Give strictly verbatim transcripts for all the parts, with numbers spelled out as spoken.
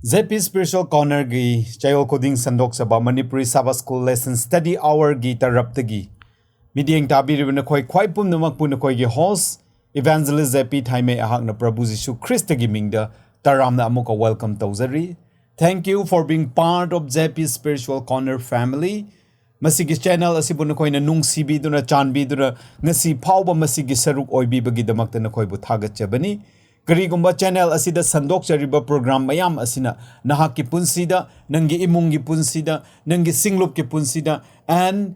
J ꯄꯤ Spiritual Cornerꯒꯤ ꯆꯌꯣꯜ ꯈꯨꯗꯤꯡ ꯁꯟꯗꯣꯛꯆꯕ Manipuri Sabbath School Lesson Study Hourꯒꯤ ꯇꯔꯞꯇꯒꯤ ꯃꯤꯠꯌꯦꯡ ꯇꯥꯕꯤꯔꯤꯕ ꯅꯈꯣꯏ ꯈ꯭ꯋꯥꯏ ꯄꯨꯝꯅꯃꯛꯄꯨ ꯅꯈꯣꯏꯒꯤ host Evangelist ꯖꯦ ꯄꯤ ꯊꯥꯏꯃꯩ ꯑꯩꯍꯥꯛꯅ ꯄ꯭ꯔꯚꯨ ꯖꯤꯁꯨ ꯈ꯭ꯔꯤꯁꯇꯒꯤ ꯃꯤꯡꯗ ꯇꯔꯥꯝꯅ ꯑꯃꯨꯛꯀ welcome ꯇꯧꯖꯔꯤ꯫ Thank you for being part of J P Spiritual Corner family. ꯃꯁꯤꯒꯤ channel ꯑꯁꯤꯕꯨ ꯅꯈꯣꯏꯅ ꯅꯨꯡꯁꯤꯕꯤꯗꯨꯅ, ꯆꯥꯟꯕꯤꯗꯨꯅ ꯉꯁꯤ ꯐꯥꯎꯕ ꯃꯁꯤꯒꯤ ꯁꯔꯨꯛ ꯑꯣꯏꯕꯤꯕꯒꯤꯗꯃꯛꯇ ꯅꯈꯣꯏꯕꯨ ꯊꯥꯒꯠꯆꯕꯅꯤ꯫ ꯀꯔꯤꯒꯨꯝꯕ channel ꯑꯁꯤꯗ ꯁꯟꯗꯣꯛꯆꯔꯤꯕ program ꯃꯌꯥꯝ ꯑꯁꯤꯅ ꯅꯍꯥꯛꯀꯤ ꯄꯨꯟꯁꯤꯗ, ꯅꯪꯒꯤ ꯏꯃꯨꯡꯒꯤ ꯄꯨꯟꯁꯤꯗ, ꯅꯪꯒꯤ ꯁꯤꯡꯂꯨꯞꯀꯤ ꯄꯨꯟꯁꯤꯗ, and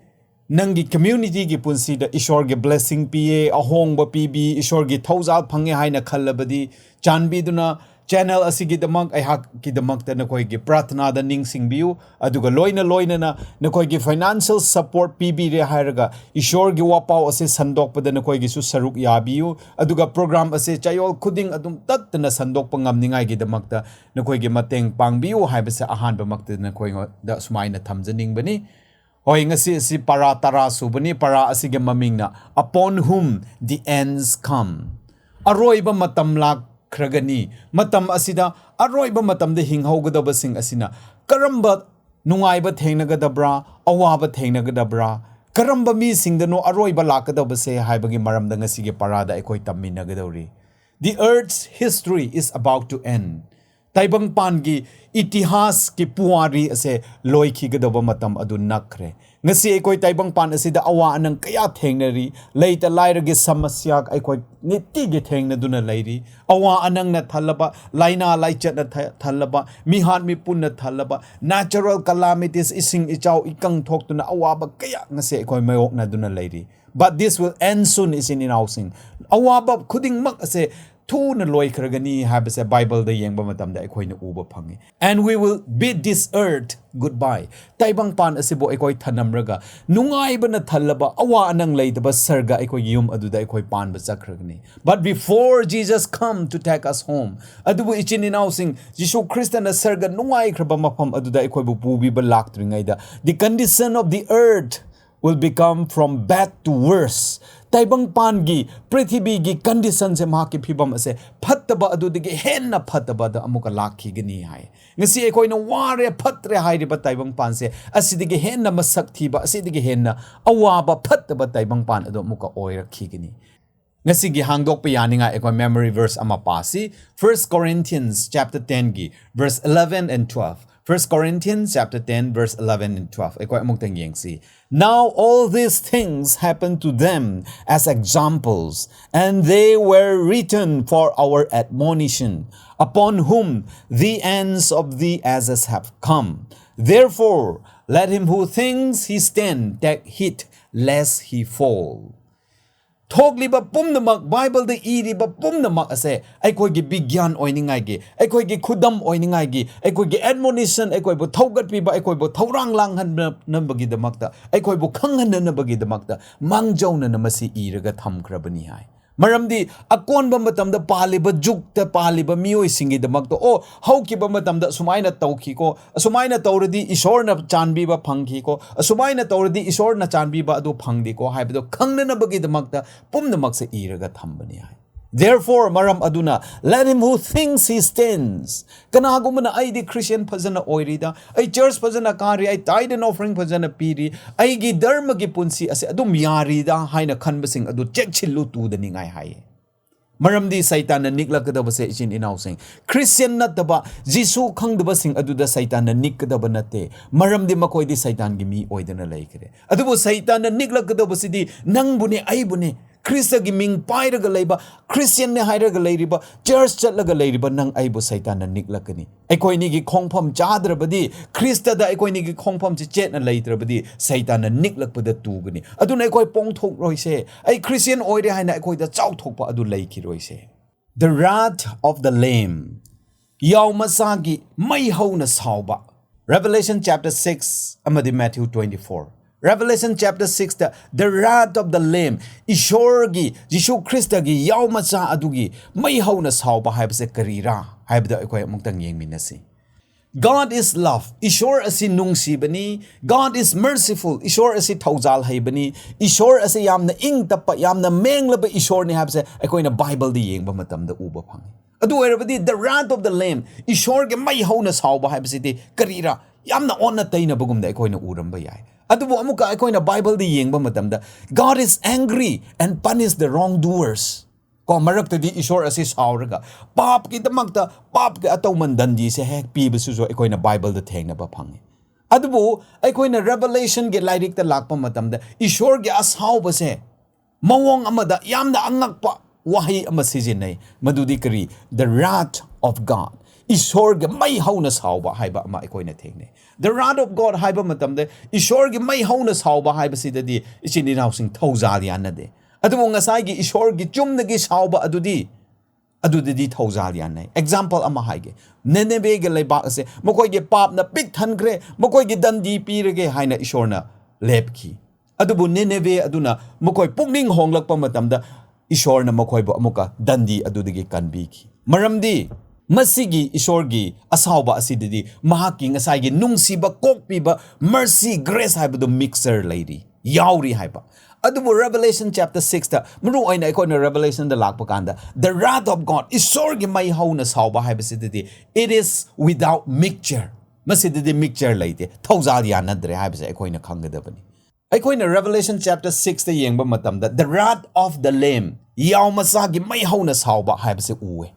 ꯅꯪꯒꯤ communityꯒꯤ ꯄꯨꯟꯁꯤꯗ ꯏꯁꯣꯔꯒꯤ blessing ꯄꯤꯌꯦ, ꯑꯍꯣꯡꯕ ꯄꯤꯕꯤ, ꯏꯁꯣꯔꯒꯤ ꯊꯧꯖꯥꯜ ꯐꯪꯉꯦ ꯍꯥꯏꯅ ꯈꯜꯂꯕꯗꯤ, ꯆꯥꯟꯕꯤꯗꯨꯅ channel ꯑꯁꯤꯒꯤꯗꯃꯛ ꯑꯩꯍꯥꯛꯀꯤꯗꯃꯛꯇ ꯅꯈꯣꯏꯒꯤ ꯄ꯭ꯔꯥꯊꯅꯥꯗ ꯅꯤꯡꯁꯤꯡꯕꯤꯌꯨ꯫ ꯑꯗꯨꯒ ꯂꯣꯏꯅ ꯂꯣꯏꯅꯅ ꯅꯈꯣꯏꯒꯤ financial support ꯄꯤꯕꯤꯔꯦ ꯍꯥꯏꯔꯒ ꯏꯁꯣꯔꯒꯤ ꯋꯥꯄꯥꯎ ꯑꯁꯤ ꯁꯟꯗꯣꯛꯄꯗ ꯅꯈꯣꯏꯒꯤꯁꯨ ꯁꯔꯨꯛ ꯌꯥꯕꯤꯌꯨ꯫ ꯑꯗꯨꯒ program ꯑꯁꯤ ꯆꯌꯣꯜ ꯈꯨꯗꯤꯡ ꯑꯗꯨꯝ ꯇꯠꯇꯅ ꯁꯟꯗꯣꯛꯄ ꯉꯝꯅꯤꯡꯉꯥꯏꯒꯤꯗꯃꯛꯇ ꯅꯈꯣꯏꯒꯤ ꯃꯇꯦꯡ ꯄꯥꯡꯕꯤꯌꯨ ꯍꯥꯏꯕꯁꯦ ꯑꯍꯥꯟꯕꯃꯛꯇꯗ ꯅꯈꯣꯏꯉꯣꯟꯗ ꯁꯨꯃꯥꯏꯅ ꯊꯝꯖꯅꯤꯡꯕꯅꯤ꯫ ꯍꯣꯏ, ꯉꯁꯤ ꯑꯁꯤ ꯄꯔꯥ ꯇꯔꯥ ꯁꯨꯕꯅꯤ꯫ ꯄꯔꯥ ꯑꯁꯤꯒꯤ ꯃꯃꯤꯡꯅ Upon Whom the Ends Come꯫ ꯑꯔꯣꯏꯕ ꯃꯇꯝ ꯂꯥꯛꯈ꯭ꯔꯒꯅꯤ꯫ ꯃꯇꯝ ꯑꯁꯤꯗ ꯑꯔꯣꯏꯕ ꯃꯇꯝꯗ ꯍꯤꯡꯍꯧꯒꯗꯕꯁꯤꯡ ꯑꯁꯤꯅ ꯀꯔꯝꯕ ꯅꯨꯡꯉꯥꯏꯕ ꯊꯦꯡꯅꯒꯗꯕ꯭ꯔꯥ, ꯑꯋꯥꯕ ꯊꯦꯡꯅꯒꯗꯕ꯭ꯔꯥ, ꯀꯔꯝꯕ ꯃꯤꯁꯤꯡꯗꯅꯣ ꯑꯔꯣꯏꯕ ꯂꯥꯛꯀꯗꯕꯁꯦ ꯍꯥꯏꯕꯒꯤ ꯃꯔꯝꯗ ꯉꯁꯤꯒꯤ ꯄꯔꯥꯗ ꯑꯩꯈꯣꯏ ꯇꯝꯃꯤꯟꯅꯒꯗꯧꯔꯤ꯫ The earth's history is about to end. ꯇꯥꯏꯕꯪꯄꯥꯟꯒꯤ ꯏꯇꯤꯍꯥꯁꯀꯤ ꯄꯨꯋꯥꯔꯤ ꯑꯁꯦ ꯂꯣꯏꯈꯤꯒꯗꯧꯕ ꯃꯇꯝ ꯑꯗꯨ ꯅꯛꯈ꯭ꯔꯦ꯫ ꯉꯁꯤ ꯑꯩꯈꯣꯏ ꯇꯥꯏꯕꯪꯄꯥꯟ ꯑꯁꯤꯗ ꯑꯋꯥ ꯑꯅꯪ ꯀꯌꯥ ꯊꯦꯡꯅꯔꯤ꯫ ꯂꯩꯇ ꯂꯥꯏꯔꯒꯤ ꯁꯃꯁ꯭ꯌꯥ ꯑꯩꯈꯣꯏ ꯅꯤꯇꯤꯒꯤ ꯊꯦꯡꯅꯗꯨꯅ ꯂꯩꯔꯤ꯫ ꯑꯋꯥ ꯑꯅꯪꯅ ꯊꯜꯂꯕ, ꯂꯥꯏꯅꯥ ꯂꯥꯏꯆꯠꯅ ꯊ-, ꯊꯜꯂꯕ, ꯃꯤꯍꯥꯠ ꯃꯤꯄꯨꯟꯅ ꯊꯜꯂꯕ, natural calamities, ꯏꯁꯤꯡ ꯏꯆꯥꯎ ꯏꯀꯪ ꯊꯣꯛꯇꯨꯅ ꯑꯋꯥꯕ ꯀꯌꯥ ꯉꯁꯤ ꯑꯩꯈꯣꯏ ꯃꯥꯌꯣꯛꯅꯗꯨꯅ ꯂꯩꯔꯤ꯫ But this will end soon, ꯏꯆꯤꯟ ꯏꯅꯥꯎꯁꯤꯡ꯫ ꯑꯋꯥꯕ ꯈꯨꯗꯤꯡꯃꯛ ꯑꯁꯦ ꯊꯨꯅ ꯂꯣꯏꯈ꯭ꯔꯒꯅꯤ ꯍꯥꯏꯕꯁꯦ ꯕꯥꯏꯕꯜꯗ ꯌꯦꯡꯕ ꯃꯇꯝꯗ ꯑꯩꯈꯣꯏꯅ ꯎꯕ ꯐꯪꯉꯤ꯫ And we will bid this earth goodbye. ꯇꯥꯏꯕꯪꯄꯥꯟ ꯑꯁꯤꯕꯨ ꯑꯩꯈꯣꯏ ꯊꯅꯝꯔꯒ ꯅꯨꯡꯉꯥꯏꯕꯅ ꯊꯜꯂꯕ, ꯑꯋꯥ ꯑꯅꯪ ꯂꯩꯇꯕ ꯁꯔꯒ ꯑꯩꯈꯣꯏꯒꯤ ꯌꯨꯝ ꯑꯗꯨꯗ ꯑꯩꯈꯣꯏ ꯄꯥꯟꯕ ꯆꯠꯈ꯭ꯔꯒꯅꯤ꯫ But before Jesus come to take us home, ꯑꯗꯨꯕꯨ ꯏꯆꯤꯟ ꯏꯅꯥꯎꯁꯤꯡ, ꯖꯤꯁꯨ ꯈ꯭ꯔꯤꯁꯇꯅ ꯁꯔꯒ ꯅꯨꯡꯉꯥꯏꯈ꯭ꯔꯕ ꯃꯐꯝ ꯑꯗꯨꯗ ꯑꯩꯈꯣꯏꯕꯨ ꯄꯨꯕꯤꯕ ꯂꯥꯛꯇ꯭ꯔꯤꯉꯩꯗ, the condition of the earth will become from bad to worse. ꯇꯥꯏꯕꯪꯄꯥꯟꯒꯤ, ꯄ꯭ꯔꯤꯊꯤꯕꯤꯒꯤ condition ꯁꯦ, ꯃꯍꯥꯛꯀꯤ ꯐꯤꯕꯝ ꯑꯁꯦ ꯐꯠꯇꯕ ꯑꯗꯨꯗꯒꯤ ꯍꯦꯟꯅ ꯐꯠꯇꯕꯗ ꯑꯃꯨꯛꯀ ꯂꯥꯛꯈꯤꯒꯅꯤ ꯍꯥꯏ꯫ ꯉꯁꯤ ꯑꯩꯈꯣꯏꯅ ꯋꯥꯔꯦ, ꯐꯠꯇ꯭ꯔꯦ ꯍꯥꯏꯔꯤꯕ ꯇꯥꯏꯕꯪꯄꯥꯟꯁꯦ, ꯑꯁꯤꯗꯒꯤ ꯍꯦꯟꯅ ꯃꯁꯛ ꯊꯤꯕ, ꯑꯁꯤꯗꯒꯤ ꯍꯦꯟꯅ ꯑꯋꯥꯕ, ꯐꯠꯇꯕ ꯇꯥꯏꯕꯪꯄꯥꯟ ꯑꯗꯨ ꯑꯃꯨꯛꯀ ꯑꯣꯏꯔꯛꯈꯤꯒꯅꯤ꯫ ꯉꯁꯤꯒꯤ ꯍꯥꯡꯗꯣꯛꯄ ꯌꯥꯅꯤꯡꯉꯥꯏ ꯑꯩꯈꯣꯏ memory verse ꯑꯃ ꯄꯥꯁꯤ꯫ First Corinthians chapter ten ꯒꯤ verse eleven and twelve꯫ First Corinthians chapter ten verse eleven and twelve꯫ ꯑꯩꯈꯣꯏ ꯑꯃꯨꯛꯇꯪ ꯌꯦꯡꯁꯤ꯫ "Now all these things happened to them as examples, and they were written for our admonition, upon whom the ends of the ages have come. Therefore, let him who thinks he stand take heed lest he fall." ꯊꯣꯛꯂꯤꯕ ꯄꯨꯝꯅꯃꯛ, ꯕꯥꯏꯕꯜꯗ ꯏꯔꯤꯕ ꯄꯨꯝꯅꯃꯛ ꯑꯁꯦ ꯑꯩꯈꯣꯏꯒꯤ ꯕꯤꯒ꯭ꯌꯥꯟ ꯑꯣꯏꯅꯤꯡꯉꯥꯏꯒꯤ, ꯑꯩꯈꯣꯏꯒꯤ ꯈꯨꯗꯝ ꯑꯣꯏꯅꯤꯡꯉꯥꯏꯒꯤ, ꯑꯩꯈꯣꯏꯒꯤ admonition, ꯑꯩꯈꯣꯏꯕꯨ ꯊꯧꯒꯠꯄꯤꯕ, ꯑꯩꯈꯣꯏꯕꯨ ꯊꯧꯔꯥꯡ ꯂꯥꯡꯍꯟꯅꯕꯒꯤꯗꯃꯛꯇ, ꯑꯩꯈꯣꯏꯕꯨ ꯈꯪꯍꯟꯅꯅꯕꯒꯤꯗꯃꯛꯇ ꯃꯥꯡꯖꯧꯅꯅ ꯃꯁꯤ ꯏꯔꯒ ꯊꯝꯈ꯭ꯔꯕꯅꯤ ꯍꯥꯏ꯫ ꯃꯔꯝꯗꯤ ꯑꯀꯣꯟꯕ ꯃꯇꯝꯗ ꯄꯥꯜꯂꯤꯕ ꯖꯨꯒꯇ ꯄꯥꯜꯂꯤꯕ ꯃꯤꯑꯣꯏꯁꯤꯡꯒꯤꯗꯃꯛꯇ, ꯑꯣ, ꯍꯧꯈꯤꯕ ꯃꯇꯝꯗ ꯑꯁꯨꯃꯥꯏꯅ ꯇꯧꯈꯤꯀꯣ, ꯑꯁꯨꯃꯥꯏꯅ ꯇꯧꯔꯗꯤ ꯏꯁꯣꯔꯅ ꯆꯥꯟꯕꯤꯕ ꯐꯪꯈꯤꯀꯣ, ꯑꯁꯨꯃꯥꯏꯅ ꯇꯧꯔꯗꯤ ꯏꯁꯣꯔꯅ ꯆꯥꯟꯕꯤꯕ ꯑꯗꯨ ꯐꯪꯗꯦꯀꯣ ꯍꯥꯏꯕꯗꯣ ꯈꯪꯅꯅꯕꯒꯤꯗꯃꯛꯇ ꯄꯨꯝꯅꯃꯛꯁꯦ ꯏꯔꯒ ꯊꯝꯕꯅꯤ ꯍꯥꯏ꯫ Therefore, ꯃꯔꯝ ꯑꯗꯨꯅ, let him who thinks he stands, ꯀꯅꯥꯒꯨꯝꯕꯅ "ꯑꯩꯗꯤ ꯈ꯭ꯔꯤꯁꯇꯤꯌꯟ ꯐꯖꯅ ꯑꯣꯏꯔꯤꯗ, ꯑꯩ ꯆꯔꯆ ꯐꯖꯅ ꯀꯥꯔꯤ, ꯑꯩ tithe and offering ꯐꯖꯅ ꯄꯤꯔꯤ, ꯑꯩꯒꯤ ꯙꯔꯃꯒꯤ ꯄꯨꯟꯁꯤ ꯑꯁꯤ ꯑꯗꯨꯝ ꯌꯥꯔꯤꯗ" ꯍꯥꯏꯅ ꯈꯟꯕꯁꯤꯡ ꯑꯗꯨ ꯆꯦꯛꯁꯤꯜꯂꯨ, ꯇꯨꯗꯅꯤꯡꯉꯥꯏ ꯍꯥꯏꯌꯦ꯫ ꯃꯔꯝꯗꯤ ꯁꯩꯇꯥꯟꯅ ꯅꯤꯛꯂꯛꯀꯗꯕꯁꯦ, ꯏꯆꯤꯟ ꯏꯅꯥꯎꯁꯤꯡ, ꯈ꯭ꯔꯤꯁꯇꯤꯌꯟ ꯅꯠꯇꯕ, ꯖꯤꯁꯨ ꯈꯪꯗꯕꯁꯤꯡ ꯑꯗꯨꯗ ꯁꯩꯇꯥꯟꯅ ꯅꯤꯛꯀꯗꯕ ꯅꯠꯇꯦ꯫ ꯃꯔꯝꯗꯤ ꯃꯈꯣꯏꯗꯤ ꯁꯩꯇꯥꯟꯒꯤ ꯃꯤ ꯑꯣꯏꯗꯅ ꯂꯩꯈ꯭ꯔꯦ꯫ ꯑꯗꯨꯕꯨ ꯁꯩꯇꯥꯟꯅ ꯅꯤꯛꯂꯛꯀꯗꯕꯁꯤꯗꯤ ꯅꯪꯕꯨꯅꯦ, ꯑꯩꯕꯨꯅꯦ꯫ ꯈ꯭ꯔꯤꯁꯇꯒꯤ ꯃꯤꯡ ꯄꯥꯏꯔꯒ ꯂꯩꯕ, ꯈ꯭ꯔꯤꯁꯇꯤꯌꯟꯅꯦ ꯍꯥꯏꯔꯒ ꯂꯩꯔꯤꯕ, ꯆꯔꯆ ꯆꯠꯂꯒ ꯂꯩꯔꯤꯕ ꯅꯪ ꯑꯩꯕꯨ ꯁꯩꯇꯥꯟꯅ ꯅꯤꯛꯂꯛꯀꯅꯤ꯫ ꯑꯩꯈꯣꯏꯅꯤꯒꯤ ꯈꯣꯡꯐꯝ ꯆꯥꯗ꯭ꯔꯕꯗꯤ, ꯈ꯭ꯔꯤꯁꯇꯗ ꯑꯩꯈꯣꯏꯅꯤꯒꯤ ꯈꯣꯡꯐꯝꯁꯤ ꯆꯦꯠꯅ ꯂꯩꯇ꯭ꯔꯕꯗꯤ, ꯁꯩꯇꯥꯟꯅ ꯅꯤꯛꯂꯛꯄꯗ ꯇꯨꯒꯅꯤ꯫ ꯑꯗꯨꯅ ꯑꯩꯈꯣꯏ ꯄꯣꯡꯊꯣꯛꯂꯣꯏꯁꯦ꯫ "ꯑꯩ ꯈ꯭ꯔꯤꯁꯇꯤꯌꯟ ꯑꯣꯏꯔꯦ" ꯍꯥꯏꯅ ꯑꯩꯈꯣꯏꯗ ꯆꯥꯎꯊꯣꯛꯄ ꯑꯗꯨ ꯂꯩꯈꯤꯔꯣꯏꯁꯦ꯫ The wrath of the Lamb, ꯌꯥꯎ ꯃꯆꯥꯒꯤ ꯃꯩ ꯍꯧꯅ ꯁꯥꯎꯕ꯫ Revelation chapter six ꯑꯃꯗꯤ Matthew twenty-four꯫ Revelation chapter sixꯇ the wrath of the Lamb, ꯏꯁꯣꯔꯒꯤ, ꯖꯤꯁꯨ ꯈ꯭ꯔꯤꯁꯇꯒꯤ ꯌꯥꯎ ꯃꯆꯥ ꯑꯗꯨꯒꯤ ꯃꯩ ꯍꯧꯅ ꯁꯥꯎꯕ ꯍꯥꯏꯕꯁꯦ ꯀꯔꯤꯔꯥ ꯍꯥꯏꯕꯗꯣ ꯑꯩꯈꯣꯏ ꯑꯃꯨꯛꯇꯪ ꯌꯦꯡꯃꯤꯟꯅꯁꯤ꯫ God is love. ꯏꯁꯣꯔ ꯑꯁꯤ ꯅꯨꯡꯁꯤꯕꯅꯤ꯫ God is merciful. ꯏꯁꯣꯔ ꯑꯁꯤ ꯊꯧꯖꯥꯜ ꯍꯩꯕꯅꯤ꯫ ꯏꯁꯣꯔ ꯑꯁꯤ ꯌꯥꯝꯅ ꯏꯪ ꯇꯞꯄ, ꯌꯥꯝꯅ ꯃꯦꯡꯂꯕ ꯏꯁꯣꯔꯅꯤ ꯍꯥꯏꯕꯁꯦ ꯑꯩꯈꯣꯏꯅ ꯕꯥꯏꯕꯜꯗ ꯌꯦꯡꯕ ꯃꯇꯝꯗ ꯎꯕ ꯐꯪꯉꯤ꯫ ꯑꯗꯨ ꯑꯣꯏꯔꯕꯗꯤ the wrath of the Lamb, ꯏꯁꯣꯔꯒꯤ ꯃꯩ ꯍꯧꯅ ꯁꯥꯎꯕ ꯍꯥꯏꯕꯁꯤꯗꯤ ꯀꯔꯤꯔꯥ? ꯌꯥꯝꯅ ꯑꯣꯟꯅ ꯇꯩꯅꯕꯒꯨꯝꯗ ꯑꯩꯈꯣꯏꯅ ꯎꯔꯝꯕ ꯌꯥꯏ꯫ ꯑꯗꯨꯕꯨ ꯑꯃꯨꯛꯀ ꯑꯩꯈꯣꯏꯅ ꯕꯥꯏꯕꯜꯗ ꯌꯦꯡꯕ ꯃꯇꯝꯗ God is angry and punish the wrongdoers. ꯀꯣ, ꯃꯔꯛꯇꯗꯤ ꯏꯁꯣꯔ ꯑꯁꯤ ꯁꯥꯎꯔꯒ ꯄꯥꯞꯀꯤꯗꯃꯛꯇ ꯄꯥꯞꯀꯤ ꯑꯇꯧꯃꯟ ꯗꯟꯗꯤꯁꯦ ꯍꯦꯛ ꯄꯤꯕꯁꯤꯁꯨ ꯑꯩꯈꯣꯏꯅ ꯕꯥꯏꯕꯜꯗ ꯊꯦꯡꯅꯕ ꯐꯪꯉꯤ꯫ ꯑꯗꯨꯕꯨ ꯑꯩꯈꯣꯏꯅ ꯔꯦꯚꯦꯂꯦꯁꯟꯒꯤ ꯂꯥꯏꯔꯤꯛꯇ ꯂꯥꯛꯄ ꯃꯇꯝꯗ ꯏꯁꯣꯔꯒꯤ ꯑꯁꯥꯎꯕꯁꯦ ꯃꯑꯣꯡ ꯑꯃꯗ ꯌꯥꯝꯅ ꯑꯉꯛꯄ ꯋꯥꯍꯩ ꯑꯃ ꯁꯤꯖꯤꯟꯅꯩ꯫ ꯃꯗꯨꯗꯤ ꯀꯔꯤ? The wrath of God. ꯏꯁꯣꯔꯒꯤ ꯃꯩ ꯍꯧꯅ ꯁꯥꯎꯕ ꯍꯥꯏꯕ ꯑꯃ ꯑꯩꯈꯣꯏꯅ ꯊꯦꯡꯅꯩ꯫ The wrath of God ꯍꯥꯏꯕ ꯃꯇꯝꯗ ꯏꯁꯣꯔꯒꯤ ꯃꯩ ꯍꯧꯅ ꯁꯥꯎꯕ ꯍꯥꯏꯕꯁꯤꯗꯗꯤ ꯏꯆꯤꯟ ꯏꯅꯥꯎꯁꯤꯡ ꯊꯧꯖꯥꯜ ꯌꯥꯅꯗꯦ꯫ ꯑꯗꯨꯕꯨ ꯉꯁꯥꯏꯒꯤ ꯏꯁꯣꯔꯒꯤ ꯆꯨꯝꯅꯒꯤ ꯁꯥꯎꯕ ꯑꯗꯨꯗꯤ, ꯑꯗꯨꯗꯗꯤ ꯊꯧꯖꯥꯜ ꯌꯥꯅꯩ꯫ ꯑꯦꯛꯖꯥꯝꯄꯜ ꯑꯃ ꯍꯥꯏꯒꯦ꯫ ꯅꯤꯅꯦꯕꯦꯒꯤ ꯂꯩꯕꯥꯛ ꯑꯁꯦ ꯃꯈꯣꯏꯒꯤ ꯄꯥꯞꯅ ꯄꯤꯛ ꯊꯟꯈ꯭ꯔꯦ, ꯃꯈꯣꯏꯒꯤ ꯗꯟꯗꯤ ꯄꯤꯔꯒꯦ ꯍꯥꯏꯅ ꯏꯁꯣꯔꯅ ꯂꯦꯞꯈꯤ꯫ ꯑꯗꯨꯕꯨ ꯅꯤꯅꯦꯕꯦ ꯑꯗꯨꯅ ꯃꯈꯣꯏ ꯄꯨꯛꯅꯤꯡ ꯍꯣꯡꯂꯛꯄ ꯃꯇꯝꯗ ꯏꯁꯣꯔꯅ ꯃꯈꯣꯏꯕꯨ ꯑꯃꯨꯛꯀ ꯗꯟꯗꯤ ꯑꯗꯨꯗꯒꯤ ꯀꯟꯕꯤꯈꯤ꯫ ꯃꯔꯝꯗꯤ ꯃꯁꯤꯒꯤ ꯏꯁꯣꯔꯒꯤ ꯑꯁꯥꯎꯕ ꯑꯁꯤꯗꯗꯤ ꯃꯍꯥꯛꯀꯤ ꯉꯁꯥꯏꯒꯤ ꯅꯨꯡꯁꯤꯕ, ꯀꯣꯛꯄꯤꯕ, ꯃꯔꯁꯤ, ꯒ꯭ꯔꯦꯁ ꯍꯥꯏꯕꯗꯨ ꯃꯤꯛꯁꯆꯔ ꯂꯩꯔꯤ, ꯌꯥꯎꯔꯤ ꯍꯥꯏꯕ꯫ ꯑꯗꯨꯕꯨ ꯔꯦꯚꯦꯂꯦꯁꯟ ꯆꯦꯞꯇꯔ ꯁꯤꯛꯁꯇ, ꯃꯔꯨ ꯑꯣꯏꯅ ꯑꯩꯈꯣꯏꯅ ꯔꯦꯚꯦꯂꯦꯁꯟꯗ ꯂꯥꯛꯄ ꯀꯥꯟꯗ, the wrath of God, ꯏꯁꯣꯔꯒꯤ ꯃꯩ ꯍꯧꯅ ꯁꯥꯎꯕ ꯍꯥꯏꯕꯁꯤꯗꯗꯤ, it is without mixture. ꯃꯁꯤꯗꯗꯤ ꯃꯤꯛꯁꯆꯔ ꯂꯩꯇꯦ, ꯊꯧꯖꯥꯜ ꯌꯥꯅꯗ꯭ꯔꯦ ꯍꯥꯏꯕꯁꯦ ꯑꯩꯈꯣꯏꯅ ꯈꯪꯒꯗꯕꯅꯤ꯫ ꯑꯩꯈꯣꯏꯅ ꯔꯦꯚꯦꯂꯦꯁꯟ ꯆꯦꯞꯇꯔ ꯁꯤꯛꯁꯇ ꯌꯦꯡꯕ ꯃꯇꯝꯗ, the wrath of the Lamb, ꯌꯥꯎ ꯃꯆꯥꯒꯤ ꯃꯩ ꯍꯧꯅ ꯁꯥꯎꯕ ꯍꯥꯏꯕꯁꯦ ꯎꯋꯦ꯫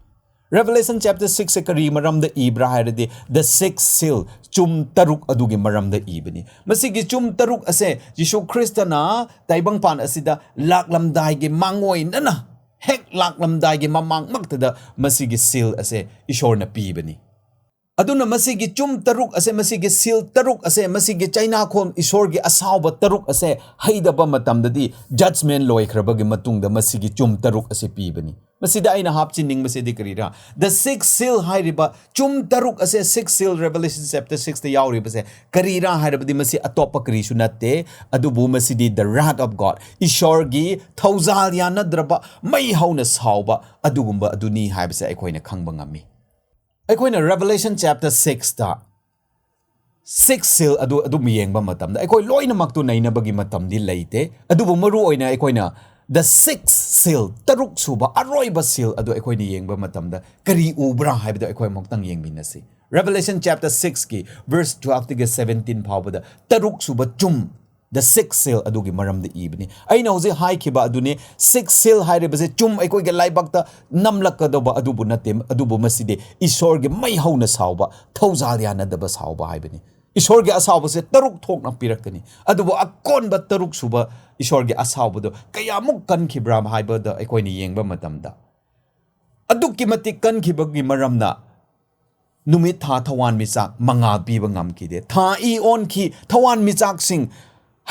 ꯔꯦꯚꯦꯂꯦꯁꯟ ꯆꯦꯞꯇꯔ ꯁꯤꯛꯁꯁꯦ ꯀꯔꯤ ꯃꯔꯝꯗ ꯏꯕ꯭ꯔꯥ ꯍꯥꯏꯔꯗꯤ, the six seal, ꯆꯨꯝ ꯇꯔꯨꯛ ꯑꯗꯨꯒꯤ ꯃꯔꯝꯗ ꯏꯕꯅꯤ꯫ ꯃꯁꯤꯒꯤ ꯆꯨꯝ ꯇꯔꯨꯛ ꯑꯁꯦ ꯖꯤꯁꯨ ꯈ꯭ꯔꯤꯁꯇꯅ ꯇꯥꯏꯕꯪꯄꯥꯟ ꯑꯁꯤꯗ ꯂꯥꯛꯂꯝꯗꯥꯏꯒꯤ ꯃꯥꯡꯑꯣꯏꯅꯅ, ꯍꯦꯛ ꯂꯥꯛꯂꯝꯗꯥꯏꯒꯤ ꯃꯃꯥꯡꯃꯛꯇꯗ ꯃꯁꯤꯒꯤ ꯁꯤꯜ ꯑꯁꯦ ꯏꯁꯣꯔꯅ ꯄꯤꯕꯅꯤ꯫ ꯑꯗꯨꯅ ꯃꯁꯤꯒꯤ ꯆꯨꯝ ꯇꯔꯨꯛ ꯑꯁꯦ, ꯃꯁꯤꯒꯤ ꯁꯤꯜ ꯇꯔꯨꯛ ꯑꯁꯦ, ꯃꯁꯤꯒꯤ ꯆꯩꯅꯥꯈꯣꯝ, ꯏꯁꯣꯔꯒꯤ ꯑꯁꯥꯎꯕ ꯇꯔꯨꯛ ꯑꯁꯦ ꯍꯩꯗꯕ ꯃꯇꯝꯗꯗꯤ, ꯖꯖꯃꯦꯟ ꯂꯣꯏꯈ꯭ꯔꯕꯒꯤ ꯃꯇꯨꯡꯗ ꯃꯁꯤꯒꯤ ꯆꯨꯝ ꯇꯔꯨꯛ ꯑꯁꯦ ꯄꯤꯕꯅꯤ꯫ ꯃꯁꯤꯗ ꯑꯩꯅ ꯍꯥꯞꯆꯤꯟꯅꯤꯡꯕꯁꯤꯗꯤ ꯀꯔꯤꯔꯥ? The six seal ꯍꯥꯏꯔꯤꯕ ꯆꯨꯝ ꯇꯔꯨꯛ ꯑꯁꯦ, six seal, ꯔꯦꯚꯦꯂꯦꯁꯟ ꯆꯦꯞꯇꯔ ꯁꯤꯛꯁꯇ ꯌꯥꯎꯔꯤꯕꯁꯦ ꯀꯔꯤꯔꯥ ꯍꯥꯏꯔꯕꯗꯤ, ꯃꯁꯤ ꯑꯇꯣꯞꯄ ꯀꯔꯤꯁꯨ ꯅꯠꯇꯦ, ꯑꯗꯨꯕꯨ ꯃꯁꯤꯗꯤ the wrath of God, ꯏꯁꯣꯔꯒꯤ ꯊꯧꯖꯥꯜ ꯌꯥꯅꯗ꯭ꯔꯕ ꯃꯩ ꯍꯧꯅ ꯁꯥꯎꯕ ꯑꯗꯨꯒꯨꯝꯕ ꯑꯗꯨꯅꯤ ꯍꯥꯏꯕꯁꯦ ꯑꯩꯈꯣꯏꯅ ꯈꯪꯕ ꯉꯝꯃꯤ꯫ ꯑꯩꯈꯣꯏꯅ Revelation chapter sixꯇ sixth seal ꯑꯗꯨ ꯑꯗꯨꯝ ꯌꯦꯡꯕ ꯃꯇꯝꯗ ꯑꯩꯈꯣꯏ ꯂꯣꯏꯅꯃꯛꯇꯨ ꯅꯩꯅꯕꯒꯤ ꯃꯇꯝꯗꯤ ꯂꯩꯇꯦ꯫ ꯑꯗꯨꯕꯨ ꯃꯔꯨ ꯑꯣꯏꯅ ꯑꯩꯈꯣꯏꯅ the sixth seal, ꯇꯔꯨꯛ ꯁꯨꯕ ꯑꯔꯣꯏꯕ seal ꯑꯗꯨ ꯑꯩꯈꯣꯏꯅ ꯌꯦꯡꯕ ꯃꯇꯝꯗ ꯀꯔꯤ ꯎꯕ꯭ꯔꯥ ꯍꯥꯏꯕꯗꯨ ꯑꯩꯈꯣꯏ ꯑꯃꯨꯛꯇꯪ ꯌꯦꯡꯃꯤꯟꯅꯁꯤ꯫ Revelation chapter sixꯀꯤ verse twelveꯇꯒꯤ seventeen ꯐꯥꯎꯕꯗ ꯇꯔꯨꯛ ꯁꯨꯕ ꯆꯨꯝ, the sixth seal ꯑꯗꯨꯒꯤ ꯃꯔꯝꯗ ꯏꯕꯅꯤ꯫ ꯑꯩꯅ ꯍꯧꯖꯤꯛ ꯍꯥꯏꯈꯤꯕ ꯑꯗꯨꯅꯤ, sixth seal ꯍꯥꯏꯔꯤꯕꯁꯦ ꯆꯨꯝ ꯑꯩꯈꯣꯏꯒꯤ ꯂꯥꯏꯕꯛꯇ ꯅꯝꯂꯛꯀꯗꯧꯕ ꯑꯗꯨꯕꯨ ꯅꯠꯇꯦ, ꯑꯗꯨꯕꯨ ꯃꯁꯤꯗꯤ ꯏꯁꯣꯔꯒꯤ ꯃꯩ ꯍꯧꯅ ꯁꯥꯎꯕ, ꯊꯧꯖꯥꯜ ꯌꯥꯅꯗꯕ ꯁꯥꯎꯕ ꯍꯥꯏꯕꯅꯤ꯫ ꯏꯁꯣꯔꯒꯤ ꯑꯁꯥꯎꯕꯁꯦ ꯇꯔꯨꯛ ꯊꯣꯛꯅ ꯄꯤꯔꯛꯀꯅꯤ꯫ ꯑꯗꯨꯕꯨ ꯑꯀꯣꯟꯕ ꯇꯔꯨꯛ ꯁꯨꯕ ꯏꯁꯣꯔꯒꯤ ꯑꯁꯥꯎꯕꯗꯣ ꯀꯌꯥꯃꯨꯛ ꯀꯟꯈꯤꯕ꯭ꯔꯥ ꯍꯥꯏꯕꯗ ꯑꯩꯈꯣꯏꯅ ꯌꯦꯡꯕ ꯃꯇꯝꯗ, ꯑꯗꯨꯛꯀꯤ ꯃꯇꯤꯛ ꯀꯟꯈꯤꯕꯒꯤ ꯃꯔꯝꯅ ꯅꯨꯃꯤꯠ ꯊꯥ ꯊꯋꯥꯟꯃꯤꯆꯥꯛ ꯃꯉꯥꯜ ꯄꯤꯕ ꯉꯝꯈꯤꯗꯦ꯫ ꯊꯥ ꯏ ꯑꯣꯟꯈꯤ, ꯊꯋꯥꯟꯃꯤꯆꯥꯛꯁꯤꯡ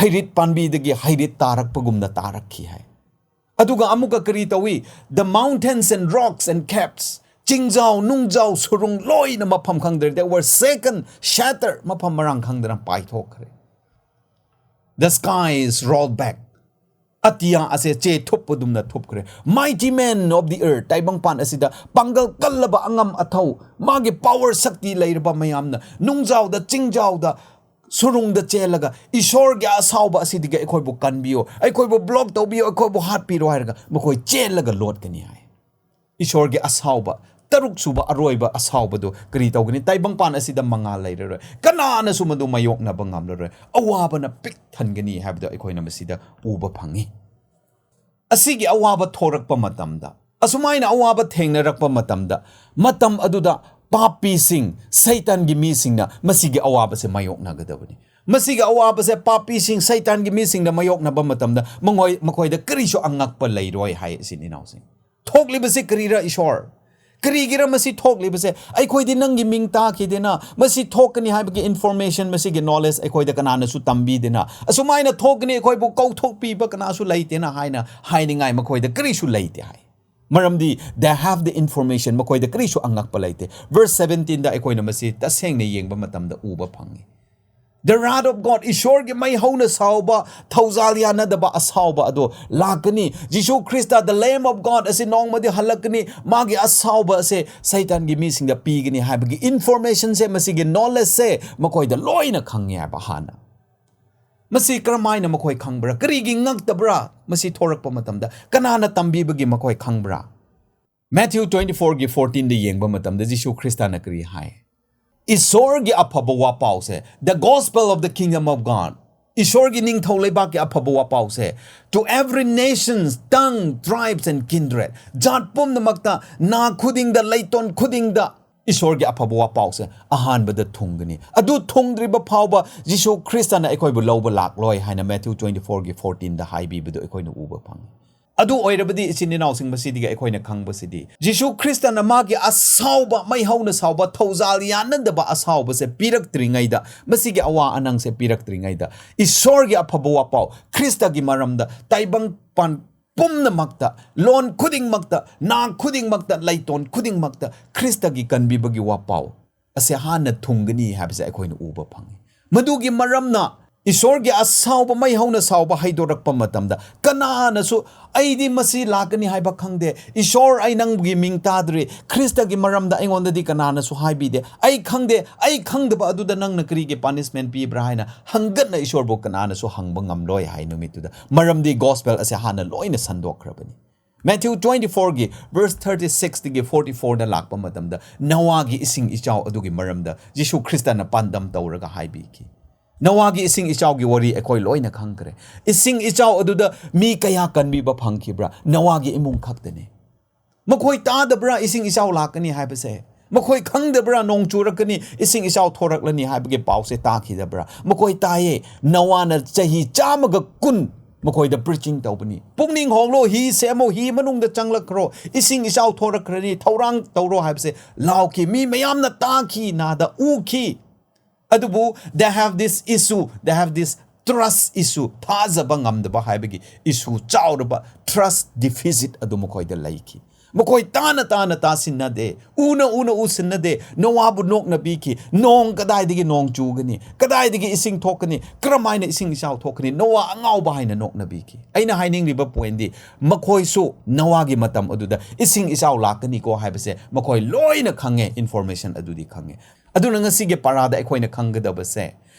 ꯍꯩꯔꯤꯠ ꯄꯥꯝꯕꯤꯗꯒꯤ ꯍꯩꯔꯤꯠ ꯇꯥꯔꯛꯄꯒꯨꯝꯅ ꯇꯥꯔꯛꯈꯤ ꯍꯥꯏ꯫ ꯑꯗꯨꯒ ꯑꯃꯨꯛꯀ ꯀꯔꯤ ꯇꯧꯏ? The mountains and rocks and caps, ꯆꯤꯡꯖꯥꯎ, ꯅꯨꯡꯖꯥꯎ, ꯁꯨꯔꯨꯡ ꯂꯣꯏꯅ ꯃꯐꯝ ꯈꯪꯗ꯭ꯔꯦ꯫ They were shaken, shattered, ꯃꯐꯝ ꯃꯔꯥꯡ ꯈꯪꯗꯅ ꯄꯥꯏꯊꯣꯛꯈ꯭ꯔꯦ꯫ The sky is rolled back. ꯑꯇꯤꯌꯥ ꯑꯁꯦ ꯆꯦ ꯊꯨꯞꯄꯗꯨꯝꯅ ꯊꯨꯞꯈ꯭ꯔꯦ꯫ Mighty men of the earth, ꯇꯥꯏꯕꯪꯄꯥꯟ ꯑꯁꯤꯗ ꯄꯥꯡꯒꯜ ꯀꯜꯂꯕ, ꯑꯉꯝ ꯑꯊꯧ, ꯃꯥꯒꯤ power, ꯁꯛꯇꯤ ꯂꯩꯔꯕ ꯃꯌꯥꯝꯅ ꯅꯨꯡꯖꯥꯎꯗ, ꯆꯤꯡꯖꯥꯎꯗ, ꯁꯨꯔꯨꯡꯗ ꯆꯦꯜꯂꯒ, "ꯏꯁꯣꯔꯒꯤ ꯑꯁꯥꯎꯕ ꯑꯁꯤꯗꯒꯤ ꯑꯩꯈꯣꯏꯕꯨ ꯀꯟꯕꯤꯌꯨ, ꯑꯩꯈꯣꯏꯕꯨ block ꯇꯧꯕꯤꯌꯨ, ꯑꯩꯈꯣꯏꯕꯨ ꯍꯥꯠꯄꯤꯔꯣ" ꯍꯥꯏꯔꯒ ꯃꯈꯣꯏ ꯆꯦꯜꯂꯒ ꯂꯣꯠꯀꯅꯤ ꯍꯥꯏ꯫ ꯏꯁꯣꯔꯒꯤ ꯑꯁꯥꯎꯕ, ꯇꯔꯨꯛ ꯁꯨꯕ ꯑꯔꯣꯏꯕ ꯑꯁꯥꯎꯕꯗꯨ ꯀꯔꯤ ꯇꯧꯒꯅꯤ? ꯇꯥꯏꯕꯪꯄꯥꯟ ꯑꯁꯤꯗ ꯃꯉꯥꯜ ꯂꯩꯔꯔꯣꯏ, ꯀꯅꯥꯅꯁꯨ ꯃꯗꯨ ꯃꯥꯌꯣꯛꯅꯕ ꯉꯝꯂꯔꯣꯏ, ꯑꯋꯥꯕꯅ ꯄꯤꯛ ꯊꯟꯒꯅꯤ ꯍꯥꯏꯕꯗꯨ ꯑꯩꯈꯣꯏꯅ ꯃꯁꯤꯗ ꯎꯕ ꯐꯪꯉꯤ꯫ ꯑꯁꯤꯒꯤ ꯑꯋꯥꯕ ꯊꯣꯔꯛꯄ ꯃꯇꯝꯗ, ꯑꯁꯨꯃꯥꯏꯅ ꯑꯋꯥꯕ ꯊꯦꯡꯅꯔꯛꯄ ꯃꯇꯝꯗ, ꯃꯇꯝ ꯑꯗꯨꯗ ꯄꯥꯄꯤꯁꯤꯡ, ꯁꯩꯇꯥꯟꯒꯤ ꯃꯤꯁꯤꯡꯅ ꯃꯁꯤꯒꯤ ꯑꯋꯥꯕꯁꯦ ꯃꯥꯌꯣꯛꯅꯒꯗꯕꯅꯤ꯫ ꯃꯁꯤꯒꯤ ꯑꯋꯥꯕꯁꯦ ꯄꯥꯄꯤꯁꯤꯡ, ꯁꯩꯇꯥꯟꯒꯤ ꯃꯤꯁꯤꯡꯅ ꯃꯥꯌꯣꯛꯅꯕ ꯃꯇꯝꯗ ꯃꯉꯣꯏ-, ꯃꯈꯣꯏꯗ ꯀꯔꯤꯁꯨ ꯑꯉꯛꯄ ꯂꯩꯔꯣꯏ ꯍꯥꯏ, ꯏꯆꯤꯟ ꯏꯅꯥꯎꯁꯤꯡ꯫ ꯊꯣꯛꯂꯤꯕꯁꯤ ꯀꯔꯤꯔ, ꯏꯁꯣꯔ? ꯀꯔꯤꯒꯤꯔ ꯃꯁꯤ ꯊꯣꯛꯂꯤꯕꯁꯦ? ꯑꯩꯈꯣꯏꯗꯤ ꯅꯪꯒꯤ ꯃꯤꯡ ꯇꯥꯈꯤꯗꯦꯅ, ꯃꯁꯤ ꯊꯣꯛꯀꯅꯤ ꯍꯥꯏꯕꯒꯤ information, ꯃꯁꯤꯒꯤ knowledge ꯑꯩꯈꯣꯏꯗ ꯀꯅꯥꯅꯁꯨ ꯇꯝꯕꯤꯗꯦꯅ, ꯑꯁꯨꯃꯥꯏꯅ ꯊꯣꯛꯀꯅꯤ, ꯑꯩꯈꯣꯏꯕꯨ ꯀꯧꯊꯣꯛꯄꯤꯕ ꯀꯅꯥꯁꯨ ꯂꯩꯇꯦꯅ ꯍꯥꯏꯅ ꯍꯥꯏꯅꯤꯡꯉꯥꯏ ꯃꯈꯣꯏꯗ ꯀꯔꯤꯁꯨ ꯂꯩꯇꯦ ꯍꯥꯏ꯫ ꯃꯔꯝꯗꯤ they have the information, ꯃꯈꯣꯏꯗ ꯀꯔꯤꯁꯨ ꯑꯉꯛꯄ ꯂꯩꯇꯦ꯫ Verse seventeenꯗ ꯑꯩꯈꯣꯏꯅ ꯃꯁꯤ ꯇꯁꯦꯡꯅ ꯌꯦꯡꯕ ꯃꯇꯝꯗ ꯎꯕ ꯐꯪꯉꯤ꯫ The wrath of God, ꯏꯁꯣꯔꯒꯤ ꯃꯩ ꯍꯧꯅ ꯁꯥꯎꯕ, ꯊꯧꯖꯥꯜ ꯌꯥꯅꯗꯕ ꯑꯁꯥꯎꯕ ꯑꯗꯣ ꯂꯥꯛꯀꯅꯤ꯫ Jesus Christ, the Lamb of God ꯑꯁꯤ ꯅꯣꯡꯃꯗꯤ ꯍꯜꯂꯛꯀꯅꯤ꯫ ꯃꯥꯒꯤ ꯑꯁꯥꯎꯕ ꯑꯁꯦ ꯁꯩꯇꯥꯟꯒꯤ ꯃꯤꯁꯤꯡꯗ ꯄꯤꯒꯅꯤ ꯍꯥꯏꯕꯒꯤ informationꯁꯦ, ꯃꯁꯤꯒꯤ knowledgeꯁꯦ ꯃꯈꯣꯏꯗ ꯂꯣꯏꯅ ꯈꯪꯉꯦ ꯍꯥꯏꯕ ꯍꯥꯟꯅ꯫ ꯃꯁꯤ ꯀꯔꯝꯍꯥꯏꯅ ꯃꯈꯣꯏ ꯈꯪꯕ꯭ꯔꯥ? ꯀꯔꯤꯒꯤ ꯉꯛꯇꯕ꯭ꯔꯥ ꯃꯁꯤ ꯊꯣꯔꯛꯄ ꯃꯇꯝꯗ? ꯀꯅꯥꯅ ꯇꯝꯕꯤꯕꯒꯤ ꯃꯈꯣꯏ ꯈꯪꯕ꯭ꯔꯥ? Matthew twenty fourꯒꯤ fourteenꯗ ꯌꯦꯡꯕ ꯃꯇꯝꯗ ꯖꯤꯁꯨ ꯈ꯭ꯔꯤꯁꯇꯅ ꯀꯔꯤ ꯍꯥꯏ? ꯏꯁꯣꯔꯒꯤ ꯑꯐꯕ ꯋꯥꯄꯥꯎꯁꯦ, the gospel of the kingdom of God, ꯏꯁꯣꯔꯒꯤ ꯅꯤꯡꯊꯧ ꯂꯩꯕꯥꯛꯀꯤ ꯑꯐꯕ ꯋꯥꯄꯥꯎꯁꯦ, to every nation, tongue, tribes and kindred, ꯖꯥꯠ ꯄꯨꯝꯅꯃꯛꯇ, ꯅꯥ ꯈꯨꯗꯤꯡꯗ, ꯂꯩꯇꯣꯟ ꯈꯨꯗꯤꯡꯗ ꯏꯁꯣꯔꯒꯤ ꯑꯐꯕ ꯋꯥꯄꯥꯎꯁꯦ ꯑꯍꯥꯟꯕꯗ ꯊꯨꯡꯒꯅꯤ꯫ ꯑꯗꯨ ꯊꯨꯡꯗ꯭ꯔꯤꯕ ꯐꯥꯎꯕ ꯖꯤꯁꯨ ꯈ꯭ꯔꯤꯁꯇꯅ ꯑꯩꯈꯣꯏꯕꯨ ꯂꯧꯕ ꯂꯥꯛꯂꯣꯏ ꯍꯥꯏꯅ Matthew twenty fourꯒꯤ fourteenꯗ ꯍꯥꯏꯕꯤꯕꯗꯨ ꯑꯩꯈꯣꯏꯅ ꯎꯕ ꯐꯪꯉꯤ꯫ ꯑꯗꯨ ꯑꯣꯏꯔꯕꯗꯤ, ꯏꯆꯤꯟ ꯏꯅꯥꯎꯁꯤꯡ, ꯃꯁꯤꯗꯒꯤ ꯑꯩꯈꯣꯏꯅ ꯈꯪꯕꯁꯤꯗꯤ, ꯖꯤꯁꯨ ꯈ꯭ꯔꯤꯁꯇꯅ ꯃꯥꯒꯤ ꯑꯁꯥꯎꯕ, ꯃꯩ ꯍꯧꯅ ꯁꯥꯎꯕ, ꯊꯧꯖꯥꯜ ꯌꯥꯅꯗꯕ ꯑꯁꯥꯎꯕꯁꯦ ꯄꯤꯔꯛꯇ꯭ꯔꯤꯉꯩꯗ, ꯃꯁꯤꯒꯤ ꯑꯋꯥ ꯑꯅꯪꯁꯦ ꯄꯤꯔꯛꯇ꯭ꯔꯤꯉꯩꯗ, ꯏꯁꯣꯔꯒꯤ ꯑꯐꯕ ꯋꯥꯄꯥꯎ ꯈ꯭ꯔꯤꯁꯇꯒꯤ ꯃꯔꯝꯗ, ꯇꯥꯏꯕꯪꯄꯥꯟ ꯄꯨꯝꯅꯃꯛꯇ, ꯂꯣꯟ ꯈꯨꯗꯤꯡꯃꯛꯇ, ꯅꯥ ꯈꯨꯗꯤꯡꯃꯛꯇ, ꯂꯩꯇꯣꯟ ꯈꯨꯗꯤꯡꯃꯛꯇ ꯈ꯭ꯔꯤꯁꯇꯒꯤ ꯀꯟꯕꯤꯕꯒꯤ ꯋꯥꯄꯥꯎ ꯑꯁꯦ ꯍꯥꯟꯅ ꯊꯨꯡꯒꯅꯤ ꯍꯥꯏꯕꯁꯦ ꯑꯩꯈꯣꯏꯅ ꯎꯕ ꯐꯪꯉꯤ꯫ ꯃꯗꯨꯒꯤ ꯃꯔꯝꯅ ꯏꯁꯣꯔꯒꯤ ꯑꯁꯥꯎꯕ, ꯃꯩ ꯍꯧꯅ ꯁꯥꯎꯕ ꯍꯩꯗꯣꯔꯛꯄ ꯃꯇꯝꯗ, ꯀꯅꯥꯅꯁꯨ, "ꯑꯩꯗꯤ ꯃꯁꯤ ꯂꯥꯛꯀꯅꯤ ꯍꯥꯏꯕ ꯈꯪꯗꯦ꯫ ꯏꯁꯣꯔ, ꯑꯩ ꯅꯪꯒꯤ ꯃꯤꯡ ꯇꯥꯗ꯭ꯔꯤ꯫ ꯈ꯭ꯔꯤꯁꯇꯒꯤ ꯃꯔꯝꯗ ꯑꯩꯉꯣꯟꯗꯗꯤ ꯀꯅꯥꯅꯁꯨ ꯍꯥꯏꯕꯤꯗꯦ꯫ ꯑꯩ ꯈꯪꯗꯦ꯫ ꯑꯩ ꯈꯪꯗꯕ ꯑꯗꯨꯗ ꯅꯪꯅ ꯀꯔꯤꯒꯤ punishment ꯄꯤꯕ꯭ꯔꯥ?" ꯍꯥꯏꯅ ꯍꯪꯒꯠꯅ ꯏꯁꯣꯔꯕꯨ ꯀꯅꯥꯅꯁꯨ ꯍꯪꯕ ꯉꯝꯂꯣꯏ ꯍꯥꯏ ꯅꯨꯃꯤꯠꯇꯨꯗ꯫ ꯃꯔꯝꯗꯤ gospel ꯑꯁꯦ ꯍꯥꯟꯅ ꯂꯣꯏꯅ ꯁꯟꯗꯣꯛꯈ꯭ꯔꯕꯅꯤ꯫ Matthew twenty fourꯒꯤ verse thirty sixꯇꯒꯤ forty fourꯗ ꯂꯥꯛꯄ ꯃꯇꯝꯗ, ꯅꯣꯋꯥꯒꯤ ꯏꯁꯤꯡ ꯏꯆꯥꯎ ꯑꯗꯨꯒꯤ ꯃꯔꯝꯗ ꯖꯤꯁꯨ ꯈ꯭ꯔꯤꯁꯇꯅ ꯄꯥꯟꯗꯝ ꯇꯧꯔꯒ ꯍꯥꯏꯕꯤꯈꯤ꯫ ꯅꯣꯋꯥꯒꯤ ꯏꯁꯤꯡ ꯏꯆꯥꯎꯒꯤ ꯋꯥꯔꯤ ꯑꯩꯈꯣꯏ ꯂꯣꯏꯅ ꯈꯪꯈ꯭ꯔꯦ꯫ ꯏꯁꯤꯡ ꯏꯆꯥꯎ ꯑꯗꯨꯗ ꯃꯤ ꯀꯌꯥ ꯀꯟꯕꯤꯕ ꯐꯪꯈꯤꯕ꯭ꯔꯥ? ꯅꯣꯋꯥꯒꯤ ꯏꯃꯨꯡ ꯈꯛꯇꯅꯤ꯫ ꯃꯈꯣꯏ ꯇꯥꯗꯕ꯭ꯔꯥ ꯏꯁꯤꯡ ꯏꯆꯥꯎ ꯂꯥꯛꯀꯅꯤ ꯍꯥꯏꯕꯁꯦ? ꯃꯈꯣꯏ ꯈꯪꯗꯕ꯭ꯔꯥ ꯅꯣꯡ ꯆꯨꯔꯛꯀꯅꯤ, ꯏꯁꯤꯡ ꯏꯆꯥꯎ ꯊꯣꯔꯛꯂꯅꯤ ꯍꯥꯏꯕꯒꯤ ꯄꯥꯎꯁꯦ ꯇꯥꯈꯤꯗꯕ꯭ꯔꯥ? ꯃꯈꯣꯏ ꯇꯥꯏꯌꯦ꯫ ꯅꯣꯋꯥꯅ ꯆꯍꯤ ꯆꯥꯝꯃꯒ ꯀꯨꯟ ꯃꯈꯣꯏꯗ preaching ꯇꯧꯕꯅꯤ꯫ "ꯄꯨꯛꯅꯤꯡ ꯍꯣꯡꯂꯣ, ꯍꯤ ꯁꯦꯝꯃꯣ, ꯍꯤ ꯃꯅꯨꯡꯗ ꯆꯪꯂꯛꯈ꯭ꯔꯣ, ꯏꯁꯤꯡ ꯏꯆꯥꯎ ꯊꯣꯔꯛꯈ꯭ꯔꯅꯤ, ꯊꯧꯔꯥꯡ ꯇꯧꯔꯣ" ꯍꯥꯏꯕꯁꯦ ꯂꯥꯎꯈꯤ꯫ ꯃꯤ ꯃꯌꯥꯝꯅ ꯇꯥꯈꯤ, ꯅꯥꯗ ꯎꯈꯤ꯫ ꯑꯗꯨꯕꯨ they have this issue, they have this trust issue, ꯊꯥꯖꯕ ꯉꯝꯗꯕ ꯍꯥꯏꯕꯒꯤ issue ꯆꯥꯎꯔꯕ, trust deficit ꯑꯗꯨ ꯃꯈꯣꯏꯗ ꯂꯩꯈꯤ꯫ ꯃꯈꯣꯏ ꯇꯥꯅ ꯇꯥꯅ ꯇꯥꯁꯤꯟꯅꯗꯦ, ꯎꯅ ꯎꯅ ꯎꯁꯤꯟꯅꯗꯦ꯫ ꯅꯣꯋꯥꯕꯨ ꯅꯣꯛꯅꯕꯤꯈꯤ꯫ "ꯅꯣꯡ ꯀꯗꯥꯏꯗꯒꯤ ꯅꯣꯡ ꯆꯨꯒꯅꯤ? ꯀꯗꯥꯏꯗꯒꯤ ꯏꯁꯤꯡ ꯊꯣꯛꯀꯅꯤ? ꯀꯔꯝꯍꯥꯏꯅ ꯏꯁꯤꯡ ꯏꯆꯥꯎ ꯊꯣꯛꯀꯅꯤ?" ꯅꯣꯋꯥ ꯑꯉꯥꯎꯕ ꯍꯥꯏꯅ ꯅꯣꯛꯅꯕꯤꯈꯤ꯫ ꯑꯩꯅ ꯍꯥꯏꯅꯤꯡꯂꯤꯕ ꯄꯣꯏꯟꯗꯤ, ꯃꯈꯣꯏꯁꯨ ꯅꯣꯋꯥꯒꯤ ꯃꯇꯝ ꯑꯗꯨꯗ ꯏꯁꯤꯡ ꯏꯆꯥꯎ ꯂꯥꯛꯀꯅꯤꯀꯣ ꯍꯥꯏꯕꯁꯦ ꯃꯈꯣꯏ ꯂꯣꯏꯅ ꯈꯪꯉꯦ, ꯏꯟꯐꯣꯔꯃꯦꯁꯟ ꯑꯗꯨꯗꯤ ꯈꯪꯉꯦ꯫ ꯑꯗꯨꯅ ꯉꯁꯤꯒꯤ ꯄꯥꯔꯥꯗ ꯑꯩꯈꯣꯏꯅ ꯈꯪꯒꯗꯕꯁꯦ,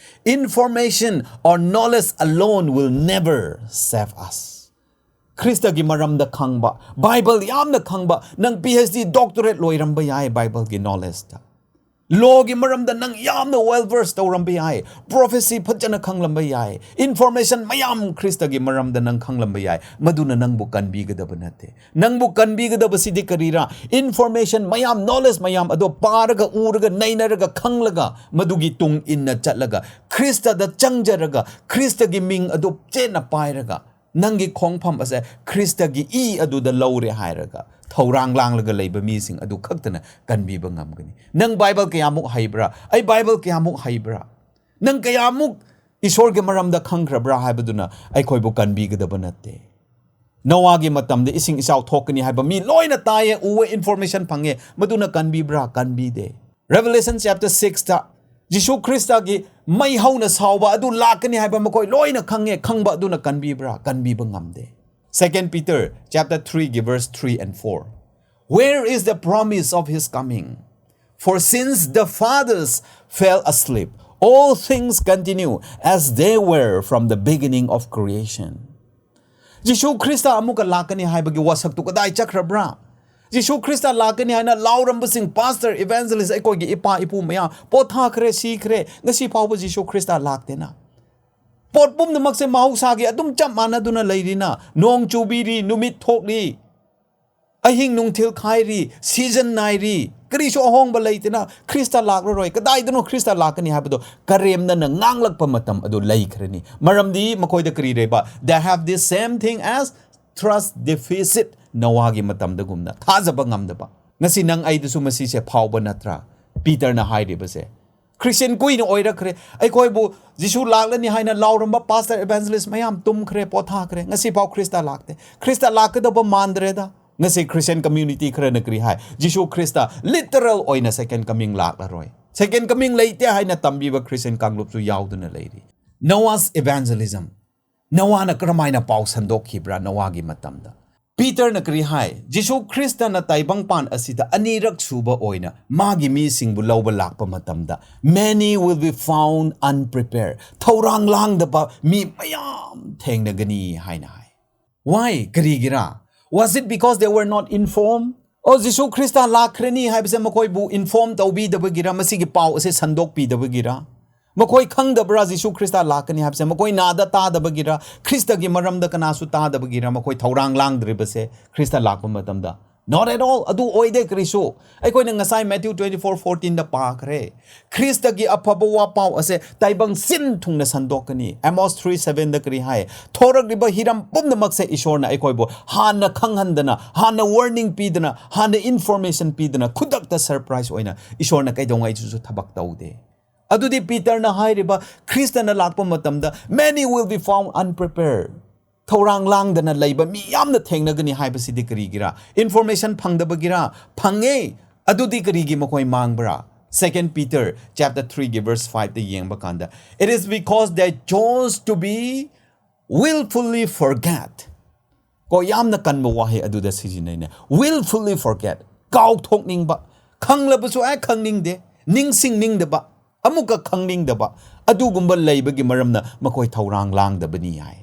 information or knowledge alone will never save us. ꯈ꯭ꯔꯤꯁꯇꯒꯤ ꯃꯔꯝꯗ ꯈꯪꯕ, ꯕꯥꯏꯕꯜ ꯌꯥꯝꯅ ꯈꯪꯕ, ꯅꯪ ꯄꯤ ꯑꯩꯆ ꯗꯤ, ꯗꯣꯛꯇꯔꯦꯠ ꯂꯣꯏꯔꯝꯕ ꯌꯥꯏ ꯕꯥꯏꯕꯜꯒꯤ ꯅꯣꯂꯦꯖꯇ꯫ ꯂꯣꯒꯤ ꯃꯔꯝꯗ ꯅꯪ ꯌꯥꯝꯅ ꯋꯦꯜ ꯚꯔꯁ ꯇꯧꯔꯝꯕ ꯌꯥꯏ, ꯄ꯭ꯔꯣꯐꯦꯁꯤ ꯐꯖꯅ ꯈꯪꯂꯝꯕ ꯌꯥꯏ, ꯏꯟꯐꯣꯔꯃꯦꯁꯟ ꯃꯌꯥꯝ ꯈ꯭ꯔꯤꯁꯇꯒꯤ ꯃꯔꯝꯗ ꯅꯪ ꯈꯪꯂꯝꯕ ꯌꯥꯏ, ꯃꯗꯨꯅ ꯅꯪꯕꯨ ꯀꯟꯕꯤꯒꯗꯕ ꯅꯠꯇꯦ꯫ ꯅꯪꯕꯨ ꯀꯟꯕꯤꯒꯗꯕꯁꯤꯗꯤ ꯀꯔꯤꯔꯥ? ꯏꯟꯐꯣꯔꯃꯦꯁꯟ ꯃꯌꯥꯝ, ꯅꯣꯂꯦꯖ ꯃꯌꯥꯝ ꯑꯗꯣ ꯄꯥꯔꯒ, ꯎꯔꯒ, ꯅꯩꯅꯔꯒ, ꯈꯪꯂꯒ, ꯃꯗꯨꯒꯤ ꯇꯨꯡ ꯏꯟꯅ ꯆꯠꯂꯒ, ꯈ꯭ꯔꯤꯁꯇꯗ ꯆꯪꯖꯔꯒ, ꯈ꯭ꯔꯤꯁꯇꯒꯤ ꯃꯤꯡ ꯑꯗꯨ ꯆꯦꯠꯅ ꯄꯥꯏꯔꯒ, ꯅꯪꯒꯤ ꯈꯣꯡꯐꯝ ꯑꯁꯦ ꯈ꯭ꯔꯤꯁꯇꯒꯤ ꯏ ꯑꯗꯨꯗ ꯂꯧꯔꯦ ꯍꯥꯏꯔꯒ, ꯊꯧꯔꯥꯡ ꯂꯥꯡꯂꯒ ꯂꯩꯕ ꯃꯤꯁꯤꯡ ꯑꯗꯨ ꯈꯛꯇꯅ ꯀꯟꯕꯤꯕ ꯉꯝꯒꯅꯤ꯫ ꯅꯪ ꯕꯥꯏꯕꯜ ꯀꯌꯥꯃꯨꯛ ꯍꯩꯕ꯭ꯔꯥ? ꯑꯩ ꯕꯥꯏꯕꯜ ꯀꯌꯥꯃꯨꯛ ꯍꯩꯕ꯭ꯔꯥ? ꯅꯪ ꯀꯌꯥꯃꯨꯛ ꯏꯁꯣꯔꯒꯤ ꯃꯔꯝꯗ ꯈꯪꯈ꯭ꯔꯕ꯭ꯔꯥ ꯍꯥꯏꯕꯗꯨꯅ ꯑꯩꯈꯣꯏꯕꯨ ꯀꯟꯕꯤꯒꯗꯕ ꯅꯠꯇꯦ꯫ ꯅꯣꯋꯥꯒꯤ ꯃꯇꯝꯗ ꯏꯁꯤꯡ ꯏꯆꯥꯎ ꯊꯣꯛꯀꯅꯤ ꯍꯥꯏꯕ ꯃꯤ ꯂꯣꯏꯅ ꯇꯥꯏꯌꯦ, ꯎꯋꯦ, ꯏꯟꯐꯣꯔꯃꯦꯁꯟ ꯐꯪꯉꯦ, ꯃꯗꯨꯅ ꯀꯟꯕꯤꯕ꯭ꯔꯥ? ꯀꯟꯕꯤꯗꯦ꯫ Revelation chapter sixꯇ ꯖꯤꯁꯨ ꯈ꯭ꯔꯤꯁꯇꯒꯤ ꯃꯩ ꯍꯧꯅ ꯁꯥꯎꯕ ꯑꯗꯨ ꯂꯥꯛꯀꯅꯤ ꯍꯥꯏꯕ ꯃꯈꯣꯏ ꯂꯣꯏꯅ ꯈꯪꯉꯦ, ꯈꯪꯕ ꯑꯗꯨꯅ ꯀꯟꯕꯤꯕ꯭ꯔꯥ? ꯀꯟꯕꯤꯕ ꯉꯝꯗꯦ꯫ Second Peter chapter threeꯒꯤ verse three and four. Where is the promise of his coming? For since the fathers fell asleep, all things continue as they were from the beginning of creation. Jesus Christ ꯑꯃꯨꯛꯀ ꯂꯥꯛꯀꯅꯤ ꯍꯥꯏꯕꯒꯤ ꯋꯥꯁꯛꯇꯨ ꯀꯗꯥꯏ ꯆꯠꯈ꯭ꯔꯕ꯭ꯔꯥ? Jesus Christ ꯂꯥꯛꯀꯅꯤ ꯍꯥꯏꯅ ꯂꯥꯎꯔꯝꯕꯁꯤꯡ, pastor, ꯏꯚꯦꯟꯖꯦꯂꯤꯁ, ꯑꯩꯈꯣꯏꯒꯤ ꯏꯄꯥ ꯏꯄꯨ ꯃꯌꯥꯝ ꯄꯣꯊꯥꯈ꯭ꯔꯦ, ꯁꯤꯈ꯭ꯔꯦ, ꯉꯁꯤ ꯐꯥꯎꯕ ꯖꯤꯁꯨ ꯈ꯭ꯔꯤꯁꯇ ꯂꯥꯛꯇꯦꯅ꯫ ꯄꯣꯠ ꯄꯨꯝꯅꯃꯛꯁꯦ ꯃꯍꯧꯁꯥꯒꯤ ꯑꯗꯨꯝ ꯆꯞ ꯃꯥꯟꯅꯗꯨꯅ ꯂꯩꯔꯤꯅ, ꯅꯣꯡ ꯆꯨꯕꯤꯔꯤ, ꯅꯨꯃꯤꯠ ꯊꯣꯛꯂꯤ, ꯑꯍꯤꯡ ꯅꯨꯡꯊꯤꯜ ꯈꯥꯏꯔꯤ, ꯁꯤꯖꯟ ꯅꯥꯏꯔꯤ, ꯀꯔꯤꯁꯨ ꯑꯍꯣꯡꯕ ꯂꯩꯇꯦꯅ꯫ ꯈ꯭ꯔꯤꯁꯇ ꯂꯥꯛꯂꯔꯣꯏ, ꯀꯗꯥꯏꯗꯅꯣ ꯈ꯭ꯔꯤꯁꯇ ꯂꯥꯛꯀꯅꯤ ꯍꯥꯏꯕꯗꯣ ꯀꯔꯦꯝꯅꯅ ꯉꯥꯡꯂꯛꯄ ꯃꯇꯝ ꯑꯗꯨ ꯂꯩꯈ꯭ꯔꯅꯤ꯫ ꯃꯔꯝꯗꯤ ꯃꯈꯣꯏꯗ ꯀꯔꯤ ꯂꯩꯕ? They have this same thing as trust deficit, ꯅꯣꯋꯥꯒꯤ ꯃꯇꯝꯗꯒꯨꯝꯅ ꯊꯥꯖꯕ ꯉꯝꯗꯕ꯫ ꯉꯁꯤ ꯅꯪ ꯑꯩꯗꯁꯨ ꯃꯁꯤꯁꯦ ꯐꯥꯎꯕ ꯅꯠꯇ꯭ꯔꯥ? ꯄꯤꯇꯔꯅ ꯍꯥꯏꯔꯤꯕꯁꯦ, ꯈ꯭ꯔꯤꯁꯇꯤꯌꯟ ꯀꯨꯏꯅ ꯑꯣꯏꯔꯛꯈ꯭ꯔꯦ, ꯑꯩꯈꯣꯏꯕꯨ ꯖꯤꯁꯨ ꯂꯥꯛꯂꯅꯤ ꯍꯥꯏꯅ ꯂꯥꯎꯔꯝꯕ ꯄꯥꯁꯇꯔ, ꯏꯚꯦꯟꯖꯦꯂꯤꯁ ꯃꯌꯥꯝ ꯇꯨꯝꯈ꯭ꯔꯦ, ꯄꯣꯊꯥꯈ꯭ꯔꯦ, ꯉꯁꯤꯐꯥꯎ ꯈ꯭ꯔꯤꯁꯇ ꯂꯥꯛꯇꯦ꯫ ꯈ꯭ꯔꯤꯁꯇ ꯂꯥꯛꯀꯗꯧꯕ ꯃꯥꯟꯗ꯭ꯔꯦꯗ꯫ ꯉꯁꯤ Christian community ꯈꯔꯅ ꯀꯔꯤ ꯍꯥꯏ? ꯖꯤꯁꯨ ꯈ꯭ꯔꯤꯁꯇ literal ꯑꯣꯏꯅ second coming ꯂꯥꯛꯂꯔꯣꯏ, second coming ꯂꯩꯇꯦ ꯍꯥꯏꯅ ꯇꯝꯕꯤꯕ Christian ꯀꯥꯡꯂꯨꯞꯁꯨ ꯌꯥꯎꯗꯨꯅ ꯂꯩꯔꯤ꯫ Noah's evangelism, ꯅꯣꯋꯥꯅ ꯀꯔꯝꯍꯥꯏꯅ ꯄꯥꯎ ꯁꯟꯗꯣꯛꯈꯤꯕ꯭ꯔꯥ? ꯅꯣꯋꯥꯒꯤ ꯃꯇꯝꯗ ꯄꯤꯇꯔꯅ ꯀꯔꯤ ꯍꯥꯏ? ꯖꯤꯁꯨ ꯈ꯭ꯔꯤꯁꯇꯅ ꯇꯥꯏꯕꯪꯄꯥꯟ ꯑꯁꯤꯗ ꯑꯅꯤꯔꯛ ꯁꯨꯕ ꯑꯣꯏꯅ ꯃꯥꯒꯤ ꯃꯤꯁꯤꯡꯕꯨ ꯂꯧꯕ ꯂꯥꯛꯄ ꯃꯇꯝꯗ, "Many will be found unprepared." ꯊꯧꯔꯥꯡ ꯂꯥꯡꯗꯕ ꯃꯤ ꯃꯌꯥꯝ ꯊꯦꯡꯅꯒꯅꯤ ꯍꯥꯏꯅ ꯍꯥꯏ꯫ Why? ꯀꯔꯤꯒꯤꯔꯥ? Was it because they were not informed? ꯑꯣ, ꯖꯤꯁꯨ ꯈ꯭ꯔꯤꯁꯇ ꯂꯥꯛꯈ꯭ꯔꯅꯤ ꯍꯥꯏꯕꯁꯦ ꯃꯈꯣꯏꯕꯨ inform ꯇꯧꯕꯤꯗꯕꯒꯤꯔ? ꯃꯁꯤꯒꯤ ꯄꯥꯎ ꯑꯁꯦ ꯁꯟꯗꯣꯛꯄꯤꯗꯕꯒꯤꯔ? ꯃꯈꯣꯏ ꯈꯪꯗꯕ꯭ꯔꯥ ꯖꯤꯁꯨ ꯈ꯭ꯔꯤꯁꯇ ꯂꯥꯛꯀꯅꯤ ꯍꯥꯏꯕꯁꯦ? ꯃꯈꯣꯏ ꯅꯥꯗ ꯇꯥꯗꯕꯒꯤꯔ? ꯈ꯭ꯔꯤꯁꯇꯒꯤ ꯃꯔꯝꯗ ꯀꯅꯥꯁꯨ ꯇꯥꯗꯕꯒꯤꯔ ꯃꯈꯣꯏ ꯊꯧꯔꯥꯡ ꯂꯥꯡꯗ꯭ꯔꯤꯕꯁꯦ ꯈ꯭ꯔꯤꯁꯇ ꯂꯥꯛꯄ ꯃꯇꯝꯗ? Not at all. ꯑꯗꯨ ꯑꯣꯏꯗꯦ ꯀꯔꯤꯁꯨ꯫ ꯑꯩꯈꯣꯏꯅ ꯉꯁꯥꯏ Matthew twenty-four fourteen ꯗ ꯄꯥꯈ꯭ꯔꯦ꯫ ꯈ꯭ꯔꯤꯁꯇꯒꯤ ꯑꯐꯕ ꯋꯥꯄꯥꯎ ꯑꯁꯦ ꯇꯥꯏꯕꯪ ꯁꯤꯟ ꯊꯨꯡꯅ ꯁꯟꯗꯣꯛꯀꯅꯤ꯫ Amos three seven ꯗ ꯀꯔꯤ ꯍꯥꯏ? ꯊꯣꯔꯛꯂꯤꯕ ꯍꯤꯔꯝ ꯄꯨꯝꯅꯃꯛꯁꯦ ꯏꯁꯣꯔꯅ ꯑꯩꯈꯣꯏꯕꯨ ꯍꯥꯟꯅ ꯈꯪꯍꯟꯗꯅ, ꯍꯥꯟꯅ warning ꯄꯤꯗꯅ, ꯍꯥꯟꯅ information ꯄꯤꯗꯅ, ꯈꯨꯗꯛꯇ surprise ꯑꯣꯏꯅ ꯏꯁꯣꯔꯅ ꯀꯩꯗꯧꯉꯩꯗꯁꯨ ꯊꯕꯛ ꯇꯧꯗꯦ꯫ ꯑꯗꯨꯗꯤ ꯄꯤꯇꯔꯅ ꯍꯥꯏꯔꯤꯕ, ꯈ꯭ꯔꯤꯁꯇꯅ ꯂꯥꯛꯄ ꯃꯇꯝꯗ, "Many will be found unprepared." ꯊꯧꯔꯥꯡ ꯂꯥꯡꯗꯅ ꯂꯩꯕ ꯃꯤ ꯌꯥꯝꯅ ꯊꯦꯡꯅꯒꯅꯤ ꯍꯥꯏꯕꯁꯤꯗꯤ ꯀꯔꯤꯒꯤꯔꯥ? Information ꯐꯪꯗꯕꯒꯤꯔꯥ? ꯐꯪꯉꯦ꯫ ꯑꯗꯨꯗꯤ ꯀꯔꯤꯒꯤ ꯃꯈꯣꯏ ꯃꯥꯡꯕ꯭ꯔꯥ? Second Peter chapter three ꯒꯤ verse five ꯇ ꯌꯦꯡꯕ ꯀꯥꯟꯗ, "It is because they chose to be willfully forget." ꯀꯣ, ꯌꯥꯝꯅ ꯀꯟꯕ ꯋꯥꯍꯩ ꯑꯗꯨꯗ ꯁꯤꯖꯤꯟꯅꯩꯅꯦ꯫ Willfully forget, ꯀꯥꯎꯊꯣꯛꯅꯤꯡꯕ, ꯈꯪꯂꯕꯁꯨ ꯑꯦ ꯈꯪꯅꯤꯡꯗꯦ, ꯅꯤꯡꯁꯤꯡꯅꯤꯡꯗꯕ, ꯑꯃꯨꯛꯀ ꯈꯪꯅꯤꯡꯗꯕ, ꯑꯗꯨꯒꯨꯝꯕ ꯂꯩꯕꯒꯤ ꯃꯔꯝꯅ ꯃꯈꯣꯏ ꯊꯧꯔꯥꯡ ꯂꯥꯡꯗꯕꯅꯤ ꯍꯥꯏ꯫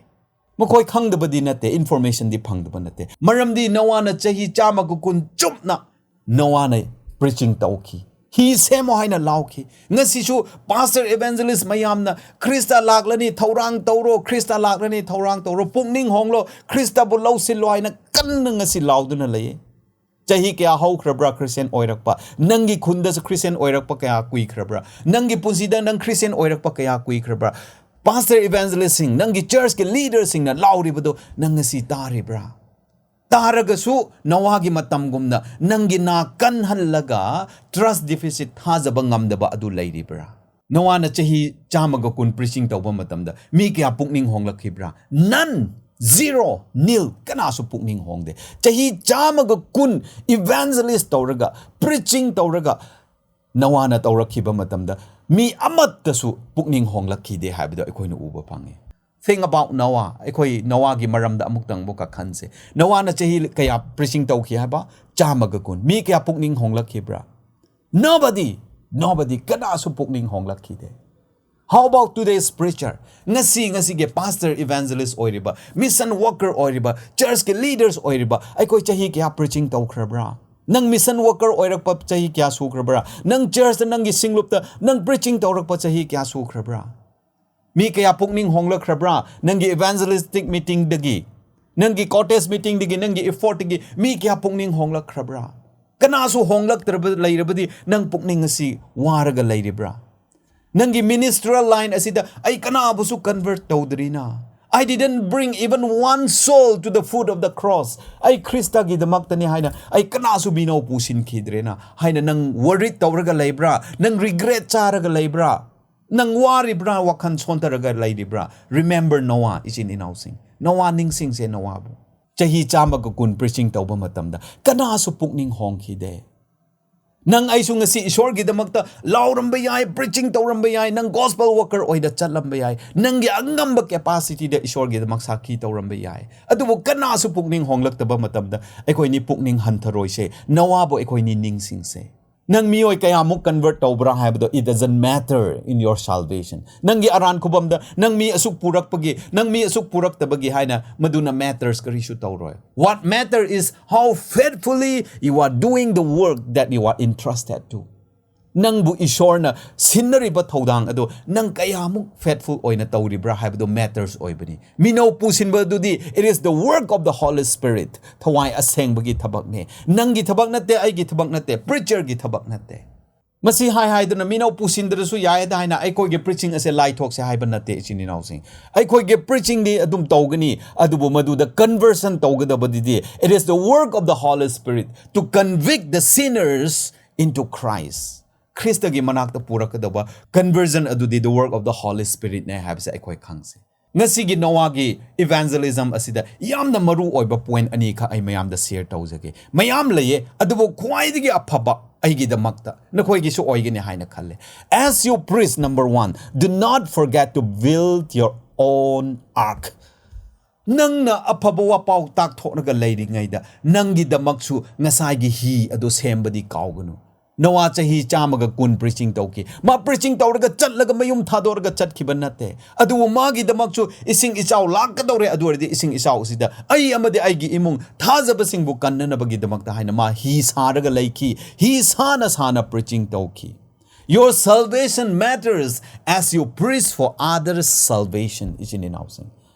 ꯃꯈꯣꯏ ꯈꯪꯗꯕꯗꯤ ꯅꯠꯇꯦ, information ꯗꯤ ꯐꯪꯗꯕ ꯅꯠꯇꯦ꯫ ꯃꯔꯝꯗꯤ ꯅꯣꯋꯥꯅ ꯆꯍꯤ ꯆꯥꯝꯃꯒ ꯀꯨꯟ ꯆꯨꯞꯅ ꯅꯣꯋꯥꯅ preaching ꯇꯧꯈꯤ꯫ ꯍꯤ ꯁꯦꯝꯃꯣ ꯍꯥꯏꯅ ꯂꯥꯎꯈꯤ꯫ ꯉꯁꯤꯁꯨ pastor, evangelist ꯃꯌꯥꯝꯅ, "ꯈ꯭ꯔꯤꯁꯇ ꯂꯥꯛꯂꯅꯤ, ꯊꯧꯔꯥꯡ ꯇꯧꯔꯣ, ꯈ꯭ꯔꯤꯁꯇ ꯂꯥꯛꯂꯅꯤ, ꯊꯧꯔꯥꯡ ꯇꯧꯔꯣ, ꯄꯨꯛꯅꯤꯡ ꯍꯣꯡꯂꯣ, ꯈ꯭ꯔꯤꯁꯇꯕꯨ ꯂꯧꯁꯤꯜꯂꯣ" ꯍꯥꯏꯅ ꯀꯟꯅ ꯉꯁꯤ ꯂꯥꯎꯗꯨꯅ ꯂꯩꯌꯦ꯫ ꯆꯍꯤ ꯀꯌꯥ ꯍꯧꯈ꯭ꯔꯕ꯭ꯔꯥ Christian ꯑꯣꯏꯔꯛꯄ? ꯅꯪꯒꯤ ꯈꯨꯟꯗꯁꯨ Christian ꯑꯣꯏꯔꯛꯄ ꯀꯌꯥ ꯀꯨꯏꯈ꯭ꯔꯕ꯭ꯔꯥ? ꯅꯪꯒꯤ ꯄꯨꯟꯁꯤꯗ ꯅꯪ Christian ꯑꯣꯏꯔꯛꯄ ꯀꯌꯥ ꯀꯨꯏꯈ꯭ꯔꯕ꯭ꯔꯥ? Pastor, evangelist ꯁꯤꯡ, ꯅꯪꯒꯤ church ꯀꯤ leader ꯁꯤꯡꯅ ꯂꯥꯎꯔꯤꯕꯗꯨ ꯅꯪ ꯉꯁꯤ ꯇꯥꯔꯤꯕ꯭ꯔꯥ? ꯇꯥꯔꯒꯁꯨ ꯅꯣꯋꯥꯒꯤ ꯃꯇꯝꯒꯨꯝꯅ ꯅꯪꯒꯤ ꯅꯥ ꯀꯟꯍꯜꯂꯒ trust deficit, ꯊꯥꯖꯕ ꯉꯝꯗꯕ ꯑꯗꯨ ꯂꯩꯔꯤꯕ꯭ꯔꯥ? ꯅꯣꯋꯥꯅ ꯆꯍꯤ ꯆꯥꯝꯃꯒ ꯀꯨꯟ preaching ꯇꯧꯕ ꯃꯇꯝꯗ ꯃꯤ ꯀꯌꯥ ꯄꯨꯛꯅꯤꯡ ꯍꯣꯡꯂꯛꯈꯤꯕ꯭ꯔꯥ? None. Zero, nil, ꯀꯅꯥꯁꯨ ꯄꯨꯛꯅꯤꯡ ꯍꯣꯡꯗꯦ꯫ ꯆꯍꯤ ꯆꯥꯝꯃꯒ ꯀꯨꯟ evangelist ꯇꯧꯔꯒ, preaching ꯇꯧꯔꯒ, ꯅꯣꯋꯥꯅ ꯇꯧꯔꯛꯈꯤꯕ ꯃꯇꯝꯗ ꯃꯤ ꯑꯃꯠꯇꯁꯨ ꯄꯨꯛꯅꯤꯡ ꯍꯣꯡꯂꯛꯈꯤꯗꯦ ꯍꯥꯏꯕꯗꯣ ꯑꯩꯈꯣꯏꯅ ꯎꯕ ꯐꯪꯉꯤ꯫ Think about Noah. ꯑꯩꯈꯣꯏ ꯅꯣꯋꯥꯒꯤ ꯃꯔꯝꯗ ꯑꯃꯨꯛꯇꯪ ꯑꯃꯨꯛꯀ ꯈꯟꯁꯦ꯫ ꯅꯣꯋꯥꯅ ꯆꯍꯤ ꯀꯌꯥ preaching ꯇꯧꯈꯤ ꯍꯥꯏꯕ? ꯆꯥꯝꯃꯒ ꯀꯨꯟ꯫ ꯃꯤ ꯀꯌꯥ ꯄꯨꯛꯅꯤꯡ ꯍꯣꯡꯂꯛꯈꯤꯕ꯭ꯔꯥ? Nobody, nobody, ꯀꯅꯥꯁꯨ ꯄꯨꯛꯅꯤꯡ ꯍꯣꯡꯂꯛꯈꯤꯗꯦ꯫ How about today's preacher? ꯉꯁꯤ, ꯉꯁꯤꯒꯤ pastor, evangelist ꯑꯣꯏꯔꯤꯕ, mission worker ꯑꯣꯏꯔꯤꯕ, churchꯀꯤ leaders ꯑꯣꯏꯔꯤꯕ, ꯑꯩꯈꯣꯏ ꯆꯍꯤ ꯀꯌꯥ preaching ꯇꯧꯈ꯭ꯔꯕ꯭ꯔꯥ? ꯅꯪ mission worker ꯑꯣꯏꯔꯛꯄ ꯆꯍꯤ ꯀꯌꯥ ꯁꯨꯈ꯭ꯔꯕ꯭ꯔꯥ? ꯅꯪ churchꯇ, ꯅꯪꯒꯤ ꯁꯤꯡꯂꯨꯞꯇ ꯅꯪ preaching ꯇꯧꯔꯛꯄ ꯆꯍꯤ ꯀꯌꯥ ꯁꯨꯈ꯭ꯔꯕ꯭ꯔꯥ? ꯃꯤ ꯀꯌꯥ ꯄꯨꯛꯅꯤꯡ ꯍꯣꯡꯂꯛꯈ꯭ꯔꯕ꯭ꯔꯥ? ꯅꯪꯒꯤ evangelistic meetingꯗꯒꯤ, ꯅꯪꯒꯤ cottage meetingꯗꯒꯤ, ꯅꯪꯒꯤ effortꯇꯒꯤ ꯃꯤ ꯀꯌꯥ ꯄꯨꯛꯅꯤꯡ ꯍꯣꯡꯂꯛꯈ꯭ꯔꯕ꯭ꯔꯥ? ꯀꯅꯥꯁꯨ ꯍꯣꯡꯂꯛꯇ꯭ꯔꯕ ꯂꯩꯔꯕꯗꯤ ꯅꯪ ꯄꯨꯛꯅꯤꯡ ꯑꯁꯤ ꯋꯥꯔꯒ ꯂꯩꯔꯤꯕ꯭ꯔꯥ? ꯅꯪꯒꯤ ministerial line ꯑꯁꯤꯗ ꯑꯩ ꯀꯅꯥꯕꯨꯁꯨ convert ꯇꯧꯗ꯭ꯔꯤꯅ? I didn't bring even one soul to the foot of the cross. ꯑꯩ ꯈ꯭ꯔꯤꯁꯇꯒꯤꯗꯃꯛꯇꯅꯤ ꯍꯥꯏꯅ ꯑꯩ ꯀꯅꯥꯁꯨ ꯃꯤꯅꯧ ꯄꯨꯁꯤꯟꯈꯤꯗ꯭ꯔꯦꯅ ꯍꯥꯏꯅ ꯅꯪ worried ꯇꯧꯔꯒ ꯂꯩꯕ꯭ꯔꯥ? ꯅꯪ regret ꯆꯥꯔꯒ ꯂꯩꯕ꯭ꯔꯥ? ꯅꯪ ꯋꯥꯔꯤꯕ꯭ꯔꯥ? ꯋꯥꯈꯜ ꯁꯣꯟꯊꯔꯒ ꯂꯩꯔꯤꯕ꯭ꯔꯥ? Remember Noah, ꯏꯆꯤꯟ ꯏꯅꯥꯎꯁꯤꯡ꯫ ꯅꯣꯋꯥ ꯅꯤꯡꯁꯤꯡꯁꯦ, ꯅꯣꯋꯥꯕꯨ꯫ ꯆꯍꯤ ꯆꯥꯝꯃꯒ ꯀꯨꯟ preaching ꯇꯧꯕ ꯃꯇꯝꯗ ꯀꯅꯥꯁꯨ ꯄꯨꯛꯅꯤꯡ ꯍꯣꯡꯈꯤꯗꯦ꯫ ꯅꯪ ꯑꯩꯁꯨ ꯉꯁꯤ ꯏꯁꯣꯔꯒꯤꯗꯃꯛꯇ ꯂꯥꯎꯔꯝꯕ ꯌꯥꯏ, preaching ꯇꯧꯔꯝꯕ ꯌꯥꯏ, ꯅꯪ gospel worker ꯑꯣꯏꯅ ꯆꯠꯂꯝꯕ ꯌꯥꯏ, ꯅꯪꯒꯤ ꯑꯉꯝꯕ capacityꯗ ꯏꯁꯣꯔꯒꯤꯗꯃꯛ ꯁꯥꯈꯤ ꯇꯧꯔꯝꯕ ꯌꯥꯏ꯫ ꯑꯗꯨꯕꯨ ꯀꯅꯥꯁꯨ ꯄꯨꯛꯅꯤꯡ ꯍꯣꯡꯂꯛꯇꯕ ꯃꯇꯝꯗ ꯑꯩꯈꯣꯏꯅꯤ ꯄꯨꯛꯅꯤꯡ ꯍꯟꯊꯔꯣꯏꯁꯦ, ꯅꯣꯋꯥꯕꯨ ꯑꯩꯈꯣꯏꯅꯤ ꯅꯤꯡꯁꯤꯡꯁꯦ꯫ ꯅꯪ ꯃꯤꯑꯣꯏ ꯀꯌꯥꯃꯨꯛ convert ꯇꯧꯕ꯭ꯔꯥ ꯍꯥꯏꯕꯗꯣ, it doesn't matter in your salvation. ꯅꯪꯒꯤ ꯑꯔꯥꯟ ꯈꯨꯕꯝꯗ ꯅꯪ ꯃꯤ ꯑꯁꯨꯛ ꯄꯨꯔꯛꯄꯒꯤ, ꯅꯪ ꯃꯤ ꯑꯁꯨꯛ ꯄꯨꯔꯛꯇꯕꯒꯤ ꯍꯥꯏꯅ ꯃꯗꯨꯅ matters ꯀꯔꯤꯁꯨ ꯇꯧꯔꯣꯏ꯫ What matter is how faithfully you are doing the work that you are entrusted to. ꯅꯪꯕꯨ ꯏꯁꯣꯔꯅ ꯁꯤꯟꯅꯔꯤꯕ ꯊꯧꯗꯥꯡ ꯑꯗꯨ ꯅꯪ ꯀꯌꯥꯃꯨꯛ faithful ꯑꯣꯏꯅ ꯇꯧꯔꯤꯕ꯭ꯔꯥ ꯍꯥꯏꯕꯗꯨ matters ꯑꯣꯏꯕꯅꯤ꯫ ꯃꯤꯅꯧ ꯄꯨꯁꯤꯟꯕ ꯑꯗꯨꯗꯤ, it is the work of the Holy Spirit. ꯊꯋꯥꯏ ꯑꯁꯦꯡꯕꯒꯤ ꯊꯕꯛꯅꯦ꯫ ꯅꯪꯒꯤ ꯊꯕꯛ ꯅꯠꯇꯦ, ꯑꯩꯒꯤ ꯊꯕꯛ ꯅꯠꯇꯦ, preacherꯒꯤ ꯊꯕꯛ ꯅꯠꯇꯦ꯫ ꯃꯁꯤ ꯍꯥꯏ ꯍꯥꯏꯗꯨꯅ ꯃꯤꯅꯧ ꯄꯨꯁꯤꯟꯗ꯭ꯔꯁꯨ ꯌꯥꯏꯗ ꯍꯥꯏꯅ ꯑꯩꯈꯣꯏꯒꯤ preaching ꯑꯁꯦ ꯂꯥꯏꯊꯣꯛꯁꯦ ꯍꯥꯏꯕ ꯅꯠꯇꯦ, ꯏꯆꯤꯟ ꯏꯅꯥꯎꯁꯤꯡ꯫ ꯑꯩꯈꯣꯏꯒꯤ preachingꯗꯤ ꯑꯗꯨꯝ ꯇꯧꯒꯅꯤ, ꯑꯗꯨꯕꯨ ꯃꯗꯨꯗ conversion ꯇꯧꯒꯗꯕꯗꯨꯗꯤ, it is the work of the Holy Spirit to convict the sinners into Christ. ꯈ꯭ꯔꯤꯁꯇꯒꯤ ꯃꯅꯥꯛꯇ ꯄꯨꯔꯛꯀꯗꯕ conversion ꯑꯗꯨꯗꯤ the work of the Holy Spiritꯅꯦ ꯍꯥꯏꯕꯁꯦ ꯑꯩꯈꯣꯏ ꯈꯪꯁꯦ꯫ ꯉꯁꯤꯒꯤ ꯅꯣꯋꯥꯒꯤ evangelism ꯑꯁꯤꯗ ꯌꯥꯝꯅ ꯃꯔꯨ ꯑꯣꯏꯕ point ꯑꯅꯤꯈꯛ ꯑꯩ ꯃꯌꯥꯝꯗ share ꯇꯧꯖꯒꯦ꯫ ꯃꯌꯥꯝ ꯂꯩꯌꯦ, ꯑꯗꯨꯕꯨ ꯈ꯭ꯋꯥꯏꯗꯒꯤ ꯑꯐꯕ ꯑꯩꯒꯤꯗꯃꯛꯇ, ꯅꯈꯣꯏꯒꯤꯁꯨ ꯑꯣꯏꯒꯅꯤ ꯍꯥꯏꯅ ꯈꯜꯂꯦ꯫ As you preach, number one, do not forget to build your own ark. ꯅꯪꯅ ꯑꯐꯕ ꯋꯥꯄꯥꯎ ꯇꯥꯛꯊꯣꯛꯂꯒ ꯂꯩꯔꯤꯉꯩꯗ ꯅꯪꯒꯤꯗꯃꯛꯁꯨ ꯉꯁꯥꯏꯒꯤ ꯍꯤ ꯑꯗꯨ ꯁꯦꯝꯕꯗꯤ ꯀꯥꯎꯒꯅꯨ꯫ ꯅꯣꯋꯥ ꯆꯍꯤ ꯆꯥꯝꯃꯒ ꯀꯨꯟ preaching ꯇꯧꯈꯤ꯫ ꯃꯥ preaching ꯇꯧꯔꯒ ꯆꯠꯂꯒ ꯃꯌꯨꯝ ꯊꯥꯗꯣꯛꯔꯒ ꯆꯠꯈꯤꯕ ꯅꯠꯇꯦ꯫ ꯑꯗꯨꯕꯨ ꯃꯥꯒꯤꯗꯃꯛꯁꯨ ꯏꯁꯤꯡ ꯏꯆꯥꯎ ꯂꯥꯛꯀꯗꯧꯔꯦ, ꯑꯗꯨ ꯑꯣꯏꯔꯗꯤ ꯏꯁꯤꯡ ꯏꯆꯥꯎ ꯑꯁꯤꯗ ꯑꯩ ꯑꯃꯗꯤ ꯑꯩꯒꯤ ꯏꯃꯨꯡ ꯊꯥꯖꯕꯁꯤꯡꯕꯨ ꯀꯟꯅꯅꯕꯒꯤꯗꯃꯛꯇ ꯍꯥꯏꯅ ꯃꯥ ꯍꯤ ꯁꯥꯔꯒ ꯂꯩꯈꯤ꯫ ꯍꯤ ꯁꯥꯅ ꯁꯥꯅ preaching ꯇꯧꯈꯤ꯫ Your salvation matters as you preach for others' salvation, ꯏꯆꯤꯟ ꯏꯅꯥꯎꯁꯤꯡ꯫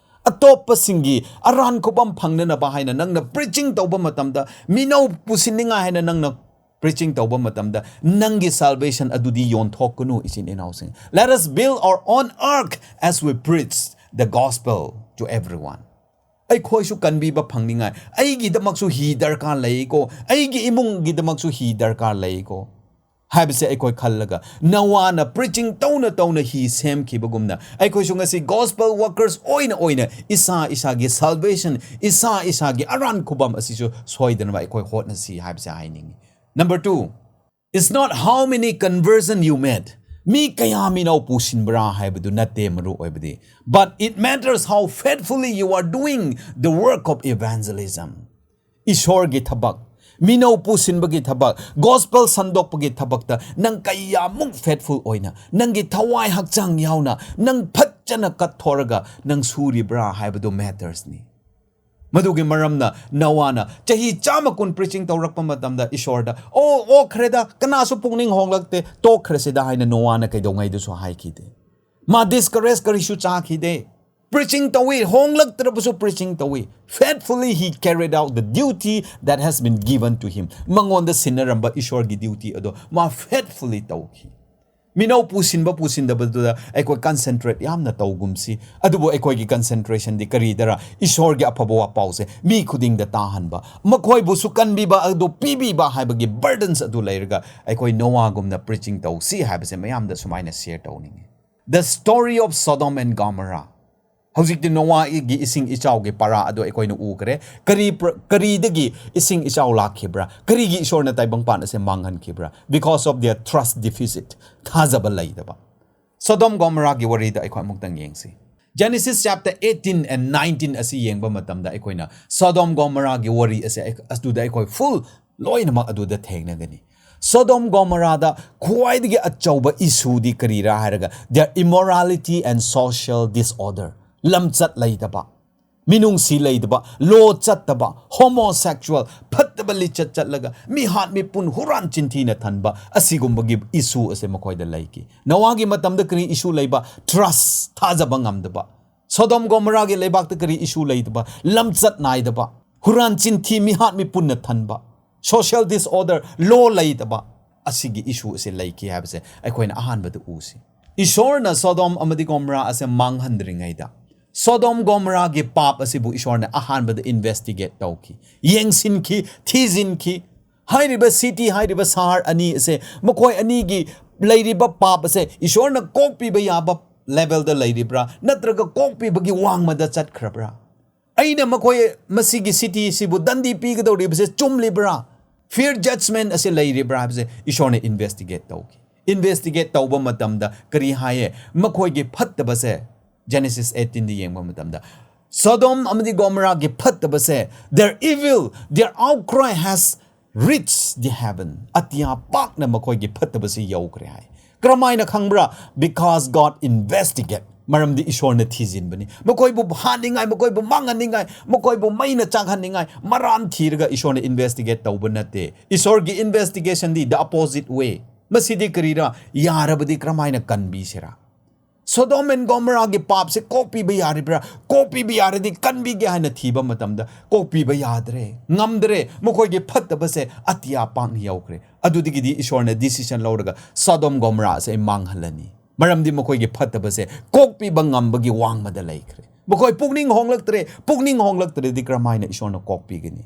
ꯑꯇꯣꯞꯄꯁꯤꯡꯒꯤ ꯑꯔꯥꯟ ꯈꯨꯕꯝ ꯐꯪꯅꯅꯕ ꯍꯥꯏꯅ ꯅꯪꯅ preaching ꯇꯧꯕ ꯃꯇꯝꯗ, ꯃꯤꯅꯧ ꯄꯨꯁꯤꯟꯅꯤꯡꯉꯥꯏ ꯍꯥꯏꯅ ꯅꯪꯅ preaching ꯇꯧꯕ ꯃꯇꯝꯗ, ꯅꯪꯒꯤ salvation ꯑꯗꯨꯗꯤ ꯌꯣꯟꯊꯣꯛꯀꯅꯨ, ꯏꯆꯤꯟ ꯏꯅꯥꯎꯁꯤꯡ꯫ Let us build our own ark as we preach the gospel to everyone. ꯑꯩꯈꯣꯏꯁꯨ ꯀꯟꯕꯤꯕ ꯐꯪꯅꯤꯡꯉꯥꯏ ꯑꯩꯒꯤꯗꯃꯛꯁꯨ ꯍꯤ ꯗꯔꯀꯥꯔ ꯂꯩꯀꯣ, ꯑꯩꯒꯤ ꯏꯃꯨꯡꯒꯤꯗꯃꯛꯁꯨ ꯍꯤ ꯗꯔꯀꯥꯔ ꯂꯩꯀꯣ ꯍꯥꯏꯕꯁꯦ ꯑꯩꯈꯣꯏ ꯈꯜꯂꯒ, ꯅꯣꯋꯥꯅ preaching ꯇꯧꯅ ꯇꯧꯅ ꯍꯤ ꯁꯦꯝꯈꯤꯕꯒꯨꯝꯅ, ꯑꯩꯈꯣꯏꯁꯨ ꯉꯁꯤ gospel workers ꯑꯣꯏꯅ ꯑꯣꯏꯅ ꯏꯁꯥ ꯏꯁꯥꯒꯤ salvation, ꯏꯁꯥ ꯏꯁꯥꯒꯤ ꯑꯔꯥꯟ ꯈꯨꯕꯝ ꯑꯁꯤꯁꯨ ꯁꯣꯏꯗꯅꯕ ꯑꯩꯈꯣꯏ ꯍꯣꯠꯅꯁꯤ ꯍꯥꯏꯕꯁꯦ ꯍꯥꯏꯅꯤꯡꯉꯤ꯫ Number two, it's not how many conversion you made. ꯃꯤ ꯀꯌꯥ ꯃꯤꯅꯧ ꯄꯨꯁꯤꯟꯕ꯭ꯔꯥ ꯍꯥꯏꯕꯗꯨ ꯅꯠꯇꯦ ꯃꯔꯨ ꯑꯣꯏꯕꯗꯤ, but it matters how faithfully you are doing the work of evangelism. ꯏꯁꯣꯔꯒꯤ ꯊꯕꯛ, ꯃꯤꯅꯧ ꯄꯨꯁꯤꯟꯕꯒꯤ ꯊꯕꯛ, gospel ꯁꯟꯗꯣꯛꯄꯒꯤ ꯊꯕꯛꯇ ꯅꯪ ꯀꯌꯥꯃꯨꯛ faithful ꯑꯣꯏꯅ, ꯅꯪꯒꯤ ꯊꯋꯥꯏ ꯍꯛꯆꯥꯡ ꯌꯥꯎꯅ, ꯅꯪ ꯐꯖꯅ ꯀꯠꯊꯣꯔꯒ ꯅꯪ ꯁꯨꯔꯤꯕ꯭ꯔꯥ ꯍꯥꯏꯕꯗꯨ mattersꯅꯤ꯫ ꯃꯗꯨꯒꯤ ꯃꯔꯝꯅ ꯅꯣꯋꯥꯅ ꯆꯍꯤ ꯆꯥꯝꯃ ꯀꯨꯟ preaching ꯇꯧꯔꯛꯄ ꯃꯇꯝꯗ ꯏꯁꯣꯔꯗ, "ꯑꯣ, ꯑꯣꯛꯈ꯭ꯔꯦꯗ, ꯀꯅꯥꯁꯨ ꯄꯨꯛꯅꯤꯡ ꯍꯣꯡꯂꯛꯇꯦ, ꯇꯣꯛꯈ꯭ꯔꯁꯤꯗ" ꯍꯥꯏꯅ ꯅꯣꯋꯥꯅ ꯀꯩꯗꯧꯉꯩꯗꯁꯨ ꯍꯥꯏꯈꯤꯗꯦ꯫ ꯃꯥ discourage ꯀꯔꯤꯁꯨ ꯆꯥꯈꯤꯗꯦ꯫ Preaching ꯇꯧꯏ, ꯍꯣꯡꯂꯛꯇ꯭ꯔꯕꯁꯨ preaching ꯇꯧꯏ꯫ Faithfully he carried out the duty that has been given to him. ꯃꯉꯣꯟꯗ ꯁꯤꯟꯅꯔꯝꯕ ꯏꯁꯣꯔꯒꯤ duty ꯑꯗꯣ ꯃꯥ faithfully ꯇꯧꯈꯤ꯫ ꯃꯤꯅꯧ ꯄꯨꯁꯤꯟꯕ ꯄꯨꯁꯤꯟꯗꯕꯗꯨꯗ ꯑꯩꯈꯣꯏ concentrate ꯌꯥꯝꯅ ꯇꯧꯒꯨꯝꯁꯤ꯫ ꯑꯗꯨꯕꯨ ꯑꯩꯈꯣꯏꯒꯤ concentrationꯗꯤ ꯀꯔꯤꯗꯔ? ꯏꯁꯣꯔꯒꯤ ꯑꯐꯕ ꯋꯥꯄꯥꯎꯁꯦ ꯃꯤ ꯈꯨꯗꯤꯡꯗ ꯇꯥꯍꯟꯕ, ꯃꯈꯣꯏꯕꯨꯁꯨ ꯀꯟꯕꯤꯕ ꯑꯗꯨ ꯄꯤꯕꯤꯕ ꯍꯥꯏꯕꯒꯤ burdens ꯑꯗꯨ ꯂꯩꯔꯒ ꯑꯩꯈꯣꯏ ꯅꯣꯋꯥꯒꯨꯝꯅ preaching ꯇꯧꯁꯤ ꯍꯥꯏꯕꯁꯦ ꯃꯌꯥꯝꯗ ꯁꯨꯃꯥꯏꯅ share ꯇꯧꯅꯤꯡꯉꯤ꯫ The story of Sodom and Gomorrah. ꯍꯧꯖꯤꯛꯇꯤ ꯅꯣꯋꯥꯒꯤ ꯏꯁꯤꯡ ꯏꯆꯥꯎꯒꯤ ꯄꯔꯥ ꯑꯗꯨ ꯑꯩꯈꯣꯏꯅ ꯎꯈ꯭ꯔꯦ꯫ ꯀꯔꯤ ꯄ꯭ꯔ-, ꯀꯔꯤꯗꯒꯤ ꯏꯁꯤꯡ ꯏꯆꯥꯎ ꯂꯥꯛꯈꯤꯕ꯭ꯔꯥ? ꯀꯔꯤꯒꯤ ꯏꯁꯣꯔꯅ ꯇꯥꯏꯕꯪꯄꯥꯟ ꯑꯁꯦ ꯃꯥꯡꯍꯟꯈꯤꯕ꯭ꯔꯥ? Because of their trust deficit, ꯊꯥꯖꯕ ꯂꯩꯇꯕ꯫ ꯁꯣꯗꯣꯝ ꯒꯣꯃꯣꯔꯥꯒꯤ ꯋꯥꯔꯤꯗ ꯑꯩꯈꯣꯏ ꯑꯃꯨꯛꯇꯪ ꯌꯦꯡꯁꯤ꯫ Genesis chapter eighteen and nineteen ꯑꯁꯤ ꯌꯦꯡꯕ ꯃꯇꯝꯗ ꯑꯩꯈꯣꯏꯅ ꯁꯣꯗꯣꯝ ꯒꯣꯃꯣꯔꯥꯒꯤ ꯋꯥꯔꯤ ꯑꯁꯦ ꯑꯩ-, ꯑꯗꯨꯗ ꯑꯩꯈꯣꯏ full ꯂꯣꯏꯅꯃꯛ ꯑꯗꯨꯗ ꯊꯦꯡꯅꯒꯅꯤ꯫ ꯁꯣꯗꯣꯝ ꯒꯣꯃꯣꯔꯥꯗ ꯈ꯭ꯋꯥꯏꯗꯒꯤ ꯑꯆꯧꯕ ꯏꯁꯨꯗꯤ ꯀꯔꯤꯔꯥ ꯍꯥꯏꯔꯒ, their immorality and social disorder, ꯂꯝꯆꯠ ꯂꯩꯇꯕ, ꯃꯤꯅꯨꯡꯁꯤ ꯂꯩꯇꯕ, ꯂꯣ ꯆꯠꯇꯕ, homosexual, ꯐꯠꯇꯕ ꯂꯤꯆꯠ ꯆꯠꯂꯒ ꯃꯤꯍꯥꯠ ꯃꯤꯄꯨꯟ ꯍꯨꯔꯥꯟ ꯆꯤꯟꯊꯤꯅ ꯊꯟꯕ, ꯑꯁꯤꯒꯨꯝꯕꯒꯤ ꯏꯁꯨ ꯑꯁꯦ ꯃꯈꯣꯏꯗ ꯂꯩꯈꯤ꯫ ꯅꯣꯋꯥꯒꯤ ꯃꯇꯝꯗ ꯀꯔꯤ ꯏꯁꯨ ꯂꯩꯕ? Trust, ꯊꯥꯖꯕ ꯉꯝꯗꯕ꯫ ꯁꯣꯗꯣꯝ ꯒꯣꯃꯣꯔꯥꯒꯤ ꯂꯩꯕꯥꯛꯇ ꯀꯔꯤ ꯏꯁꯨ ꯂꯩꯇꯕ? ꯂꯝꯆꯠ ꯅꯥꯏꯗꯕ, ꯍꯨꯔꯥꯟ ꯆꯤꯟꯊꯤ, ꯃꯤꯍꯥꯠ ꯃꯤꯄꯨꯟꯅ ꯊꯟꯕ, social disorder, ꯂꯣ ꯂꯩꯇꯕ, ꯑꯁꯤꯒꯤ ꯏꯁꯨ ꯑꯁꯤ ꯂꯩꯈꯤ ꯍꯥꯏꯕꯁꯦ ꯑꯩꯈꯣꯏꯅ ꯑꯍꯥꯟꯕꯗ ꯎꯁꯤ꯫ ꯏꯁꯣꯔꯅ ꯁꯣꯗꯣꯝ ꯑꯃꯗꯤ ꯒꯣꯃꯣꯔꯥ ꯑꯁꯦ ꯃꯥꯡꯍꯟꯗ꯭ꯔꯤꯉꯩꯗ, ꯁꯣꯗꯣꯝ ꯒꯣꯃꯣꯔꯥꯒꯤ ꯄꯥꯞ ꯑꯁꯤꯕꯨ ꯏꯁꯣꯔꯅ ꯑꯍꯥꯟꯕꯗ investigate ꯇꯧꯈꯤ, ꯌꯦꯡꯁꯤꯟꯈꯤ, ꯊꯤꯖꯤꯟꯈꯤ꯫ ꯍꯥꯏꯔꯤꯕ city, ꯍꯥꯏꯔꯤꯕ ꯁꯍꯔ ꯑꯅꯤ ꯑꯁꯦ, ꯃꯈꯣꯏ ꯑꯅꯤꯒꯤ ꯂꯩꯔꯤꯕ ꯄꯥꯞ ꯑꯁꯦ ꯏꯁꯣꯔꯅ ꯀꯣꯛꯄꯤꯕ ꯌꯥꯕ levelꯗ ꯂꯩꯔꯤꯕ꯭ꯔꯥ, ꯅꯠꯇ꯭ꯔꯒ ꯀꯣꯛꯄꯤꯕꯒꯤ ꯋꯥꯡꯃꯗ ꯆꯠꯈ꯭ꯔꯕ꯭ꯔꯥ? ꯑꯩꯅ ꯃꯈꯣꯏ, ꯃꯁꯤꯒꯤ cityꯁꯤꯕꯨ ꯗꯟꯗꯤ ꯄꯤꯒꯗꯧꯔꯤꯕꯁꯦ ꯆꯨꯝꯂꯤꯕ꯭ꯔꯥ? Fair judgment ꯑꯁꯤ ꯂꯩꯔꯤꯕ꯭ꯔꯥ ꯍꯥꯏꯕꯁꯦ ꯏꯁꯣꯔꯅ investigate ꯇꯧꯈꯤ꯫ Investigate ꯇꯧꯕ ꯃꯇꯝꯗ ꯀꯔꯤ ꯍꯥꯏꯌꯦ? ꯃꯈꯣꯏꯒꯤ ꯐꯠꯇꯕꯁꯦ, Genesis eighteenꯗ ꯌꯦꯡꯕ ꯃꯇꯝꯗ, ꯁꯣꯗꯣꯝ ꯑꯃꯗꯤ ꯒꯣꯃꯣꯔꯥꯒꯤ ꯐꯠꯇꯕꯁꯦ, their evil, their outcry has reached the heaven, ꯑꯇꯤꯌꯥ ꯄꯥꯛꯅ ꯃꯈꯣꯏꯒꯤ ꯐꯠꯇꯕꯁꯤ ꯌꯧꯈ꯭ꯔꯦ ꯍꯥꯏ꯫ ꯀꯔꯝꯍꯥꯏꯅ ꯈꯪꯕ꯭ꯔꯥ? Because God investigate, ꯃꯔꯝꯗꯤ ꯏꯁꯣꯔꯅ ꯊꯤꯖꯤꯟꯕꯅꯤ꯫ ꯃꯈꯣꯏꯕꯨ ꯍꯥꯠꯅꯤꯡꯉꯥꯏ, ꯃꯈꯣꯏꯕꯨ ꯃꯥꯡꯍꯟꯅꯤꯡꯉꯥꯏ, ꯃꯈꯣꯏꯕꯨ ꯃꯩꯅ ꯆꯥꯛꯍꯟꯅꯤꯡꯉꯥꯏ ꯃꯔꯥꯟ ꯊꯤꯔꯒ ꯏꯁꯣꯔꯅ investigate ꯇꯧꯕ ꯅꯠꯇꯦ꯫ ꯏꯁꯣꯔꯒꯤ investigationꯗꯤ the opposite way꯫ ꯃꯁꯤꯗꯤ ꯀꯔꯤꯔꯥ? ꯌꯥꯔꯕꯗꯤ ꯀꯔꯝꯍꯥꯏꯅ ꯀꯟꯕꯤꯁꯤꯔꯥ? ꯁꯣꯗꯣꯝ ꯑꯦꯟ ꯒꯣꯃꯣꯔꯥꯒꯤ ꯄꯥꯞꯁꯦ ꯀꯣꯛꯄꯤꯕ ꯌꯥꯔꯤꯕ꯭ꯔꯥ? ꯀꯣꯛꯄꯤꯕ ꯌꯥꯔꯗꯤ ꯀꯟꯕꯤꯒꯦ ꯍꯥꯏꯅ ꯊꯤꯕ ꯃꯇꯝꯗ ꯀꯣꯛꯄꯤꯕ ꯌꯥꯗ꯭ꯔꯦ, ꯉꯝꯗ꯭ꯔꯦ꯫ ꯃꯈꯣꯏꯒꯤ ꯐꯠꯇꯕꯁꯦ ꯑꯇꯤꯌꯥ ꯄꯥꯛꯅ ꯌꯧꯈ꯭ꯔꯦ꯫ ꯑꯗꯨꯗꯒꯤꯗꯤ ꯏꯁꯣꯔꯅ decision ꯂꯧꯔꯒ ꯁꯣꯗꯣꯝ ꯒꯣꯃꯣꯔꯥꯁꯦ ꯑꯩ ꯃꯥꯡꯍꯜꯂꯅꯤ, ꯃꯔꯝꯗꯤ ꯃꯈꯣꯏꯒꯤ ꯐꯠꯇꯕꯁꯦ ꯀꯣꯛꯄꯤꯕ ꯉꯝꯕꯒꯤ ꯋꯥꯡꯃꯗ ꯂꯩꯈ꯭ꯔꯦ꯫ ꯃꯈꯣꯏ ꯄꯨꯛꯅꯤꯡ ꯍꯣꯡꯂꯛꯇ꯭ꯔꯦ꯫ ꯄꯨꯛꯅꯤꯡ ꯍꯣꯡꯂꯛꯇ꯭ꯔꯗꯤ ꯀꯔꯝꯍꯥꯏꯅ ꯏꯁꯣꯔꯅ ꯀꯣꯛꯄꯤꯒꯅꯤ?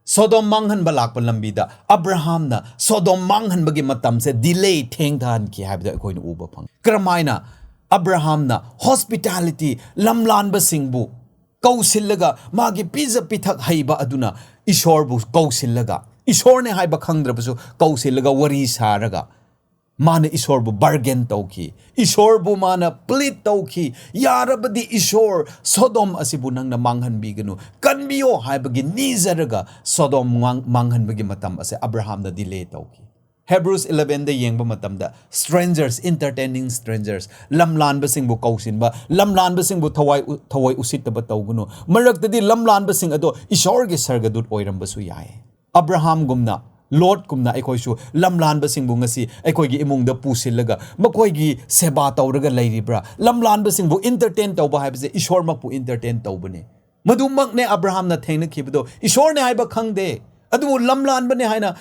ꯁꯣꯗꯣꯝ ꯃꯥꯡꯍꯟꯕ ꯂꯥꯛꯄ ꯂꯝꯕꯤꯗ ꯑꯕ꯭ꯔꯥꯍꯥꯝꯅ ꯁꯣꯗꯣꯝ ꯃꯥꯡꯍꯟꯕꯒꯤ ꯃꯇꯝꯁꯦ delay, ꯊꯦꯡꯊꯍꯟꯈꯤ ꯍꯥꯏꯕꯗꯣ ꯑꯩꯈꯣꯏꯅ ꯎꯕ ꯐꯪꯉꯤ꯫ ꯀꯔꯝꯍꯥꯏꯅ ꯑꯕ꯭ꯔꯥꯍꯥꯝꯅ hospitality, ꯂꯝꯂꯥꯟꯕꯁꯤꯡꯕꯨ ꯀꯧꯁꯤꯜꯂꯒ, ꯃꯥꯒꯤ ꯄꯤꯖ ꯄꯤꯊꯛ ꯍꯩꯕ ꯑꯗꯨꯅ ꯏꯁꯣꯔꯕꯨ ꯀꯧꯁꯤꯜꯂꯒ, ꯏꯁꯣꯔꯅꯦ ꯍꯥꯏꯕ ꯈꯪꯗ꯭ꯔꯕꯁꯨ ꯀꯧꯁꯤꯜꯂꯒ ꯋꯥꯔꯤ ꯁꯥꯔꯒ, ꯃꯥꯅ ꯏꯁꯣꯔꯕꯨ bargain ꯇꯧꯈꯤ꯫ ꯏꯁꯣꯔꯕꯨ ꯃꯥꯅ plead ꯇꯧꯈꯤ, "ꯌꯥꯔꯕꯗꯤ ꯏꯁꯣꯔ, ꯁꯣꯗꯣꯝ ꯑꯁꯤꯕꯨ ꯅꯪꯅ ꯃꯥꯡꯍꯟꯕꯤꯒꯅꯨ, ꯀꯟꯕꯤꯌꯣ" ꯍꯥꯏꯕꯒꯤ ꯅꯤꯖꯔꯒ ꯁꯣꯗꯣꯝ ꯃꯥꯡ-, ꯃꯥꯡꯍꯟꯕꯒꯤ ꯃꯇꯝ ꯑꯁꯦ ꯑꯕ꯭ꯔꯥꯍꯥꯝꯅ delay ꯇꯧꯈꯤ꯫ Hebrews elevenꯗ ꯌꯦꯡꯕ ꯃꯇꯝꯗ, strangers, entertaining strangers, ꯂꯝꯂꯥꯟꯕꯁꯤꯡꯕꯨ ꯀꯧꯁꯤꯟꯕ, ꯂꯝꯂꯥꯟꯕꯁꯤꯡꯕꯨ ꯊꯋꯥꯏ ꯎ-, ꯊꯋꯥꯏ ꯎꯁꯤꯠꯇꯕ ꯇꯧꯒꯅꯨ꯫ ꯃꯔꯛꯇꯗꯤ ꯂꯝꯂꯥꯟꯕꯁꯤꯡ ꯑꯗꯣ ꯏꯁꯣꯔꯒꯤ ꯁꯔꯒꯗꯨꯠ ꯑꯣꯏꯔꯝꯕꯁꯨ ꯌꯥꯏ꯫ ꯑꯕ꯭ꯔꯥꯍꯥꯝꯒꯨꯝꯅ, ꯂꯣꯠꯀꯨꯝꯅ ꯑꯩꯈꯣꯏꯁꯨ ꯂꯝꯂꯥꯟꯕꯁꯤꯡꯕꯨ ꯉꯁꯤ ꯑꯩꯈꯣꯏꯒꯤ ꯏꯃꯨꯡꯗ ꯄꯨꯁꯤꯜꯂꯒ ꯃꯈꯣꯏꯒꯤ ꯁꯦꯕꯥ ꯇꯧꯔꯒ ꯂꯩꯔꯤꯕ꯭ꯔꯥ? ꯂꯝꯂꯥꯟꯕꯁꯤꯡꯕꯨ entertain ꯇꯧꯕ ꯍꯥꯏꯕꯁꯦ ꯏꯁꯣꯔꯃꯛꯄꯨ entertain ꯇꯧꯕꯅꯤ꯫ ꯃꯗꯨꯃꯛꯅꯦ ꯑꯕ꯭ꯔꯥꯍꯥꯝꯅ ꯊꯦꯡꯅꯈꯤꯕꯗꯣ꯫ ꯏꯁꯣꯔꯅꯦ ꯍꯥꯏꯕ ꯈꯪꯗꯦ, ꯑꯗꯨꯕꯨ ꯂꯝꯂꯥꯟꯕꯅꯦ ꯍꯥꯏꯅ,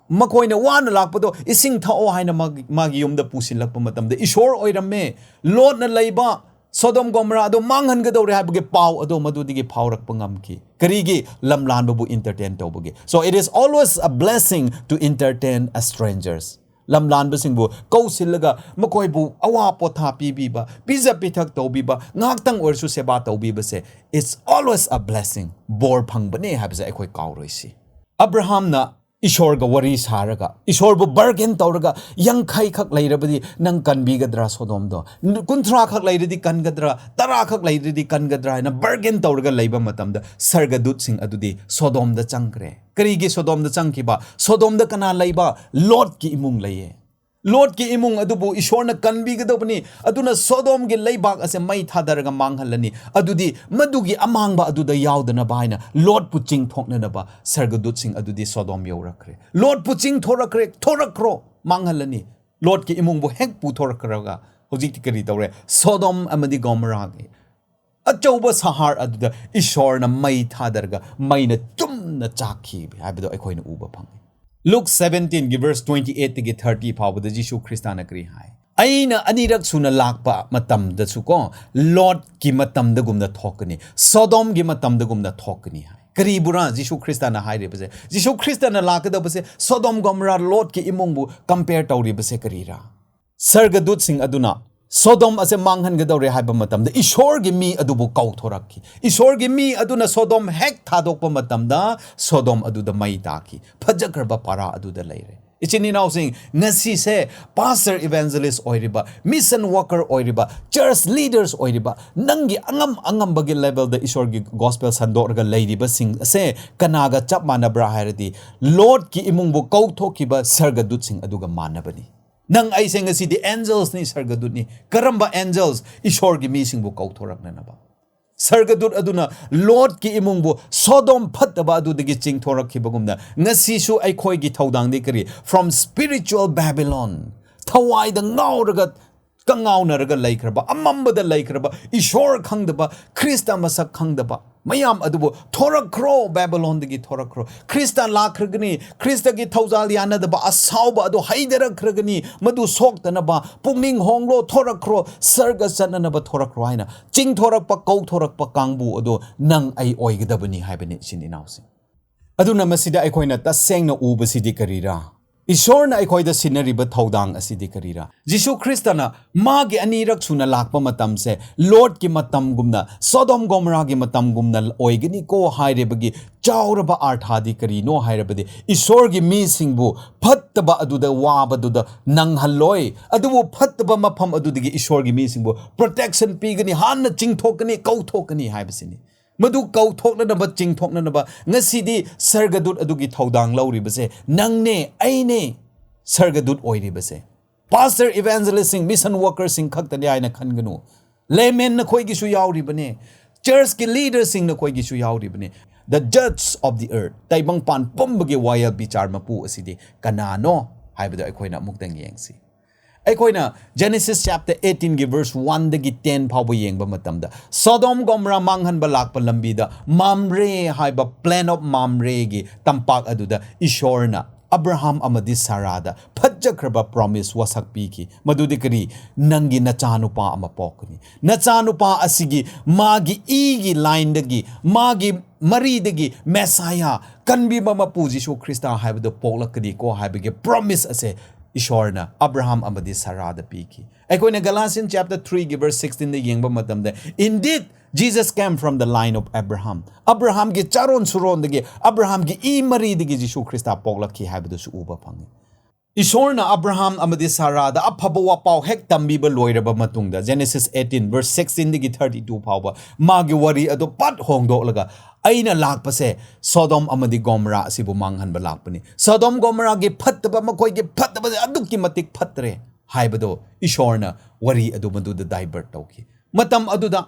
ꯃꯈꯣꯏꯅ ꯋꯥꯅ ꯂꯥꯛꯄꯗꯣ, ꯏꯁꯤꯡ ꯊꯛꯑꯣ ꯍꯥꯏꯅ ꯃꯥꯒꯤ, ꯃꯥꯒꯤ ꯌꯨꯝꯗ ꯄꯨꯁꯤꯜꯂꯛꯄ ꯃꯇꯝꯗ ꯏꯁꯣꯔ ꯑꯣꯏꯔꯝꯃꯦ꯫ ꯂꯣꯠꯅ ꯂꯩꯕ ꯁꯣꯗꯣꯝ ꯒꯣꯃꯣꯔꯥ ꯑꯗꯣ ꯃꯥꯡꯍꯟꯒꯗꯧꯔꯦ ꯍꯥꯏꯕꯒꯤ ꯄꯥꯎ ꯑꯗꯣ ꯃꯗꯨꯗꯒꯤ ꯐꯥꯎꯔꯛꯄ ꯉꯝꯈꯤ꯫ ꯀꯔꯤꯒꯤ? ꯂꯝꯂꯥꯟꯕꯕꯨ entertain ꯇꯧꯕꯒꯤ꯫ So it is always a blessing to entertain a strangers. ꯂꯝꯂꯥꯟꯕꯁꯤꯡꯕꯨ ꯀꯧꯁꯤꯜꯂꯒ ꯃꯈꯣꯏꯕꯨ ꯑꯋꯥ ꯄꯣꯊꯥ ꯄꯤꯕꯤꯕ, ꯄꯤꯖ ꯄꯤꯊꯛ ꯇꯧꯕꯤꯕ, ꯉꯥꯏꯍꯥꯛꯇꯪ ꯑꯣꯏꯔꯁꯨ ꯁꯦꯕꯥ ꯇꯧꯕꯤꯕꯁꯦ, it's always a blessing, ꯕꯣꯔ ꯐꯪꯕꯅꯦ ꯍꯥꯏꯕꯁꯦ ꯑꯩꯈꯣꯏ ꯀꯥꯎꯔꯣꯏꯁꯤ꯫ ꯑꯕ꯭ꯔꯥꯍꯥꯝꯅ ꯏꯁꯣꯔꯒ ꯋꯥꯔꯤ ꯁꯥꯔꯒ, ꯏꯁꯣꯔꯕꯨ bargain ꯇꯧꯔꯒ, "ꯌꯥꯡꯈꯩ ꯈꯛ ꯂꯩꯔꯕꯗꯤ ꯅꯪ ꯀꯟꯕꯤꯒꯗ꯭ꯔꯥ ꯁꯣꯗꯣꯝꯗꯣ? ꯀꯨꯟꯊ꯭ꯔꯥ ꯈꯛ ꯂꯩꯔꯗꯤ ꯀꯟꯒꯗ꯭ꯔꯥ? ꯇꯔꯥ ꯈꯛ ꯂꯩꯔꯗꯤ ꯀꯟꯒꯗ꯭ꯔꯥ?" ꯍꯥꯏꯅ bargain ꯇꯧꯔꯒ ꯂꯩꯕ ꯃꯇꯝꯗ ꯁꯔꯒꯗꯨꯠꯁꯤꯡ ꯑꯗꯨꯗꯤ ꯁꯣꯗꯣꯝꯗ ꯆꯪꯈ꯭ꯔꯦ꯫ ꯀꯔꯤꯒꯤ ꯁꯣꯗꯣꯝꯗ ꯆꯪꯈꯤꯕ? ꯁꯣꯗꯣꯝꯗ ꯀꯅꯥ ꯂꯩꯕ? ꯂꯣꯠꯀꯤ ꯏꯃꯨꯡ ꯂꯩꯌꯦ꯫ ꯂꯣꯠꯀꯤ ꯏꯃꯨꯡ ꯑꯗꯨꯕꯨ ꯏꯁꯣꯔꯅ ꯀꯟꯕꯤꯒꯗꯧꯕꯅꯤ, ꯑꯗꯨꯅ ꯁꯣꯗꯣꯝꯒꯤ ꯂꯩꯕꯥꯛ ꯑꯁꯦ ꯃꯩ ꯊꯥꯗꯔꯒ ꯃꯥꯡꯍꯜꯂꯅꯤ꯫ ꯑꯗꯨꯗꯤ ꯃꯗꯨꯒꯤ ꯑꯃꯥꯡꯕ ꯑꯗꯨꯗ ꯌꯥꯎꯗꯅꯕ ꯍꯥꯏꯅ ꯂꯣꯠꯄꯨ ꯆꯤꯡꯊꯣꯛꯅꯅꯕ ꯁꯔꯒꯗꯨꯠꯁꯤꯡ ꯑꯗꯨꯗꯤ ꯁꯣꯗꯣꯝ ꯌꯧꯔꯛꯈ꯭ꯔꯦ꯫ "ꯂꯣꯠꯄꯨ ꯆꯤꯡꯊꯣꯔꯛꯈ꯭ꯔꯦ, ꯊꯣꯔꯛꯈ꯭ꯔꯣ, ꯃꯥꯡꯍꯜꯂꯅꯤ"꯫ ꯂꯣꯠꯀꯤ ꯏꯃꯨꯡꯕꯨ ꯍꯦꯛ ꯄꯨꯊꯣꯔꯛꯈ꯭ꯔꯒ ꯍꯧꯖꯤꯛꯇꯤ ꯀꯔꯤ ꯇꯧꯔꯦ? ꯁꯣꯗꯣꯝ ꯑꯃꯗꯤ ꯒꯣꯃꯣꯔꯥꯒꯤ ꯑꯆꯧꯕ ꯁꯍꯔ ꯑꯗꯨꯗ ꯏꯁꯣꯔꯅ ꯃꯩ ꯊꯥꯗꯔꯒ ꯃꯩꯅ ꯆꯨꯝꯅ ꯆꯥꯛꯈꯤ ꯍꯥꯏꯕꯗꯣ ꯑꯩꯈꯣꯏꯅ ꯎꯕ ꯐꯪꯉꯤ꯫ Luke seventeenꯒꯤ verse twenty eightꯇꯒꯤ thirty ꯐꯥꯎꯕꯗ ꯖꯤꯁꯨ ꯈ꯭ꯔꯤꯁꯇꯅ ꯀꯔꯤ ꯍꯥꯏ? "ꯑꯩꯅ ꯑꯅꯤꯔꯛ ꯁꯨꯅ ꯂꯥꯛꯄ ꯃꯇꯝꯗꯁꯨꯀꯣ, ꯂꯣꯠꯀꯤ ꯃꯇꯝꯗꯒꯨꯝꯅ ꯊꯣꯛꯀꯅꯤ, ꯁꯣꯗꯣꯝꯒꯤ ꯃꯇꯝꯗꯒꯨꯝꯅ ꯊꯣꯛꯀꯅꯤ" ꯍꯥꯏ꯫ ꯀꯔꯤꯕꯨꯔꯥ ꯖꯤꯁꯨ ꯈ꯭ꯔꯤꯁꯇꯅ ꯍꯥꯏꯔꯤꯕꯁꯦ? ꯖꯤꯁꯨ ꯈ꯭ꯔꯤꯁꯇꯅ ꯂꯥꯛꯀꯗꯕꯁꯦ ꯁꯣꯗꯣꯝ ꯒꯣꯃꯣꯔꯥ, ꯂꯣꯠꯀꯤ ꯏꯃꯨꯡꯕꯨ compare ꯇꯧꯔꯤꯕꯁꯦ ꯀꯔꯤꯔꯥ? ꯁꯔꯒꯗꯨꯠꯁꯤꯡ ꯑꯗꯨꯅ ꯁꯣꯗꯣꯝ ꯑꯁꯦ ꯃꯥꯡꯍꯟꯒꯗꯧꯔꯦ ꯍꯥꯏꯕ ꯃꯇꯝꯗ ꯏꯁꯣꯔꯒꯤ ꯃꯤ ꯑꯗꯨꯕꯨ ꯀꯧꯊꯣꯔꯛꯈꯤ꯫ ꯏꯁꯣꯔꯒꯤ ꯃꯤ ꯑꯗꯨꯅ ꯁꯣꯗꯣꯝ ꯍꯦꯛ ꯊꯥꯗꯣꯛꯄ ꯃꯇꯝꯗ ꯁꯣꯗꯣꯝ ꯑꯗꯨꯗ ꯃꯩ ꯇꯥꯈꯤ꯫ ꯐꯖꯈ꯭ꯔꯕ ꯄꯔꯥ ꯑꯗꯨꯗ ꯂꯩꯔꯦ꯫ ꯏꯆꯤꯟ ꯏꯅꯥꯎꯁꯤꯡ, ꯉꯁꯤꯁꯦ pastor, evangelist ꯑꯣꯏꯔꯤꯕ, mission worker ꯑꯣꯏꯔꯤꯕ, church leaders ꯑꯣꯏꯔꯤꯕ, ꯅꯪꯒꯤ ꯑꯉꯝ ꯑꯉꯝꯕꯒꯤ levelꯗ ꯏꯁꯣꯔꯒꯤ gospel ꯁꯟꯗꯣꯛꯂꯒ ꯂꯩꯔꯤꯕꯁꯤꯡ ꯑꯁꯦ ꯀꯅꯥꯒ ꯆꯞ ꯃꯥꯟꯅꯕ꯭ꯔꯥ ꯍꯥꯏꯔꯗꯤ, ꯂꯣꯠꯀꯤ ꯏꯃꯨꯡꯕꯨ ꯀꯧꯊꯣꯛꯈꯤꯕ ꯁꯔꯒꯗꯨꯠꯁꯤꯡ ꯑꯗꯨꯒ ꯃꯥꯟꯅꯕꯅꯤ꯫ ꯅꯪ ꯑꯩꯁꯦ ꯉꯁꯤꯗꯤ angelsꯅꯤ, ꯁꯔꯒꯗꯨꯠꯅꯤ꯫ ꯀꯔꯝꯕ angels? ꯏꯁꯣꯔꯒꯤ ꯃꯤꯁꯤꯡꯕꯨ ꯀꯧꯊꯣꯔꯛꯅꯅꯕ꯫ ꯁꯔꯒꯗꯨꯠ ꯑꯗꯨꯅ ꯂꯣꯠꯀꯤ ꯏꯃꯨꯡꯕꯨ ꯁꯣꯗꯣꯝ ꯐꯠꯇꯕ ꯑꯗꯨꯗꯒꯤ ꯆꯤꯡꯊꯣꯔꯛꯈꯤꯕꯒꯨꯝꯅ, ꯉꯁꯤꯁꯨ ꯑꯩꯈꯣꯏꯒꯤ ꯊꯧꯗꯥꯡꯗꯤ ꯀꯔꯤ? From spiritual Babylon, ꯊꯋꯥꯏꯗ ꯉꯥꯎꯔꯒ, ꯀꯉꯥꯎꯅꯔꯒ ꯂꯩꯈ꯭ꯔꯕ, ꯑꯃꯝꯕꯗ ꯂꯩꯈ꯭ꯔꯕ, ꯏꯁꯣꯔ ꯈꯪꯗꯕ, ꯈ꯭ꯔꯤꯁꯇ ꯃꯁꯛ ꯈꯪꯗꯕ ꯃꯌꯥꯝ ꯑꯗꯨꯕꯨ ꯊꯣꯔꯛꯈ꯭ꯔꯣ, ꯕꯦꯕꯤꯂꯣꯟꯗꯒꯤ ꯊꯣꯔꯛꯈ꯭ꯔꯣ꯫ ꯈ꯭ꯔꯤꯁꯇ ꯂꯥꯛꯈ꯭ꯔꯒꯅꯤ, ꯈ꯭ꯔꯤꯁꯇꯒꯤ ꯊꯧꯖꯥꯜ ꯌꯥꯅꯗꯕ ꯑꯁꯥꯎꯕ ꯑꯗꯨ ꯍꯩꯊꯔꯛꯈ꯭ꯔꯒꯅꯤ꯫ ꯃꯗꯨ ꯁꯣꯛꯇꯅꯕ ꯄꯨꯛꯅꯤꯡ ꯍꯣꯡꯂꯣ, ꯊꯣꯔꯛꯈ꯭ꯔꯣ, ꯁꯔꯒ ꯆꯠꯅꯅꯕ ꯊꯣꯔꯛꯈ꯭ꯔꯣ ꯍꯥꯏꯅ ꯆꯤꯡꯊꯣꯔꯛꯄ, ꯀꯧꯊꯣꯔꯛꯄ ꯀꯥꯡꯕꯨ ꯑꯗꯨ ꯅꯪ ꯑꯩ ꯑꯣꯏꯒꯗꯕꯅꯤ ꯍꯥꯏꯕꯅꯤ, ꯏꯆꯤꯟ ꯏꯅꯥꯎꯁꯤꯡ꯫ ꯑꯗꯨꯅ ꯃꯁꯤꯗ ꯑꯩꯈꯣꯏꯅ ꯇꯁꯦꯡꯅ ꯎꯕꯁꯤꯗꯤ ꯀꯔꯤꯔꯥ? ꯏꯁꯣꯔꯅ ꯑꯩꯈꯣꯏꯗ ꯁꯤꯟꯅꯔꯤꯕ ꯊꯧꯗꯥꯡ ꯑꯁꯤꯗꯤ ꯀꯔꯤꯔꯥ? ꯖꯤꯁꯨ ꯈ꯭ꯔꯤꯁꯇꯅ ꯃꯥꯒꯤ ꯑꯅꯤꯔꯛ ꯁꯨꯅ ꯂꯥꯛꯄ ꯃꯇꯝꯁꯦ ꯂꯣꯠꯀꯤ ꯃꯇꯝꯒꯨꯝꯅ, ꯁꯣꯗꯣꯝ ꯒꯣꯃꯣꯔꯥꯒꯤ ꯃꯇꯝꯒꯨꯝꯅ ꯑꯣꯏꯒꯅꯤꯀꯣ ꯍꯥꯏꯔꯤꯕꯒꯤ ꯆꯥꯎꯔꯕ ꯑꯥꯔꯊꯥꯗꯤ ꯀꯔꯤꯅꯣ ꯍꯥꯏꯔꯕꯗꯤ, ꯏꯁꯣꯔꯒꯤ ꯃꯤꯁꯤꯡꯕꯨ ꯐꯠꯇꯕ ꯑꯗꯨꯗ ꯋꯥꯕꯗꯨꯗ ꯅꯪꯍꯜꯂꯣꯏ, ꯑꯗꯨꯕꯨ ꯐꯠꯇꯕ ꯃꯐꯝ ꯑꯗꯨꯗꯒꯤ ꯏꯁꯣꯔꯒꯤ ꯃꯤꯁꯤꯡꯕꯨ protection ꯄꯤꯒꯅꯤ, ꯍꯥꯟꯅ ꯆꯤꯡꯊꯣꯛꯀꯅꯤ, ꯀꯧꯊꯣꯛꯀꯅꯤ ꯍꯥꯏꯕꯁꯤꯅꯤ꯫ ꯃꯗꯨ ꯀꯧꯊꯣꯛꯅꯅꯕ, ꯆꯤꯡꯊꯣꯛꯅꯅꯕ ꯉꯁꯤꯗꯤ ꯁꯔꯒꯗꯨꯠ ꯑꯗꯨꯒꯤ ꯊꯧꯗꯥꯡ ꯂꯧꯔꯤꯕꯁꯦ ꯅꯪꯅꯦ, ꯑꯩꯅꯦ꯫ ꯁꯔꯒꯗꯨꯠ ꯑꯣꯏꯔꯤꯕꯁꯦ pastor, evangelistꯁꯤꯡ, mission workerꯁꯤꯡ ꯈꯛꯇꯅꯦ ꯍꯥꯏꯅ ꯈꯟꯒꯅꯨ꯫ Laymen ꯅꯈꯣꯏꯒꯤꯁꯨ ꯌꯥꯎꯔꯤꯕꯅꯦ꯫ Churchꯀꯤ leaderꯁꯤꯡ ꯅꯈꯣꯏꯒꯤꯁꯨ ꯌꯥꯎꯔꯤꯕꯅꯦ꯫ The judge of the earth, ꯇꯥꯏꯕꯪꯄꯥꯟ ꯄꯨꯝꯕꯒꯤ ꯋꯥꯌꯦꯜ ꯕꯤꯆꯥꯔ ꯃꯄꯨ ꯑꯁꯤꯗꯤ ꯀꯅꯥꯅꯣ ꯍꯥꯏꯕꯗꯣ ꯑꯩꯈꯣꯏꯅ ꯑꯃꯨꯛꯇꯪ ꯌꯦꯡꯁꯤ꯫ ꯑꯩꯈꯣꯏꯅ Genesis chapter eighteenꯒꯤ verse oneꯗꯒꯤ ten ꯐꯥꯎꯕ ꯌꯦꯡꯕ ꯃꯇꯝꯗ, ꯁꯣꯗꯣꯝ ꯒꯣꯃꯣꯔꯥ ꯃꯥꯡꯍꯟꯕ ꯂꯥꯛꯄ ꯂꯝꯕꯤꯗ ꯃꯥꯝꯔꯦ ꯍꯥꯏꯕ plain of ꯃꯥꯝꯔꯦꯒꯤ ꯇꯝꯄꯥꯛ ꯑꯗꯨꯗ ꯏꯁꯣꯔꯅ ꯑꯕ꯭ꯔꯥꯍꯥꯝ ꯑꯃꯗꯤ ꯁꯥꯔꯥꯗ ꯐꯖꯈ꯭ꯔꯕ promise, ꯋꯥꯁꯛ ꯄꯤꯈꯤ꯫ ꯃꯗꯨꯗꯤ ꯀꯔꯤ? ꯅꯪꯒꯤ ꯅꯆꯥꯅꯨꯄꯥ ꯑꯃ ꯄꯣꯛꯀꯅꯤ꯫ ꯅꯆꯥꯅꯨꯄꯥ ꯑꯁꯤꯒꯤ, ꯃꯥꯒꯤ ꯏꯒꯤ lineꯗꯒꯤ, ꯃꯥꯒꯤ ꯃꯔꯤꯗꯒꯤ ꯃꯦꯁꯥꯌꯥ, ꯀꯟꯕꯤꯕ ꯃꯄꯨ ꯖꯤꯁꯨ ꯈ꯭ꯔꯤꯁꯇ ꯍꯥꯏꯕꯗꯨ ꯄꯣꯛꯂꯛꯀꯅꯤꯀꯣ ꯍꯥꯏꯕꯒꯤ promise ꯑꯁꯦ ꯏꯁꯣꯔꯅ ꯑꯕ꯭ꯔꯥꯍꯝ ꯑꯃꯗꯤ ꯁꯥꯔꯥꯗ ꯄꯤꯈꯤ꯫ ꯑꯩꯈꯣꯏꯅ Galatians chapter three ꯒꯤ verse sixteen ꯗ ꯌꯦꯡꯕ ꯃꯇꯝꯗ, "Indeed, Jesus came from the line of Abraham." ꯑꯕ꯭ꯔꯥꯍꯝꯒꯤ ꯆꯥꯔꯣꯟ ꯁꯨꯔꯣꯟꯗꯒꯤ, ꯑꯕ꯭ꯔꯥꯍꯝꯒꯤ ꯏ ꯃꯔꯤꯗꯒꯤ ꯖꯤꯁꯨ ꯈ꯭ꯔꯤꯁꯇ ꯄꯣꯛꯂꯛꯈꯤ ꯍꯥꯏꯕꯗꯨꯁꯨ ꯎꯕ ꯐꯪꯉꯤ꯫ ꯏꯁꯣꯔꯅ ꯑꯕ꯭ꯔꯥꯍꯝ ꯑꯃꯗꯤ ꯁꯥꯔꯥꯗ ꯑꯐꯕ ꯋꯥꯄꯥꯎ ꯍꯦꯛ ꯇꯝꯕꯤꯕ ꯂꯣꯏꯔꯕ ꯃꯇꯨꯡꯗ, Genesis eighteen verse sixteen ꯗꯒꯤ thirty two ꯐꯥꯎꯕ ꯃꯥꯒꯤ ꯋꯥꯔꯤ ꯑꯗꯨ ꯄꯠ ꯍꯣꯡꯗꯣꯛꯂꯒ, "ꯑꯩꯅ ꯂꯥꯛꯄꯁꯦ ꯁꯣꯗꯣꯝ ꯑꯃꯗꯤ ꯒꯣꯃꯣꯔꯥ ꯑꯁꯤꯕꯨ ꯃꯥꯡꯍꯟꯕ ꯂꯥꯛꯄꯅꯤ꯫ ꯁꯣꯗꯣꯝ ꯒꯣꯃꯣꯔꯥꯒꯤ ꯐꯠꯇꯕ, ꯃꯈꯣꯏꯒꯤ ꯐꯠꯇꯕꯁꯦ ꯑꯗꯨꯛꯀꯤ ꯃꯇꯤꯛ ꯐꯠꯇ꯭ꯔꯦ" ꯍꯥꯏꯕꯗꯣ ꯏꯁꯣꯔꯅ ꯋꯥꯔꯤ ꯑꯗꯨ ꯃꯗꯨꯗ divert ꯇꯧꯈꯤ꯫ ꯃꯇꯝ ꯑꯗꯨꯗ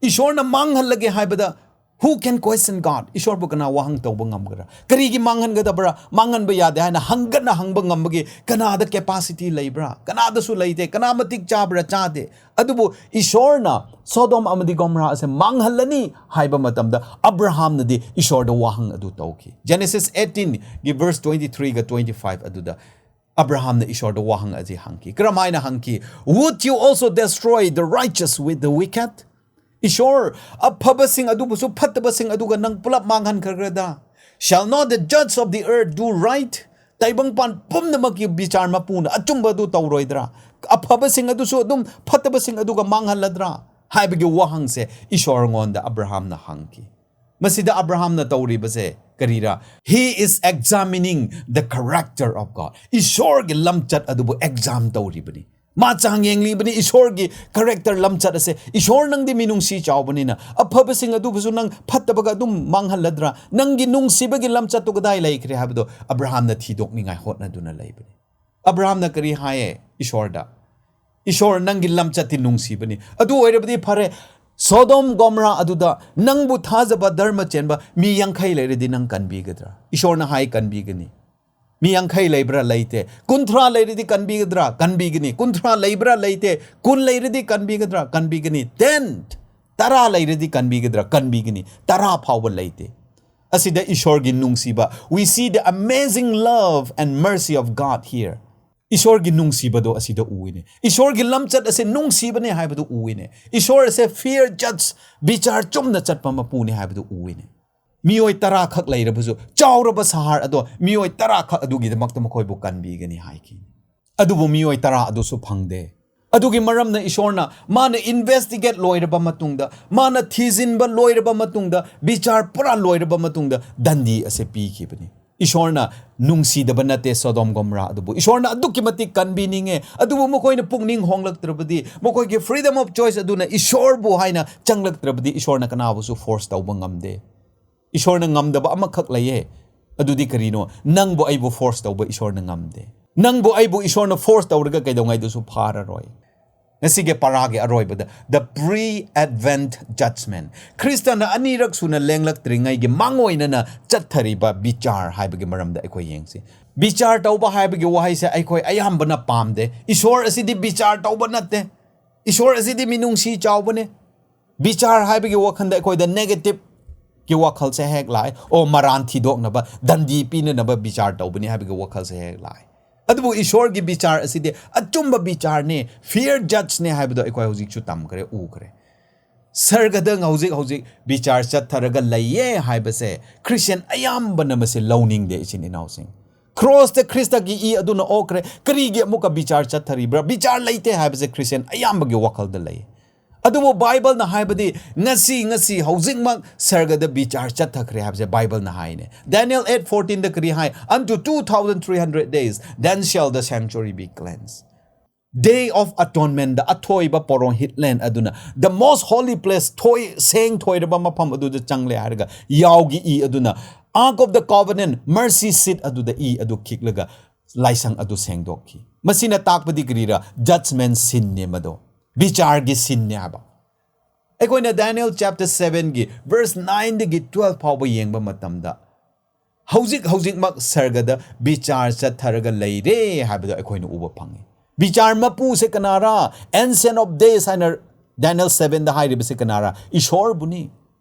ꯏꯁꯣꯔꯅ ꯃꯥꯡꯍꯜꯂꯒꯦ ꯍꯥꯏꯕꯗ, "Who can question God?" ꯏꯁꯣꯔꯕꯨ ꯀꯅꯥ ꯋꯥꯍꯪ ꯇꯧꯕ ꯉꯝꯒꯗ꯭ꯔꯥ? ꯀꯔꯤꯒꯤ ꯃꯥꯡꯍꯟꯒꯗꯕ꯭ꯔꯥ? ꯃꯥꯡꯍꯟꯕ ꯌꯥꯗꯦ ꯍꯥꯏꯅ ꯍꯪꯒꯠꯅ ꯍꯪꯕ ꯉꯝꯕꯒꯤ ꯀꯅꯥꯗ capacity ꯂꯩꯕ꯭ꯔꯥ? ꯀꯅꯥꯗꯁꯨ ꯂꯩꯇꯦ꯫ ꯀꯅꯥ ꯃꯇꯤꯛ ꯆꯥꯕ꯭ꯔꯥ? ꯆꯥꯗꯦ꯫ ꯑꯗꯨꯕꯨ ꯏꯁꯣꯔꯅ ꯁꯣꯗꯣꯝ ꯑꯃꯗꯤ ꯒꯣꯃꯣꯔꯥ ꯑꯁꯦ ꯃꯥꯡꯍꯜꯂꯅꯤ ꯍꯥꯏꯕ ꯃꯇꯝꯗ, ꯑꯕ꯭ꯔꯥꯍꯝꯅꯗꯤ ꯏꯁꯣꯔꯗ ꯋꯥꯍꯪ ꯑꯗꯨ ꯇꯧꯈꯤ꯫ Genesis eighteen ꯒꯤ verse twenty three ꯒ twenty five ꯑꯗꯨꯗ ꯑꯕ꯭ꯔꯥꯍꯝꯅ ꯏꯁꯣꯔꯗ ꯋꯥꯍꯪ ꯑꯁꯤ ꯍꯪꯈꯤ꯫ ꯀꯔꯝꯍꯥꯏꯅ ꯍꯪꯈꯤ? "Would you also destroy the righteous with the wicked?" ꯏꯁꯣꯔ, ꯑꯐꯕꯁꯤꯡ ꯑꯗꯨꯕꯨꯁꯨ ꯐꯠꯇꯕꯁꯤꯡ ꯑꯗꯨꯒ ꯅꯪ ꯄꯨꯂꯞ ꯃꯥꯡꯍꯟꯈ꯭ꯔꯒꯗ꯭ꯔꯥ? "Shall not the judge of the earth do right?" ꯇꯥꯏꯕꯪꯄꯥꯟ ꯄꯨꯝꯅꯃꯛꯀꯤ ꯕꯤꯆꯥꯔ ꯃꯄꯨꯅ ꯑꯆꯨꯝꯕ ꯑꯗꯨ ꯇꯧꯔꯣꯏꯗ꯭ꯔꯥ? ꯑꯐꯕꯁꯤꯡ ꯑꯗꯨꯁꯨ ꯑꯗꯨꯝ ꯐꯠꯇꯕꯁꯤꯡ ꯑꯗꯨꯒ ꯃꯥꯡꯍꯜꯂꯗ꯭ꯔꯥ? ꯍꯥꯏꯕꯒꯤ ꯋꯥꯍꯪꯁꯦ ꯏꯁꯣꯔꯉꯣꯟꯗ ꯑꯕ꯭ꯔꯥꯍꯝꯅ ꯍꯪꯈꯤ꯫ ꯃꯁꯤꯗ ꯑꯕ꯭ꯔꯥꯍꯝꯅ ꯇꯧꯔꯤꯕꯁꯦ ꯀꯔꯤꯔꯥ? He is examining the character of God. ꯏꯁꯣꯔꯒꯤ ꯂꯝꯆꯠ ꯑꯗꯨꯕꯨ exam ꯇꯧꯔꯤꯕꯅꯤ꯫ ꯃꯥ ꯆꯥꯡ ꯌꯦꯡꯂꯤꯕꯅꯤ ꯏꯁꯣꯔꯒꯤ character, ꯂꯝꯆꯠ ꯑꯁꯦ꯫ "ꯏꯁꯣꯔ, ꯅꯪꯗꯤ ꯃꯤꯅꯨꯡꯁꯤ ꯆꯥꯎꯕꯅꯤꯅ, ꯑꯐꯕꯁꯤꯡ ꯑꯗꯨꯕꯨꯁꯨ ꯅꯪ ꯐꯠꯇꯕꯒ ꯑꯗꯨꯝ ꯃꯥꯡꯍꯜꯂꯗ꯭ꯔꯥ? ꯅꯪꯒꯤ ꯅꯨꯡꯁꯤꯕꯒꯤ ꯂꯝꯆꯠꯇꯨ ꯀꯗꯥꯏ ꯂꯩꯈ꯭ꯔꯦ?" ꯍꯥꯏꯕꯗꯣ ꯑꯕ꯭ꯔꯥꯍꯝꯅ ꯊꯤꯗꯣꯛꯅꯤꯡꯉꯥꯏ ꯍꯣꯠꯅꯗꯨꯅ ꯂꯩꯕꯅꯤ꯫ ꯑꯕ꯭ꯔꯥꯍꯝꯅ ꯀꯔꯤ ꯍꯥꯏꯌꯦ ꯏꯁꯣꯔꯗ? "ꯏꯁꯣꯔ, ꯅꯪꯒꯤ ꯂꯝꯆꯠꯇꯤ ꯅꯨꯡꯁꯤꯕꯅꯤ꯫ ꯑꯗꯨ ꯑꯣꯏꯔꯕꯗꯤ ꯐꯔꯦ, ꯁꯣꯗꯣꯝ ꯒꯣꯃꯣꯔꯥ ꯑꯗꯨꯗ ꯅꯪꯕꯨ ꯊꯥꯖꯕ ꯙꯔꯃ ꯆꯦꯟꯕ ꯃꯤ ꯌꯥꯡꯈꯩ ꯂꯩꯔꯗꯤ ꯅꯪ ꯀꯟꯕꯤꯒꯗ꯭ꯔꯥ?" ꯏꯁꯣꯔꯅ ꯍꯥꯏ, "ꯀꯟꯕꯤꯒꯅꯤ"꯫ "ꯃꯤ ꯌꯥꯡꯈꯩ ꯂꯩꯕ꯭ꯔꯥ?" "ꯂꯩꯇꯦ"꯫ "ꯀꯨꯟꯊ꯭ꯔꯥ ꯂꯩꯔꯗꯤ ꯀꯟꯕꯤꯒꯗ꯭ꯔꯥ?" "ꯀꯟꯕꯤꯒꯅꯤ"꯫ "ꯀꯨꯟꯊ꯭ꯔꯥ ꯂꯩꯕ꯭ꯔꯥ?" "ꯂꯩꯇꯦ"꯫ "ꯀꯨꯟ ꯂꯩꯔꯗꯤ ꯀꯟꯕꯤꯒꯗ꯭ꯔꯥ?" "ꯀꯟꯕꯤꯒꯅꯤ"꯫ "Ten, ꯇꯔꯥ ꯂꯩꯔꯗꯤ ꯀꯟꯕꯤꯒꯗ꯭ꯔꯥ?" "ꯀꯟꯕꯤꯒꯅꯤ"꯫ ꯇꯔꯥ ꯐꯥꯎꯕ ꯂꯩꯇꯦ꯫ ꯑꯁꯤꯗ ꯏꯁꯣꯔꯒꯤ ꯅꯨꯡꯁꯤꯕ, we see the amazing love and mercy of God here. ꯏꯁꯣꯔꯒꯤ ꯅꯨꯡꯁꯤꯕꯗꯣ ꯑꯁꯤꯗ ꯎꯏꯅꯦ꯫ ꯏꯁꯣꯔꯒꯤ ꯂꯝꯆꯠ ꯑꯁꯦ ꯅꯨꯡꯁꯤꯕꯅꯦ ꯍꯥꯏꯕꯗꯨ ꯎꯏꯅꯦ꯫ ꯏꯁꯣꯔ ꯑꯁꯦ fair judge, ꯕꯤꯆꯥꯔ ꯆꯨꯝꯅ ꯆꯠꯄ ꯃꯄꯨꯅꯦ ꯍꯥꯏꯕꯗꯨ ꯎꯏꯅꯦ꯫ ꯃꯤꯑꯣꯏ ꯇꯔꯥ ꯈꯛ ꯂꯩꯔꯕꯁꯨ, ꯆꯥꯎꯔꯕ ꯁꯍꯔ ꯑꯗꯣ ꯃꯤꯑꯣꯏ ꯇꯔꯥ ꯈꯛ ꯑꯗꯨꯒꯤꯗꯃꯛꯇ ꯃꯈꯣꯏꯕꯨ ꯀꯟꯕꯤꯒꯅꯤ ꯍꯥꯏꯈꯤ꯫ ꯑꯗꯨꯕꯨ ꯃꯤꯑꯣꯏ ꯇꯔꯥ ꯑꯗꯨꯁꯨ ꯐꯪꯗꯦ꯫ ꯑꯗꯨꯒꯤ ꯃꯔꯝꯅ ꯏꯁꯣꯔꯅ ꯃꯥꯅ investigate ꯂꯣꯏꯔꯕ ꯃꯇꯨꯡꯗ, ꯃꯥꯅ ꯊꯤꯖꯤꯟꯕ ꯂꯣꯏꯔꯕ ꯃꯇꯨꯡꯗ, ꯕꯤꯆꯥꯔ ꯄꯨꯔꯥ ꯂꯣꯏꯔꯕ ꯃꯇꯨꯡꯗ ꯗꯟꯗꯤ ꯑꯁꯦ ꯄꯤꯈꯤꯕꯅꯤ꯫ ꯏꯁꯣꯔꯅ ꯅꯨꯡꯁꯤꯗꯕ ꯅꯠꯇꯦ ꯁꯣꯗꯣꯝ ꯒꯣꯃꯣꯔꯥ ꯑꯗꯨꯕꯨ꯫ ꯏꯁꯣꯔꯅ ꯑꯗꯨꯛꯀꯤ ꯃꯇꯤꯛ ꯀꯟꯕꯤꯅꯤꯡꯉꯦ꯫ ꯑꯗꯨꯕꯨ ꯃꯈꯣꯏꯅ ꯄꯨꯛꯅꯤꯡ ꯍꯣꯡꯂꯛꯇ꯭ꯔꯕꯗꯤ, ꯃꯈꯣꯏꯒꯤ freedom of choice ꯑꯗꯨꯅ ꯏꯁꯣꯔꯕꯨ ꯍꯥꯏꯅ ꯆꯪꯂꯛꯇ꯭ꯔꯕꯗꯤ, ꯏꯁꯣꯔꯅ ꯀꯅꯥꯕꯨꯁꯨ force ꯇꯧꯕ ꯉꯝꯗꯦ꯫ ꯏꯁꯣꯔꯅ ꯉꯝꯗꯕ ꯑꯃꯈꯛ ꯂꯩꯌꯦ꯫ ꯑꯗꯨꯗꯤ ꯀꯔꯤꯅꯣ? ꯅꯪꯕꯨ ꯑꯩꯕꯨ force ꯇꯧꯕ ꯏꯁꯣꯔꯅ ꯉꯝꯗꯦ꯫ ꯅꯪꯕꯨ ꯑꯩꯕꯨ ꯏꯁꯣꯔꯅ force ꯇꯧꯔꯒ ꯀꯩꯗꯧꯉꯩꯗꯁꯨ ꯐꯥꯔꯔꯣꯏ꯫ ꯉꯁꯤꯒꯤ ꯄꯔꯥꯒꯤ ꯑꯔꯣꯏꯕꯗ, the pre-advent judgment, ꯈ꯭ꯔꯤꯁꯇꯅ ꯑꯅꯤꯔꯛ ꯁꯨꯅ ꯂꯦꯡꯂꯛꯇ꯭ꯔꯤꯉꯩꯒꯤ ꯃꯥꯡꯑꯣꯏꯅꯅ ꯆꯠꯊꯔꯤꯕ ꯕꯤꯆꯥꯔ ꯍꯥꯏꯕꯒꯤ ꯃꯔꯝꯗ ꯑꯩꯈꯣꯏ ꯌꯦꯡꯁꯤ꯫ ꯕꯤꯆꯥꯔ ꯇꯧꯕ ꯍꯥꯏꯕꯒꯤ ꯋꯥꯍꯩꯁꯦ ꯑꯩꯈꯣꯏ ꯑꯌꯥꯝꯕꯅ ꯄꯥꯝꯗꯦ꯫ ꯏꯁꯣꯔ ꯑꯁꯤꯗꯤ ꯕꯤꯆꯥꯔ ꯇꯧꯕ ꯅꯠꯇꯦ꯫ ꯏꯁꯣꯔ ꯑꯁꯤꯗꯤ ꯃꯤꯅꯨꯡꯁꯤ ꯆꯥꯎꯕꯅꯦ꯫ ꯕꯤꯆꯥꯔ ꯍꯥꯏꯕꯒꯤ ꯋꯥꯈꯜꯗ ꯑꯩꯈꯣꯏꯗ negative ꯀꯤ ꯋꯥꯈꯜꯁꯦ ꯍꯦꯛ ꯂꯥꯛꯑꯦ꯫ ꯑꯣ, ꯃꯔꯥꯟ ꯊꯤꯗꯣꯛꯅꯕ, ꯗꯟꯗꯤ ꯄꯤꯅꯅꯕ ꯕꯤꯆꯥꯔ ꯇꯧꯕꯅꯤ ꯍꯥꯏꯕꯒꯤ ꯋꯥꯈꯜꯁꯦ ꯍꯦꯛ ꯂꯥꯛꯑꯦ꯫ ꯑꯗꯨꯕꯨ ꯏꯁꯣꯔꯒꯤ ꯕꯤꯆꯥꯔ ꯑꯁꯤꯗꯤ ꯑꯆꯨꯝꯕ ꯕꯤꯆꯥꯔꯅꯦ, fair judge ꯅꯦ ꯍꯥꯏꯕꯗꯣ ꯑꯩꯈꯣꯏ ꯍꯧꯖꯤꯛꯁꯨ ꯇꯝꯈ꯭ꯔꯦ, ꯎꯈ꯭ꯔꯦ꯫ ꯁꯔꯒꯗ ꯍꯧꯖꯤꯛ ꯍꯧꯖꯤꯛ ꯕꯤꯆꯥꯔ ꯆꯠꯊꯔꯒ ꯂꯩꯌꯦ ꯍꯥꯏꯕꯁꯦ ꯈ꯭ꯔꯤꯁꯇꯤꯌꯥꯟ ꯑꯌꯥꯝꯕꯅ ꯃꯁꯤ ꯂꯧꯅꯤꯡꯗꯦ, ꯏꯆꯤꯟ ꯏꯅꯥꯎꯁꯤꯡ꯫ ꯀ꯭ꯔꯣꯁꯇ ꯈ꯭ꯔꯤꯁꯇꯒꯤ ꯏ ꯑꯗꯨꯅ ꯑꯣꯛꯈ꯭ꯔꯦ, ꯀꯔꯤꯒꯤ ꯑꯃꯨꯛꯀ ꯕꯤꯆꯥꯔ ꯆꯠꯊꯔꯤꯕ꯭ꯔꯥ? ꯕꯤꯆꯥꯔ ꯂꯩꯇꯦ ꯍꯥꯏꯕꯁꯦ ꯈ꯭ꯔꯤꯁꯇꯤꯌꯥꯟ ꯑꯌꯥꯝꯕꯒꯤ ꯋꯥꯈꯜꯗ ꯂꯩ꯫ ꯑꯗꯨꯕꯨ ꯕꯥꯏꯕꯜꯅ ꯍꯥꯏꯕꯗꯤ ꯉꯁꯤ, ꯉꯁꯤ ꯍꯧꯖꯤꯛꯃꯛ ꯁꯔꯒꯗ ꯕꯤꯆꯥꯔ ꯆꯠꯊꯈ꯭ꯔꯦ ꯍꯥꯏꯕꯁꯦ ꯕꯥꯏꯕꯜꯅ ꯍꯥꯏꯅꯦ꯫ Daniel eight fourteen ꯗ ꯀꯔꯤ ꯍꯥꯏ? "Unto two thousand three hundred days, then shall the sanctuary be cleansed." Day of Atonement ꯗ ꯑꯊꯣꯏꯕ ꯄꯣꯔꯣꯟ ꯍꯤꯠꯂꯦꯟ ꯑꯗꯨꯅ the most holy place, ꯊꯣꯏ-, ꯁꯦꯡ ꯊꯣꯏꯔꯕ ꯃꯐꯝ ꯑꯗꯨꯗ ꯆꯪꯂꯦ ꯍꯥꯏꯔꯒ ꯌꯥꯎꯒꯤ ꯏ ꯑꯗꯨꯅ Ark of the Covenant, mercy seat ꯑꯗꯨꯗ ꯏ ꯑꯗꯨ ꯈꯤꯛꯂꯒ ꯂꯥꯏꯁꯪ ꯑꯗꯨ ꯁꯦꯡꯗꯣꯛꯈꯤ꯫ ꯃꯁꯤꯅ ꯇꯥꯛꯄꯗꯤ ꯀꯔꯤꯔ? Judgment scene ꯅꯦ ꯃꯗꯣ꯫ ꯕꯤꯆꯥꯔꯒꯤ scene ꯅꯦ ꯍꯥꯏꯕ꯫ ꯑꯩꯈꯣꯏꯅ Daniel chapter seven ꯒꯤ verse nine ꯗꯒꯤ twelve ꯐꯥꯎꯕ ꯌꯦꯡꯕ ꯃꯇꯝꯗ, ꯍꯧꯖꯤꯛ ꯍꯧꯖꯤꯛꯃꯛ ꯁꯔꯒꯗ ꯕꯤꯆꯥꯔ ꯆꯠꯊꯔꯒ ꯂꯩꯔꯦ ꯍꯥꯏꯕꯗꯣ ꯑꯩꯈꯣꯏꯅ ꯎꯕ ꯐꯪꯉꯤ꯫ ꯕꯤꯆꯥꯔ ꯃꯄꯨꯁꯦ ꯀꯅꯥꯔꯥ? Ancient of Days ꯍꯥꯏꯅ Daniel seven ꯗ ꯍꯥꯏꯔꯤꯕꯁꯦ ꯀꯅꯥꯔꯥ? ꯏꯁꯣꯔꯕꯨꯅꯤ꯫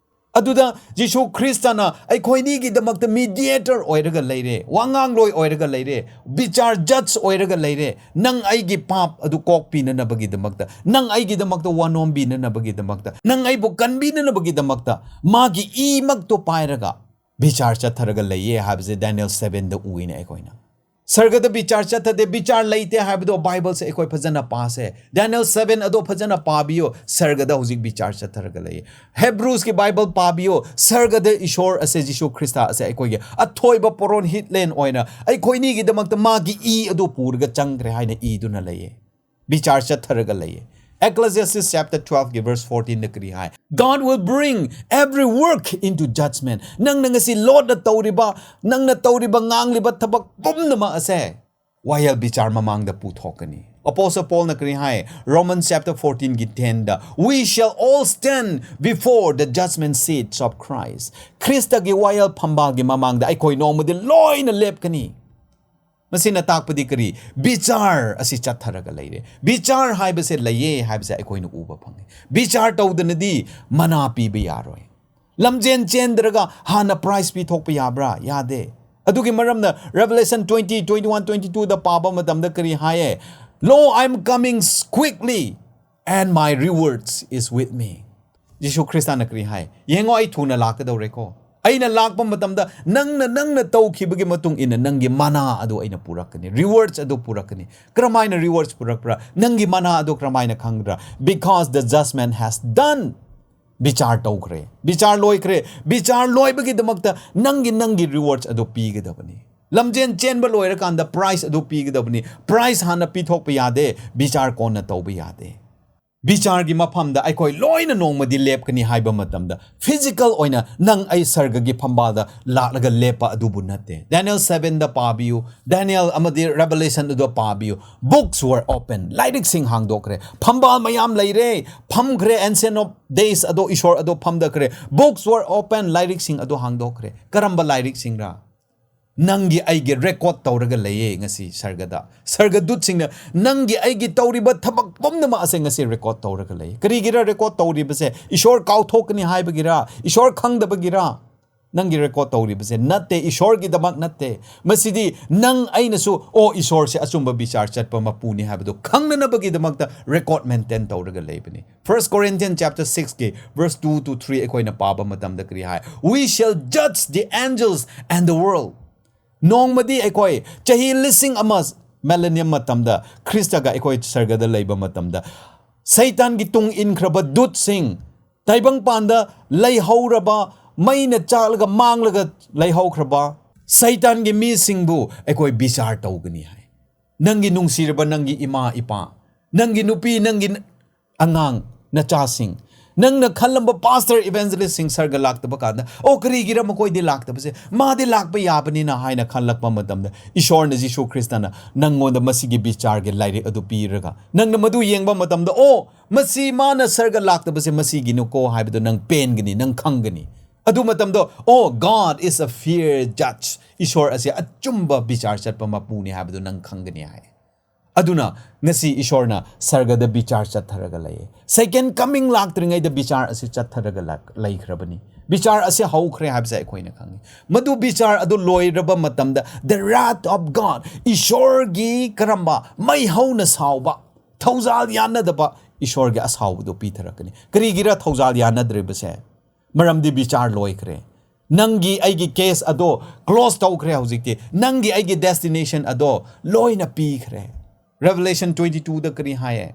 ꯑꯗꯨꯗ ꯖꯤꯁꯨ ꯈ꯭ꯔꯤꯁꯇꯅ ꯑꯩꯈꯣꯏꯅꯤꯒꯤꯗꯃꯛꯇ mediator ꯑꯣꯏꯔꯒ ꯂꯩꯔꯦ, ꯋꯥꯉꯥꯡꯂꯣꯏ ꯑꯣꯏꯔꯒ ꯂꯩꯔꯦ, ꯕꯤꯆꯥꯔ judge ꯑꯣꯏꯔꯒ ꯂꯩꯔꯦ꯫ ꯅꯪ ꯑꯩꯒꯤ ꯄꯥꯞ ꯑꯗꯨ ꯀꯣꯛꯄꯤꯅꯅꯕꯒꯤꯗꯃꯛꯇ, ꯅꯪ ꯑꯩꯒꯤꯗꯃꯛꯇ ꯋꯥꯅꯣꯝꯕꯤꯅꯅꯕꯒꯤꯗꯃꯛꯇ, ꯅꯪ ꯑꯩꯕꯨ ꯀꯟꯕꯤꯅꯅꯕꯒꯤꯗꯃꯛꯇ ꯃꯥꯒꯤ ꯏꯃꯛꯇꯣ ꯄꯥꯏꯔꯒ ꯕꯤꯆꯥꯔ ꯆꯠꯊꯔꯒ ꯂꯩꯌꯦ ꯍꯥꯏꯕꯁꯦ Daniel seven ꯗ ꯎꯏꯅꯦ ꯑꯩꯈꯣꯏꯅ꯫ ꯁꯔꯒꯗ ꯕꯤꯆꯥꯔ ꯆꯠꯊꯗꯦ, ꯕꯤꯆꯥꯔ ꯂꯩꯇꯦ ꯍꯥꯏꯕꯗꯣ ꯕꯥꯏꯕꯜꯁꯦ ꯑꯩꯈꯣꯏ ꯐꯖꯅ ꯄꯥꯁꯦ꯫ ꯗꯦꯅꯤꯌꯦꯜ ꯁꯚꯦꯟ ꯑꯗꯣ ꯐꯖꯅ ꯄꯥꯕꯤꯌꯣ, ꯁꯔꯒꯗ ꯍꯧꯖꯤꯛ ꯕꯤꯆꯥꯔ ꯆꯠꯊꯔꯒ ꯂꯩꯌꯦ꯫ ꯍꯦꯕ꯭ꯔꯨꯁꯀꯤ ꯕꯥꯏꯕꯜ ꯄꯥꯕꯤꯌꯣ, ꯁꯔꯒꯗ ꯏꯁꯣꯔ ꯑꯁꯦ, ꯖꯤꯁꯨ ꯈ꯭ꯔꯤꯁꯇ ꯑꯁꯦ ꯑꯩꯈꯣꯏꯒꯤ ꯑꯊꯣꯏꯕ ꯄꯣꯔꯣꯟ ꯍꯤꯠꯂꯦꯟ ꯑꯣꯏꯅ ꯑꯩꯈꯣꯏꯅꯤꯒꯤꯗꯃꯛꯇ ꯃꯥꯒꯤ ꯏ ꯑꯗꯨ ꯄꯨꯔꯒ ꯆꯪꯈ꯭ꯔꯦ ꯍꯥꯏꯅ ꯏꯗꯨꯅ ꯂꯩꯌꯦ꯫ ꯕꯤꯆꯥꯔ ꯆꯠꯊꯔꯒ ꯂꯩꯌꯦ꯫ Ecclesiastes chapter twelve ꯒꯤ verse fourteen ꯗ ꯀꯔꯤ ꯍꯥꯏ? "God will bring every work into judgment." ꯅꯪꯅ ꯉꯁꯤ ꯂꯣꯠꯅ ꯇꯧꯔꯤꯕ, ꯅꯪꯅ ꯇꯧꯔꯤꯕ, ꯉꯥꯡꯂꯤꯕ ꯊꯕꯛ ꯄꯨꯝꯅꯃꯛ ꯑꯁꯦ ꯋꯥꯌꯦꯜ ꯕꯤꯆꯥꯔ ꯃꯃꯥꯡꯗ ꯄꯨꯊꯣꯛꯀꯅꯤ꯫ Apostle Paulꯅ ꯀꯔꯤ ꯍꯥꯏ? Romans chapter fourteen ꯒꯤ ten the, "We shall all stand before the judgment seats of Christ." ꯈ꯭ꯔꯤꯁꯇꯒꯤ ꯋꯥꯌꯦꯜ ꯐꯝꯕꯥꯜꯒꯤ ꯃꯃꯥꯡꯗ ꯑꯩꯈꯣꯏ ꯅꯣꯡꯃꯗꯤ ꯂꯣꯏꯅ ꯂꯦꯞꯀꯅꯤ꯫ ꯃꯁꯤꯅ ꯇꯥꯛꯄꯗꯤ ꯀꯔꯤ? ꯕꯤꯆꯥꯔ ꯑꯁꯤ ꯆꯠꯊꯔꯒ ꯂꯩꯔꯦ꯫ ꯕꯤꯆꯥꯔ ꯍꯥꯏꯕꯁꯦ ꯂꯩꯌꯦ ꯍꯥꯏꯕꯁꯦ ꯑꯩꯈꯣꯏꯅ ꯎꯕ ꯐꯪꯉꯦ꯫ ꯕꯤꯆꯥꯔ ꯇꯧꯗꯅꯗꯤ ꯃꯅꯥ ꯄꯤꯕ ꯌꯥꯔꯣꯏ꯫ ꯂꯝꯖꯦꯟ ꯆꯦꯟꯗ꯭ꯔꯒ ꯍꯥꯟꯅ prize ꯄꯤꯊꯣꯛꯄ ꯌꯥꯕ꯭ꯔꯥ? ꯌꯥꯗꯦ꯫ ꯑꯗꯨꯒꯤ ꯃꯔꯝꯅ Revelation twenty, twenty-one, twenty-two ꯗ ꯄꯥꯕ ꯃꯇꯝꯗ ꯀꯔꯤ ꯍꯥꯏꯌꯦ? "Lo, I am coming quickly, and my rewards is with me." ꯖꯤꯁꯨ ꯈ꯭ꯔꯤꯁꯇꯅ ꯀꯔꯤ ꯍꯥꯏ? "ꯌꯦꯡꯉꯣ, ꯑꯩ ꯊꯨꯅ ꯂꯥꯛꯀꯗꯧꯔꯦꯀꯣ꯫ ꯑꯩꯅ ꯂꯥꯛꯄ ꯃꯇꯝꯗ ꯅꯪꯅ, ꯅꯪꯅ ꯇꯧꯈꯤꯕꯒꯤ ꯃꯇꯨꯡ ꯏꯟꯅ ꯅꯪꯒꯤ ꯃꯅꯥ ꯑꯗꯨ ꯑꯩꯅ ꯄꯨꯔꯛꯀꯅꯤ, rewards ꯑꯗꯨ ꯄꯨꯔꯛꯀꯅꯤ꯫" ꯀꯔꯝꯍꯥꯏꯅ rewards ꯄꯨꯔꯛꯄ꯭ꯔꯥ? ꯅꯪꯒꯤ ꯃꯅꯥ ꯑꯗꯨ ꯀꯔꯝꯍꯥꯏꯅ ꯈꯪꯒꯗ꯭ꯔꯥ? "Because the judgment has done." ꯕꯤꯆꯥꯔ ꯇꯧꯈ꯭ꯔꯦ, ꯕꯤꯆꯥꯔ ꯂꯣꯏꯈ꯭ꯔꯦ꯫ ꯕꯤꯆꯥꯔ ꯂꯣꯏꯕꯒꯤꯗꯃꯛꯇ ꯅꯪꯒꯤ, ꯅꯪꯒꯤ rewards ꯑꯗꯨ ꯄꯤꯒꯗꯕꯅꯤ꯫ ꯂꯝꯖꯦꯟ ꯆꯦꯟꯕ ꯂꯣꯏꯔꯀꯥꯟꯗ prize ꯑꯗꯨ ꯄꯤꯒꯗꯕꯅꯤ꯫ Prize ꯍꯥꯟꯅ ꯄꯤꯊꯣꯛꯄ ꯌꯥꯗꯦ, ꯕꯤꯆꯥꯔ ꯀꯣꯟꯅ ꯇꯧꯕ ꯌꯥꯗꯦ꯫ ꯕꯤꯆꯥꯔꯒꯤ ꯃꯐꯝꯗ ꯑꯩꯈꯣꯏ ꯂꯣꯏꯅ ꯅꯣꯡꯃꯗꯤ ꯂꯦꯞꯀꯅꯤ ꯍꯥꯏꯕ ꯃꯇꯝꯗ, physical ꯑꯣꯏꯅ ꯅꯪ ꯑꯩ ꯁꯔꯒꯒꯤ ꯐꯝꯕꯥꯜꯗ ꯂꯥꯛꯂꯒ ꯂꯦꯞꯄ ꯑꯗꯨꯕꯨ ꯅꯠꯇꯦ꯫ ꯗꯦꯅꯤꯌꯦꯜ ꯁꯚꯦꯟꯗ ꯄꯥꯕꯤꯌꯨ, ꯗꯦꯅꯤꯌꯦꯜ ꯑꯃꯗꯤ Revelation ꯑꯗꯨ ꯄꯥꯕꯤꯌꯨ꯫ Books were open, ꯂꯥꯏꯔꯤꯛꯁꯤꯡ ꯍꯥꯡꯗꯣꯛꯈ꯭ꯔꯦ꯫ ꯐꯝꯕꯥꯜ ꯃꯌꯥꯝ ꯂꯩꯔꯦ, ꯐꯝꯈ꯭ꯔꯦ꯫ Ancient of Days ꯑꯗꯣ, ꯏꯁꯣꯔ ꯑꯗꯣ ꯐꯝꯗꯈ꯭ꯔꯦ꯫ Books were open, ꯂꯥꯏꯔꯤꯛꯁꯤꯡ ꯑꯗꯣ ꯍꯥꯡꯗꯣꯛꯈ꯭ꯔꯦ꯫ ꯀꯔꯝꯕ ꯂꯥꯏꯔꯤꯛꯁꯤꯡꯔꯥ? ꯅꯪꯒꯤ ꯑꯩꯒꯤ record ꯇꯧꯔꯒ ꯂꯩꯌꯦ ꯉꯁꯤ ꯁꯔꯒꯗ꯫ ꯁꯔꯒꯗꯨꯠꯁꯤꯡꯅ ꯅꯪꯒꯤ ꯑꯩꯒꯤ ꯇꯧꯔꯤꯕ ꯊꯕꯛ ꯄꯨꯝꯅꯃꯛ ꯑꯁꯦ ꯉꯁꯤ record ꯇꯧꯔꯒ ꯂꯩ꯫ ꯀꯔꯤꯒꯤꯔ record ꯇꯧꯔꯤꯕꯁꯦ? ꯏꯁꯣꯔ ꯀꯥꯎꯊꯣꯛꯀꯅꯤ ꯍꯥꯏꯕꯒꯤꯔ? ꯏꯁꯣꯔ ꯈꯪꯗꯕꯒꯤꯔ? ꯅꯪꯒꯤ record ꯇꯧꯔꯤꯕꯁꯦ ꯅꯠꯇꯦ, ꯏꯁꯣꯔꯒꯤꯗꯃꯛ ꯅꯠꯇꯦ꯫ ꯃꯁꯤꯗꯤ ꯅꯪ ꯑꯩꯅꯁꯨ, "ꯑꯣ, ꯏꯁꯣꯔꯁꯦ ꯑꯆꯨꯝꯕ ꯕꯤꯆꯥꯔ ꯆꯠꯄ ꯃꯄꯨꯅꯤ" ꯍꯥꯏꯕꯗꯨ ꯈꯪꯅꯅꯕꯒꯤꯗꯃꯛꯇ record maintain ꯇꯧꯔꯒ ꯂꯩꯕꯅꯤ꯫ First Corinthians chapter six ꯀꯤ verse two to three ꯑꯩꯈꯣꯏꯅ ꯄꯥꯕ ꯃꯇꯝꯗ ꯀꯔꯤ ꯍꯥꯏ? "We shall judge the angels and the world." ꯅꯣꯡꯃꯗꯤ ꯑꯩꯈꯣꯏ ꯆꯍꯤ ꯂꯤꯁꯤꯡ ꯑꯃ millennium ꯃꯇꯝꯗ, ꯈ꯭ꯔꯤꯁꯇꯒ ꯑꯩꯈꯣꯏ ꯁꯔꯒꯗ ꯂꯩꯕ ꯃꯇꯝꯗ, ꯁꯩꯇꯥꯟꯒꯤ ꯇꯨꯡ ꯏꯟꯈ꯭ꯔꯕ ꯗꯨꯠꯁꯤꯡ, ꯇꯥꯏꯕꯪꯄꯥꯟꯗ ꯂꯩꯍꯧꯔꯕ, ꯃꯩꯅ ꯆꯥꯛꯂꯒ ꯃꯥꯡꯂꯒ ꯂꯩꯍꯧꯈ꯭ꯔꯕ ꯁꯩꯇꯥꯟꯒꯤ ꯃꯤꯁꯤꯡꯕꯨ ꯑꯩꯈꯣꯏ ꯕꯤꯆꯥꯔ ꯇꯧꯒꯅꯤ ꯍꯥꯏ꯫ ꯅꯪꯒꯤ ꯅꯨꯡꯁꯤꯔꯕ ꯅꯪꯒꯤ ꯏꯃꯥ ꯏꯄꯥ, ꯅꯪꯒꯤ ꯅꯨꯄꯤ, ꯅꯪꯒꯤ ꯅ-, ꯑꯉꯥꯡ, ꯅꯆꯥꯁꯤꯡ, ꯅꯪꯅ ꯈꯜꯂꯝꯕ pastor, evangelist ꯁꯤꯡ ꯁꯔꯒ ꯂꯥꯛꯇꯕ ꯀꯥꯟꯗ, "ꯑꯣ, ꯀꯔꯤꯒꯤꯔ ꯃꯈꯣꯏꯗꯤ ꯂꯥꯛꯇꯕꯁꯦ? ꯃꯥꯗꯤ ꯂꯥꯛꯄ ꯌꯥꯕꯅꯤꯅ" ꯍꯥꯏꯅ ꯈꯜꯂꯛꯄ ꯃꯇꯝꯗ, ꯏꯁꯣꯔꯅ, ꯖꯤꯁꯨ ꯈ꯭ꯔꯤꯁꯇꯅ ꯅꯪꯉꯣꯟꯗ ꯃꯁꯤꯒꯤ ꯕꯤꯆꯥꯔꯒꯤ ꯂꯥꯏꯔꯤꯛ ꯑꯗꯨ ꯄꯤꯔꯒ, ꯅꯪꯅ ꯃꯗꯨ ꯌꯦꯡꯕ ꯃꯇꯝꯗ, "ꯑꯣ, ꯃꯁꯤ ꯃꯥꯅ ꯁꯔꯒ ꯂꯥꯛꯇꯕꯁꯦ ꯃꯁꯤꯒꯤꯅꯨꯀꯣ" ꯍꯥꯏꯕꯗꯨ ꯅꯪ ꯄꯦꯟꯒꯅꯤ, ꯅꯪ ꯈꯪꯒꯅꯤ꯫ ꯑꯗꯨ ꯃꯇꯝꯗꯣ, "Oh, God is a fair judge." ꯏꯁꯣꯔ ꯑꯁꯤ ꯑꯆꯨꯝꯕ ꯕꯤꯆꯥꯔ ꯆꯠꯄ ꯃꯄꯨꯅꯤ ꯍꯥꯏꯕꯗꯨ ꯅꯪ ꯈꯪꯒꯅꯤ ꯍꯥꯏ꯫ ꯑꯗꯨꯅ ꯉꯁꯤ ꯏꯁꯣꯔꯅ ꯁꯔꯒꯗ ꯕꯤꯆꯥꯔ ꯆꯠꯊꯔꯒ ꯂꯩꯌꯦ꯫ Second coming ꯂꯥꯛꯇ꯭ꯔꯤꯉꯩꯗ ꯕꯤꯆꯥꯔ ꯑꯁꯤ ꯆꯠꯊꯔꯒ ꯂꯥꯛ-, ꯂꯩꯈ꯭ꯔꯕꯅꯤ꯫ ꯕꯤꯆꯥꯔ ꯑꯁꯤ ꯍꯧꯈ꯭ꯔꯦ ꯍꯥꯏꯕꯁꯦ ꯑꯩꯈꯣꯏꯅ ꯈꯪꯉꯤ꯫ ꯃꯗꯨ ꯕꯤꯆꯥꯔ ꯑꯗꯨ ꯂꯣꯏꯔꯕ ꯃꯇꯝꯗ, the wrath of God, ꯏꯁꯣꯔꯒꯤ ꯀꯔꯝꯕ ꯃꯩꯍꯧꯅ ꯁꯥꯎꯕ, ꯊꯧꯖꯥꯜ ꯌꯥꯅꯗꯕ ꯏꯁꯣꯔꯒꯤ ꯑꯁꯥꯎꯕꯗꯨ ꯄꯤꯊꯔꯛꯀꯅꯤ꯫ ꯀꯔꯤꯒꯤꯔ ꯊꯧꯖꯥꯜ ꯌꯥꯅꯗ꯭ꯔꯤꯕꯁꯦ? ꯃꯔꯝꯗꯤ ꯕꯤꯆꯥꯔ ꯂꯣꯏꯈ꯭ꯔꯦ꯫ ꯅꯪꯒꯤ ꯑꯩꯒꯤ case ꯑꯗꯣ close ꯇꯧꯈ꯭ꯔꯦ ꯍꯧꯖꯤꯛꯇꯤ꯫ ꯅꯪꯒꯤ ꯑꯩꯒꯤ destination ꯑꯗꯣ ꯂꯣꯏꯅ ꯄꯤꯈ꯭ꯔꯦ꯫ Revelation twenty twoꯗ ꯀꯔꯤ ꯍꯥꯏꯌꯦ?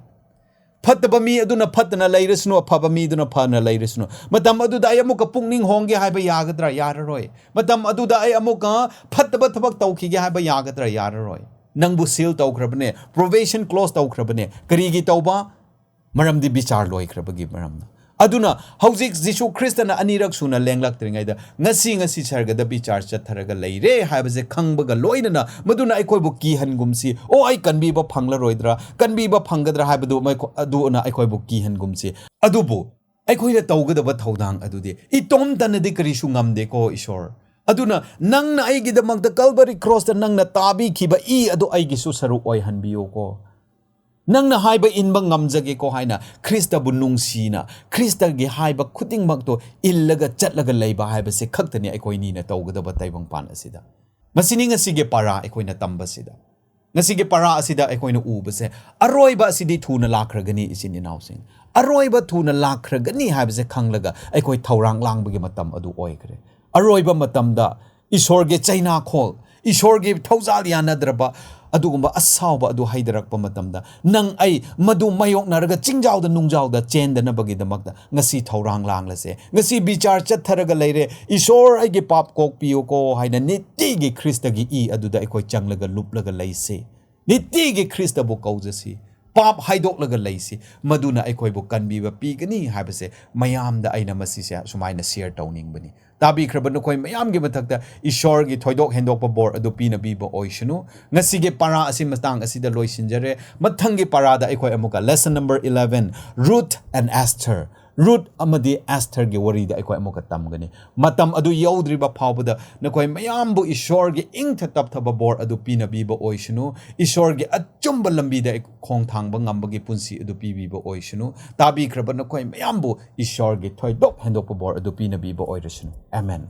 "ꯐꯠꯇꯕ ꯃꯤ ꯑꯗꯨꯅ ꯐꯠꯇꯅ ꯂꯩꯔꯁꯅꯨ, ꯑꯐꯕ ꯃꯤ ꯑꯗꯨꯅ ꯐꯅ ꯂꯩꯔꯁꯅꯨ"꯫ ꯃꯇꯝ ꯑꯗꯨꯗ ꯑꯩ ꯑꯃꯨꯛꯀ ꯄꯨꯛꯅꯤꯡ ꯍꯣꯡꯒꯦ ꯍꯥꯏꯕ ꯌꯥꯒꯗ꯭ꯔꯥ? ꯌꯥꯔꯔꯣꯏ꯫ ꯃꯇꯝ ꯑꯗꯨꯗ ꯑꯩ ꯑꯃꯨꯛꯀ ꯐꯠꯇꯕ ꯊꯕꯛ ꯇꯧꯈꯤꯒꯦ ꯍꯥꯏꯕ ꯌꯥꯒꯗ꯭ꯔꯥ? ꯌꯥꯔꯔꯣꯏ꯫ ꯅꯪꯕꯨ seal ꯇꯧꯈ꯭ꯔꯕꯅꯦ, probation close ꯇꯧꯈ꯭ꯔꯕꯅꯦ꯫ ꯀꯔꯤꯒꯤ ꯇꯧꯕ? ꯃꯔꯝꯗꯤ ꯕꯤꯆꯥꯔ ꯂꯣꯏꯈ꯭ꯔꯕꯒꯤ ꯃꯔꯝꯅ꯫ ꯑꯗꯨꯅ ꯍꯧꯖꯤꯛ ꯖꯤꯁꯨ ꯈ꯭ꯔꯤꯁꯇꯅ ꯑꯅꯤꯔꯛ ꯁꯨꯅ ꯂꯦꯡꯂꯛꯇ꯭ꯔꯤꯉꯩꯗ, ꯉꯁꯤ, ꯉꯁꯤ ꯁꯔꯒꯗ ꯕꯤꯆꯥꯔ ꯆꯠꯊꯔꯒ ꯂꯩꯔꯦ ꯍꯥꯏꯕꯁꯦ ꯈꯪꯕꯒ ꯂꯣꯏꯅꯅ, ꯃꯗꯨꯅ ꯑꯩꯈꯣꯏꯕꯨ ꯀꯤꯍꯟꯒꯨꯝꯁꯤ, "ꯑꯣ, ꯑꯩ ꯀꯟꯕꯤꯕ ꯐꯪꯂꯔꯣꯏꯗ꯭ꯔꯥ? ꯀꯟꯕꯤꯕ ꯐꯪꯒꯗ꯭ꯔꯥ?" ꯍꯥꯏꯕꯗꯨ ꯃꯩꯈꯣ-, ꯑꯗꯨꯅ ꯑꯩꯈꯣꯏꯕꯨ ꯀꯤꯍꯟꯒꯨꯝꯁꯤ꯫ ꯑꯗꯨꯕꯨ ꯑꯩꯈꯣꯏꯅ ꯇꯧꯒꯗꯕ ꯊꯧꯗꯥꯡ ꯑꯗꯨꯗꯤ, "ꯏꯇꯣꯝꯇꯅꯗꯤ ꯀꯔꯤꯁꯨ ꯉꯝꯗꯦꯀꯣ, ꯏꯁꯣꯔ꯫ ꯑꯗꯨꯅ ꯅꯪꯅ ꯑꯩꯒꯤꯗꯃꯛꯇ ꯀꯜꯕꯔꯤ ꯀ꯭ꯔꯣꯁꯇ ꯅꯪꯅ ꯇꯥꯕꯤꯈꯤꯕ ꯏ ꯑꯗꯨ ꯑꯩꯒꯤꯁꯨ ꯁꯔꯨꯛ ꯑꯣꯏꯍꯟꯕꯤꯌꯨꯀꯣ꯫ ꯅꯪꯅ ꯍꯥꯏꯕ ꯏꯟꯕ ꯉꯝꯖꯒꯦꯀꯣ" ꯍꯥꯏꯅ ꯈ꯭ꯔꯤꯁꯇꯕꯨ ꯅꯨꯡꯁꯤꯅ, ꯈ꯭ꯔꯤꯁꯇꯒꯤ ꯍꯥꯏꯕ ꯈꯨꯗꯤꯡꯃꯛꯇꯣ ꯏꯜꯂꯒ ꯆꯠꯂꯒ ꯂꯩꯕ ꯍꯥꯏꯕꯁꯦ ꯈꯛꯇꯅꯤ ꯑꯩꯈꯣꯏꯅꯤꯅ ꯇꯧꯒꯗꯕ ꯇꯥꯏꯕꯪꯄꯥꯟ ꯑꯁꯤꯗ꯫ ꯃꯁꯤꯅꯤ ꯉꯁꯤꯒꯤ ꯄꯥꯔꯥ ꯑꯩꯈꯣꯏꯅ ꯇꯝꯕꯁꯤꯗ꯫ ꯉꯁꯤꯒꯤ ꯄꯥꯔꯥ ꯑꯁꯤꯗ ꯑꯩꯈꯣꯏꯅ ꯎꯕꯁꯦ, ꯑꯔꯣꯏꯕ ꯑꯁꯤꯗꯤ ꯊꯨꯅ ꯂꯥꯛꯈ꯭ꯔꯒꯅꯤ, ꯏꯆꯤꯟ ꯏꯅꯥꯎꯁꯤꯡ꯫ ꯑꯔꯣꯏꯕ ꯊꯨꯅ ꯂꯥꯛꯈ꯭ꯔꯒꯅꯤ ꯍꯥꯏꯕꯁꯦ ꯈꯪꯂꯒ ꯑꯩꯈꯣꯏ ꯊꯧꯔꯥꯡ ꯂꯥꯡꯕꯒꯤ ꯃꯇꯝ ꯑꯗꯨ ꯑꯣꯏꯈ꯭ꯔꯦ꯫ ꯑꯔꯣꯏꯕ ꯃꯇꯝꯗ ꯏꯁꯣꯔꯒꯤ ꯆꯩꯅꯥꯈꯣꯜ, ꯏꯁꯣꯔꯒꯤ ꯊꯧꯖꯥꯜ ꯌꯥꯅꯗ꯭ꯔꯕ ꯑꯗꯨꯒꯨꯝꯕ ꯑꯁꯥꯎꯕ ꯑꯗꯨ ꯍꯩꯊꯔꯛꯄ ꯃꯇꯝꯗ, ꯅꯪ ꯑꯩ ꯃꯗꯨ ꯃꯥꯌꯣꯛꯅꯔꯒ ꯆꯤꯡꯖꯥꯎꯗ ꯅꯨꯡꯖꯥꯎꯗ ꯆꯦꯟꯗꯅꯕꯒꯤꯗꯃꯛꯇ ꯉꯁꯤ ꯊꯧꯔꯥꯡ ꯂꯥꯡꯂꯁꯦ꯫ ꯉꯁꯤ ꯕꯤꯆꯥꯔ ꯆꯠꯊꯔꯒ ꯂꯩꯔꯦ, "ꯏꯁꯣꯔ, ꯑꯩꯒꯤ ꯄꯥꯞ ꯀꯣꯛꯄꯤꯌꯨꯀꯣ" ꯍꯥꯏꯅ ꯅꯤꯇꯤꯒꯤ ꯈ꯭ꯔꯤꯁꯇꯒꯤ ꯏ ꯑꯗꯨꯗ ꯑꯩꯈꯣꯏ ꯆꯪꯂꯒ ꯂꯨꯞꯂꯒ ꯂꯩꯁꯤ꯫ ꯅꯤꯇꯤꯒꯤ ꯈ꯭ꯔꯤꯁꯇꯕꯨ ꯀꯧꯖꯁꯤ꯫ ꯄꯥꯞ ꯍꯥꯏꯗꯣꯛꯂꯒ ꯂꯩꯁꯤ꯫ ꯃꯗꯨꯅ ꯑꯩꯈꯣꯏꯕꯨ ꯀꯟꯕꯤꯕ ꯄꯤꯒꯅꯤ ꯍꯥꯏꯕꯁꯦ ꯃꯌꯥꯝꯗ ꯑꯩꯅ ꯃꯁꯤꯁꯦ ꯁꯨꯃꯥꯏꯅ ꯁꯤꯌꯔ ꯇꯧꯅꯤꯡꯕꯅꯤ꯫ ꯇꯥꯕꯤꯈ꯭ꯔꯕ ꯅꯈꯣꯏ ꯃꯌꯥꯝꯒꯤ ꯃꯊꯛꯇ ꯏꯁꯣꯔꯒꯤ ꯊꯣꯏꯗꯣꯛ ꯍꯦꯟꯗꯣꯛꯄ ꯕꯣꯔ ꯑꯗꯨ ꯄꯤꯅꯕꯤꯕ ꯑꯣꯏꯁꯅꯨ꯫ ꯉꯁꯤꯒꯤ ꯄꯔꯥ ꯑꯁꯤ ꯃꯇꯥꯡ ꯑꯁꯤꯗ ꯂꯣꯏꯁꯤꯟꯖꯔꯦ꯫ ꯃꯊꯪꯒꯤ ꯄꯔꯥꯗ ꯑꯩꯈꯣꯏ ꯑꯃꯨꯛꯀ lesson number eleven, Ruth and Esther, Ruth ꯑꯃꯗꯤ ꯑꯦꯁꯊꯔꯒꯤ ꯋꯥꯔꯤꯗ ꯑꯩꯈꯣꯏ ꯑꯃꯨꯛꯀ ꯇꯝꯒꯅꯤ꯫ ꯃꯇꯝ ꯑꯗꯨ ꯌꯧꯗ꯭ꯔꯤꯕ ꯐꯥꯎꯕꯗ ꯅꯈꯣꯏ ꯃꯌꯥꯝꯕꯨ ꯏꯁꯣꯔꯒꯤ ꯏꯪꯊ ꯇꯞꯊꯕ ꯕꯣꯔ ꯑꯗꯨ ꯄꯤꯅꯕꯤꯕ ꯑꯣꯏꯁꯅꯨ꯫ ꯏꯁꯣꯔꯒꯤ ꯑꯆꯨꯝꯕ ꯂꯝꯕꯤꯗ ꯑꯩ-, ꯈꯣꯡ ꯊꯥꯡꯕ ꯉꯝꯕꯒꯤ ꯄꯨꯟꯁꯤ ꯑꯗꯨ ꯄꯤꯕꯤꯕ ꯑꯣꯏꯁꯅꯨ꯫ ꯇꯥꯕꯤꯈ꯭ꯔꯕ ꯅꯈꯣꯏ ꯃꯌꯥꯝꯕꯨ ꯏꯁꯣꯔꯒꯤ ꯊꯣꯏꯗꯣꯛ ꯍꯦꯟꯗꯣꯛꯄ ꯕꯣꯔ ꯑꯗꯨ ꯄꯤꯅꯕꯤꯕ ꯑꯣꯏꯔꯁꯅꯨ꯫ ꯑꯃꯦꯟ꯫